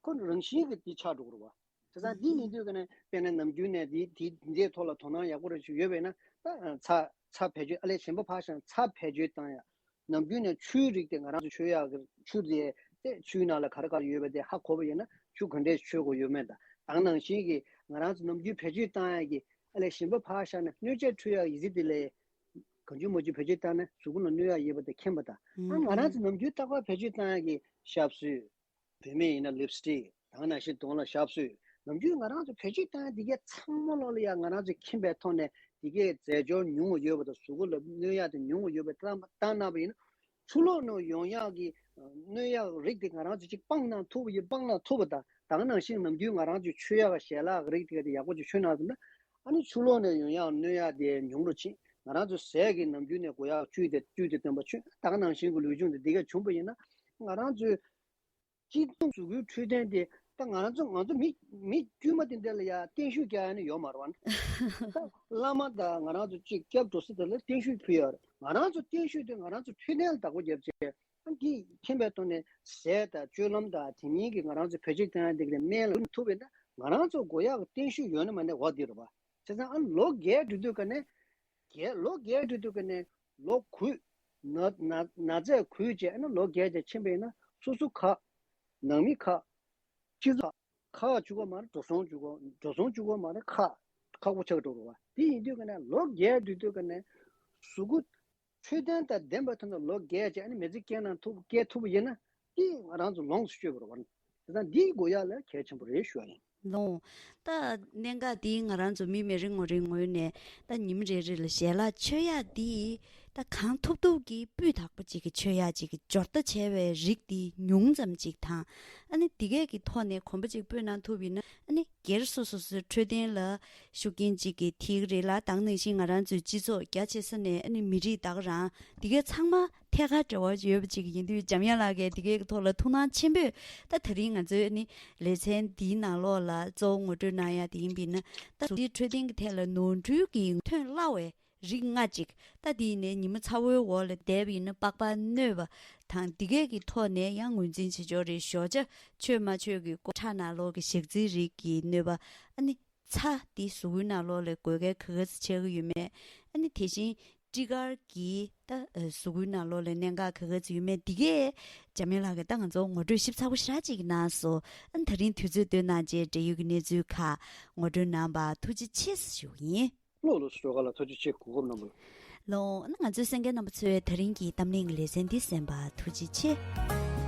ཁོ་རང་བཞིན་གྱིས་དེ་ཆགས་འགྲོ་གི་རེད་བ། བྱས་ཙང་འདི་ཡིན་དུས་ཀ་ནས་དཔེར་ན་ནམ་རྒྱུན་ནས་འདི་དེ་འདིའི་ཐོག་ལ་དོ་སྣང་ཡག་པོ་རེ་ཞིག་ཡོད་པས་ན་ད་ཚྭ་ཚྭ་བེད་སྤྱོད་ཨ་ལས་གཞན་པ་ཕར་བཞག་ཚྭ་བེད་སྤྱོད་བཏང་ཡག་ནམ་རྒྱུན་ནས་ཆུའི་རིགས་དེ་ང་རང་ཚོ་མཆོད་ཡག་གི་ཆུ་དེ་དེ་ཆུའི་ནང་ལ་ག་རེ་ག་རེ་ཡོད་པ་དེ་ཧ་གོ་བ་ཡིན་ན་ཆུ་ག་འདྲས་མཆོད་དགོས་ཡོད་མེད་དང་། ད་ག་ནང་བཞིན་གྱི་ང་རང་ཚོ་ནམ་རྒྱུན་བེད་སྤྱོད་བཏང་ཡག་གི་ཨ་ལས་གཞན་པ་ཕར་བཞག་ན་སྣོད་ཆས་འཁྲུ་ཡག་ཡི་ཙི་དེ་ལས་གང་བྱུང་མང་བྱུང་བེད་སྤྱོད་བཏང་ན་གཟུགས་པོ་ལ་གནོད་ཡག་ཡོད་པ་དེ་མཁྱེན་པ་དང་། ཨ་ང་རང་ཚོ་ནམ་རྒྱུན་རྟག་པར་བེད་སྤྱོད་བཏང་ཡག་གི་ཞབས་སོས། བུད་མེད་ཡིན་ན་ལིབ་སི་ཊིག་ད་ག་ནང་བཞིན་གདོང་ལ་ཞབས་སོས། ནམ་རྒྱུན་ང་རང་ཚོ་བེད་སྤྱོད་བཏང་ཡ་འདི་གའི་ཚང་མ་ལོག་ལ་ཡ་ང་རང་ཚོ་མཁྱེན་པའི་ཐོག་ནས་འདི་གའི་རྫས་སྦྱོར་ཉུང་བ་ཡོད་པ་དང་གཟུགས་པོ་ལ་གནོད་ཡ་དེ་ཉུང་བ་ཡོད་པ་བཏང་བཏང་གནང་བ་ཡིན་ན། ཆུ་ལོག་ནང་ཡོང་ཡག་གི་གནོད་ཡག་རིགས་དེ་ང་རང་ཚོས་ཅིག་སྤང་གནང་ཐུབ་པ་ཡིན། སྤང་གནང་ཐུབ་པ་དང་། ད་ག་ནང་བཞིན་ནམ་རྒྱུན་ང་རང་ཚོས་མཆོད་ཡག་ཞལ་ལག་གི་རིགས་དེ་ག་དེ་ཡག་པོ་ཅིག་མཆོད་གནང་ཐུབ་ན། ཨ་ནི་ཆུ་ལོག་ནས་ཡོང་ཡག་གནོད་ཡག་དེ་ཉུང་རུ་ཕྱིན། ང་རང་ཚོས་ཟས་ཀྱི་ནམ་རྒྱུན་ནས་དགོས་ཡག་བཅུད་དེ་བཅུད་དེ་བཏོན་པ་ཆུ་ད་ག་ནང་བཞིན་གྱི་ལུས་སྦྱོང་དེ་འདི་ག་བྱུང་པ་ཡིན་ན། ང་རང་ཚོས་སྤྱི་ཚོགས་གཟུགས་པོའི་འཕྲོད་བསྟེན་དེ་ད་ང་རང་ཚོ་ང་ཚོ་མི་མི་དཀྱུས་མ་དེ་འདྲ་ལ་ཡ་བརྟན་བཞུགས་རྒྱག་ཡ་ནི་ཡོད་མ་རེད་བ། ད་བླ་མ་དང་ང་རང་ཚོ་གཅིག་སྐྱབས་འགྲོ་ས་དེ་ལ་བརྟན་བཞུགས་ཕུལ་ཡ་རེད། ང་རང་ཚོ་བརྟན་བཞུགས་དེ་ང་རང་ཚོ་འཕྲོད་བསྟེན་ལ་བདག་པོ་རྒྱབ་བྱས། ཨ་འདི་མཁྱེན་པའི་ཐོག་ནས་ཟས་དང་སྤྱོད་ལམ་དང་དེ་མིན་གྱི་ང་རང་ཚོ་བེད་སྤྱོད་བཏང་ཡ་དེ་ག་ནས་སྨན་ལ་ཐུབ་པས་ན་ང་རང་ཚོ་དགོས་ཡག་གི་བརྟན་བཞུགས་ཡོད་ན་མེད་ན་འོ་འདི་རེད་བ། བྱས་ཙང་ཨ་ལོ་བརྒྱད་འགྲོ་དུས་ཀ་ནས། བརྒྱད་ལོ་བརྒྱད་འགྲོ་དུས་ཀ་ནས་ལོ་དགུ། ན་ན་ན་ཚས་དགུ་བྱས་ཨ་ནི་ལོ་བརྒྱད་བྱས་ཕྱིན་པ་ཡིན་ན་སོ་སོ་ཁག་ནང་མི་ཁག་སྤྱི་ཚོགས་ཁག་བཅུ་གོ་མ་རེད། འགྲོ་སོང་བཅུ་གོ་འགྲོ་སོང་བཅུ་གོ་མ་རེད། ཁག་ཁག་པོ་ཆགས་འགྲོ་རུ་བ་དེ་ཡིན་དུས་ཀ་ནས་ལོ་བརྒྱད་འགྲོ་དུས་ཀ་ནས་གཟུགས་པོ་འཕྲོད་བསྟེན་དང་ལྡན་པའི་ཐོག་ནས་ལོ་བརྒྱད་བྱས་ཨ་ནི་མི་ཚེ་སྐྱེལ་གནང་ཐུབ་སྐྱེལ་ཐུབ་པ་ཡིན་ན་དེ་ང་རང་ཚོ་ལོངས་སུ་སྤྱོད་པ་རེད་བ། དེ་ཙང་འདིའི་དགོས་ཡག་ལ་གལ་ཆེན་པོ་རེད་ཞུ་བ་ཡིན། ལོང་། ད་གནད་འགག་འདིའི་ང་རང་ཚོ་མི་མི་རེ་ངོ་རེའི་ངོས་ནས་ད་ཉིན་རེ་རེ་ལ་ཞལ་ལག་མཆོད་ཡག་འདི་ད་གང་ཐུབ་ཐུབ་ཀྱིས་སྤུས་དག་པོ་ཅིག་གི་མཆོད་ཡག་ཅིག་གི་སྦྱོར་རྟ་བྱས་པའི་རིགས་འདི་ཉུང་ཙམ་ཅིག་དང་། ཨ་ནི་འདི་གས་ཀྱི་ཐོག་ནས་གོམ་པ་ཅིག་སྤོས་གནང་ཐུབ་ཡིན་ན་ཨ་ནི་སྒེར་སོ་སོ་སོའི་འཕྲོད་བསྟེན་ལ་ཤུགས་རྐྱེན་ཅིག་གི་ཐེག་རེད་ལ། ད་ག་ནང་བཞིན་ང་རང་ཚོའི་སྤྱི་ཚོགས་རྒྱ་ཆེ་ས་ནས་ཨ་ནི་མི་རིགས་ད་ག་རང་འདི་གས་ཚང་མ་ཐད་ཀར་འབྲེལ་བ་ཡོད་པ་ཅིག་ཡིན་དུས་འཇམ་དབྱངས་ལགས་ཀྱིས་འདི་གའི་ཐོག་ལ་ཐུགས་སྣང་ཆེན་པོས་ད་དེ་རིང་ང་ཚོའི་ནི་ལེ་ཚན་འདིའི་ནང་ལོགས་ལ་གཙོ་བོ་ངོ་སྤྲོད་གནང་ཡ་དེ་ཡིན་པས་ན། ད་གཟུགས་འཕྲོད་བསྟེན་གྱི་ཐད་ལ་ནོར་འཁྲུལ་གྱི་ཐོན་སླ་བའི་རིགས་ལྔ་ཅིག་ད་དེ་ཡིན་ནའི་ཉི་མ་ཚ་བོའི་འོག་ལ་བསྡད་པ་ཡིན་ན་པགས་པ་གནོད་པ་དང་། འདི་གའི་གི་ཐོག་ནས་ཡང་ངོས་འཛིན་བྱེད་ཆོག་རེད། ཞོགས་ཇ་མཆོད་མ་མཆོད་ཀྱི་སྐོར། ཁྲག་ནང་ལོགས་ཀྱི་ཞག་རྩི་རིགས་ཀྱི་གནོད་པ། ཨ་ནི་ཚྭ་འདི་གཟུགས་པོའི་ནང་ལོགས་ལ་དགོས་གལ་ག་ག་ཚོད་ཆགས་ཀྱི་ཡོད་མེད། ཨ་ནི་དེ་བཞིན་སྤྲི་དཀར་གྱི་ད་གཟུགས་པོའི་ནང་ལོགས་ལ་གནད་འགག་ག་ག་ཚོད་ཡོད་མེད་འདི་གས་འཇམ་དབྱངས་ལགས་ཀྱིས་ད་ང་ཚོ་ངོ་སྤྲོད་ཞིབ་ཚགས་པོ་ཞེ་དྲག་ཅིག་གནང་སོང་། ཨ་ནི་ད་རིང་དུས་ཚོད་བཏོན་གནང་བྱས་འབྲེལ་ཡོད་ཀྱི་གནས་ཚུལ་ཁག་ངོ་སྤྲོད་གནང་བར་ཐུགས་རྗེ་ཆེ་ཞུ་གི་ཡིན། ལགས་ལགས་སོ། ཁ་ལགས་ཐུགས་རྗེ་ཆེ། གོ་སྐབས་གནང་བ་ལ། ལགས་ན་ང་ཚོའི་གསན་མཁན་རྣམ་པ་ཚོས་ད་རིང་གི་གཏམ་གླེང་གི་ལེ་ཚན་འདི་གསན་པར་ཐུགས་རྗེ་ཆེ།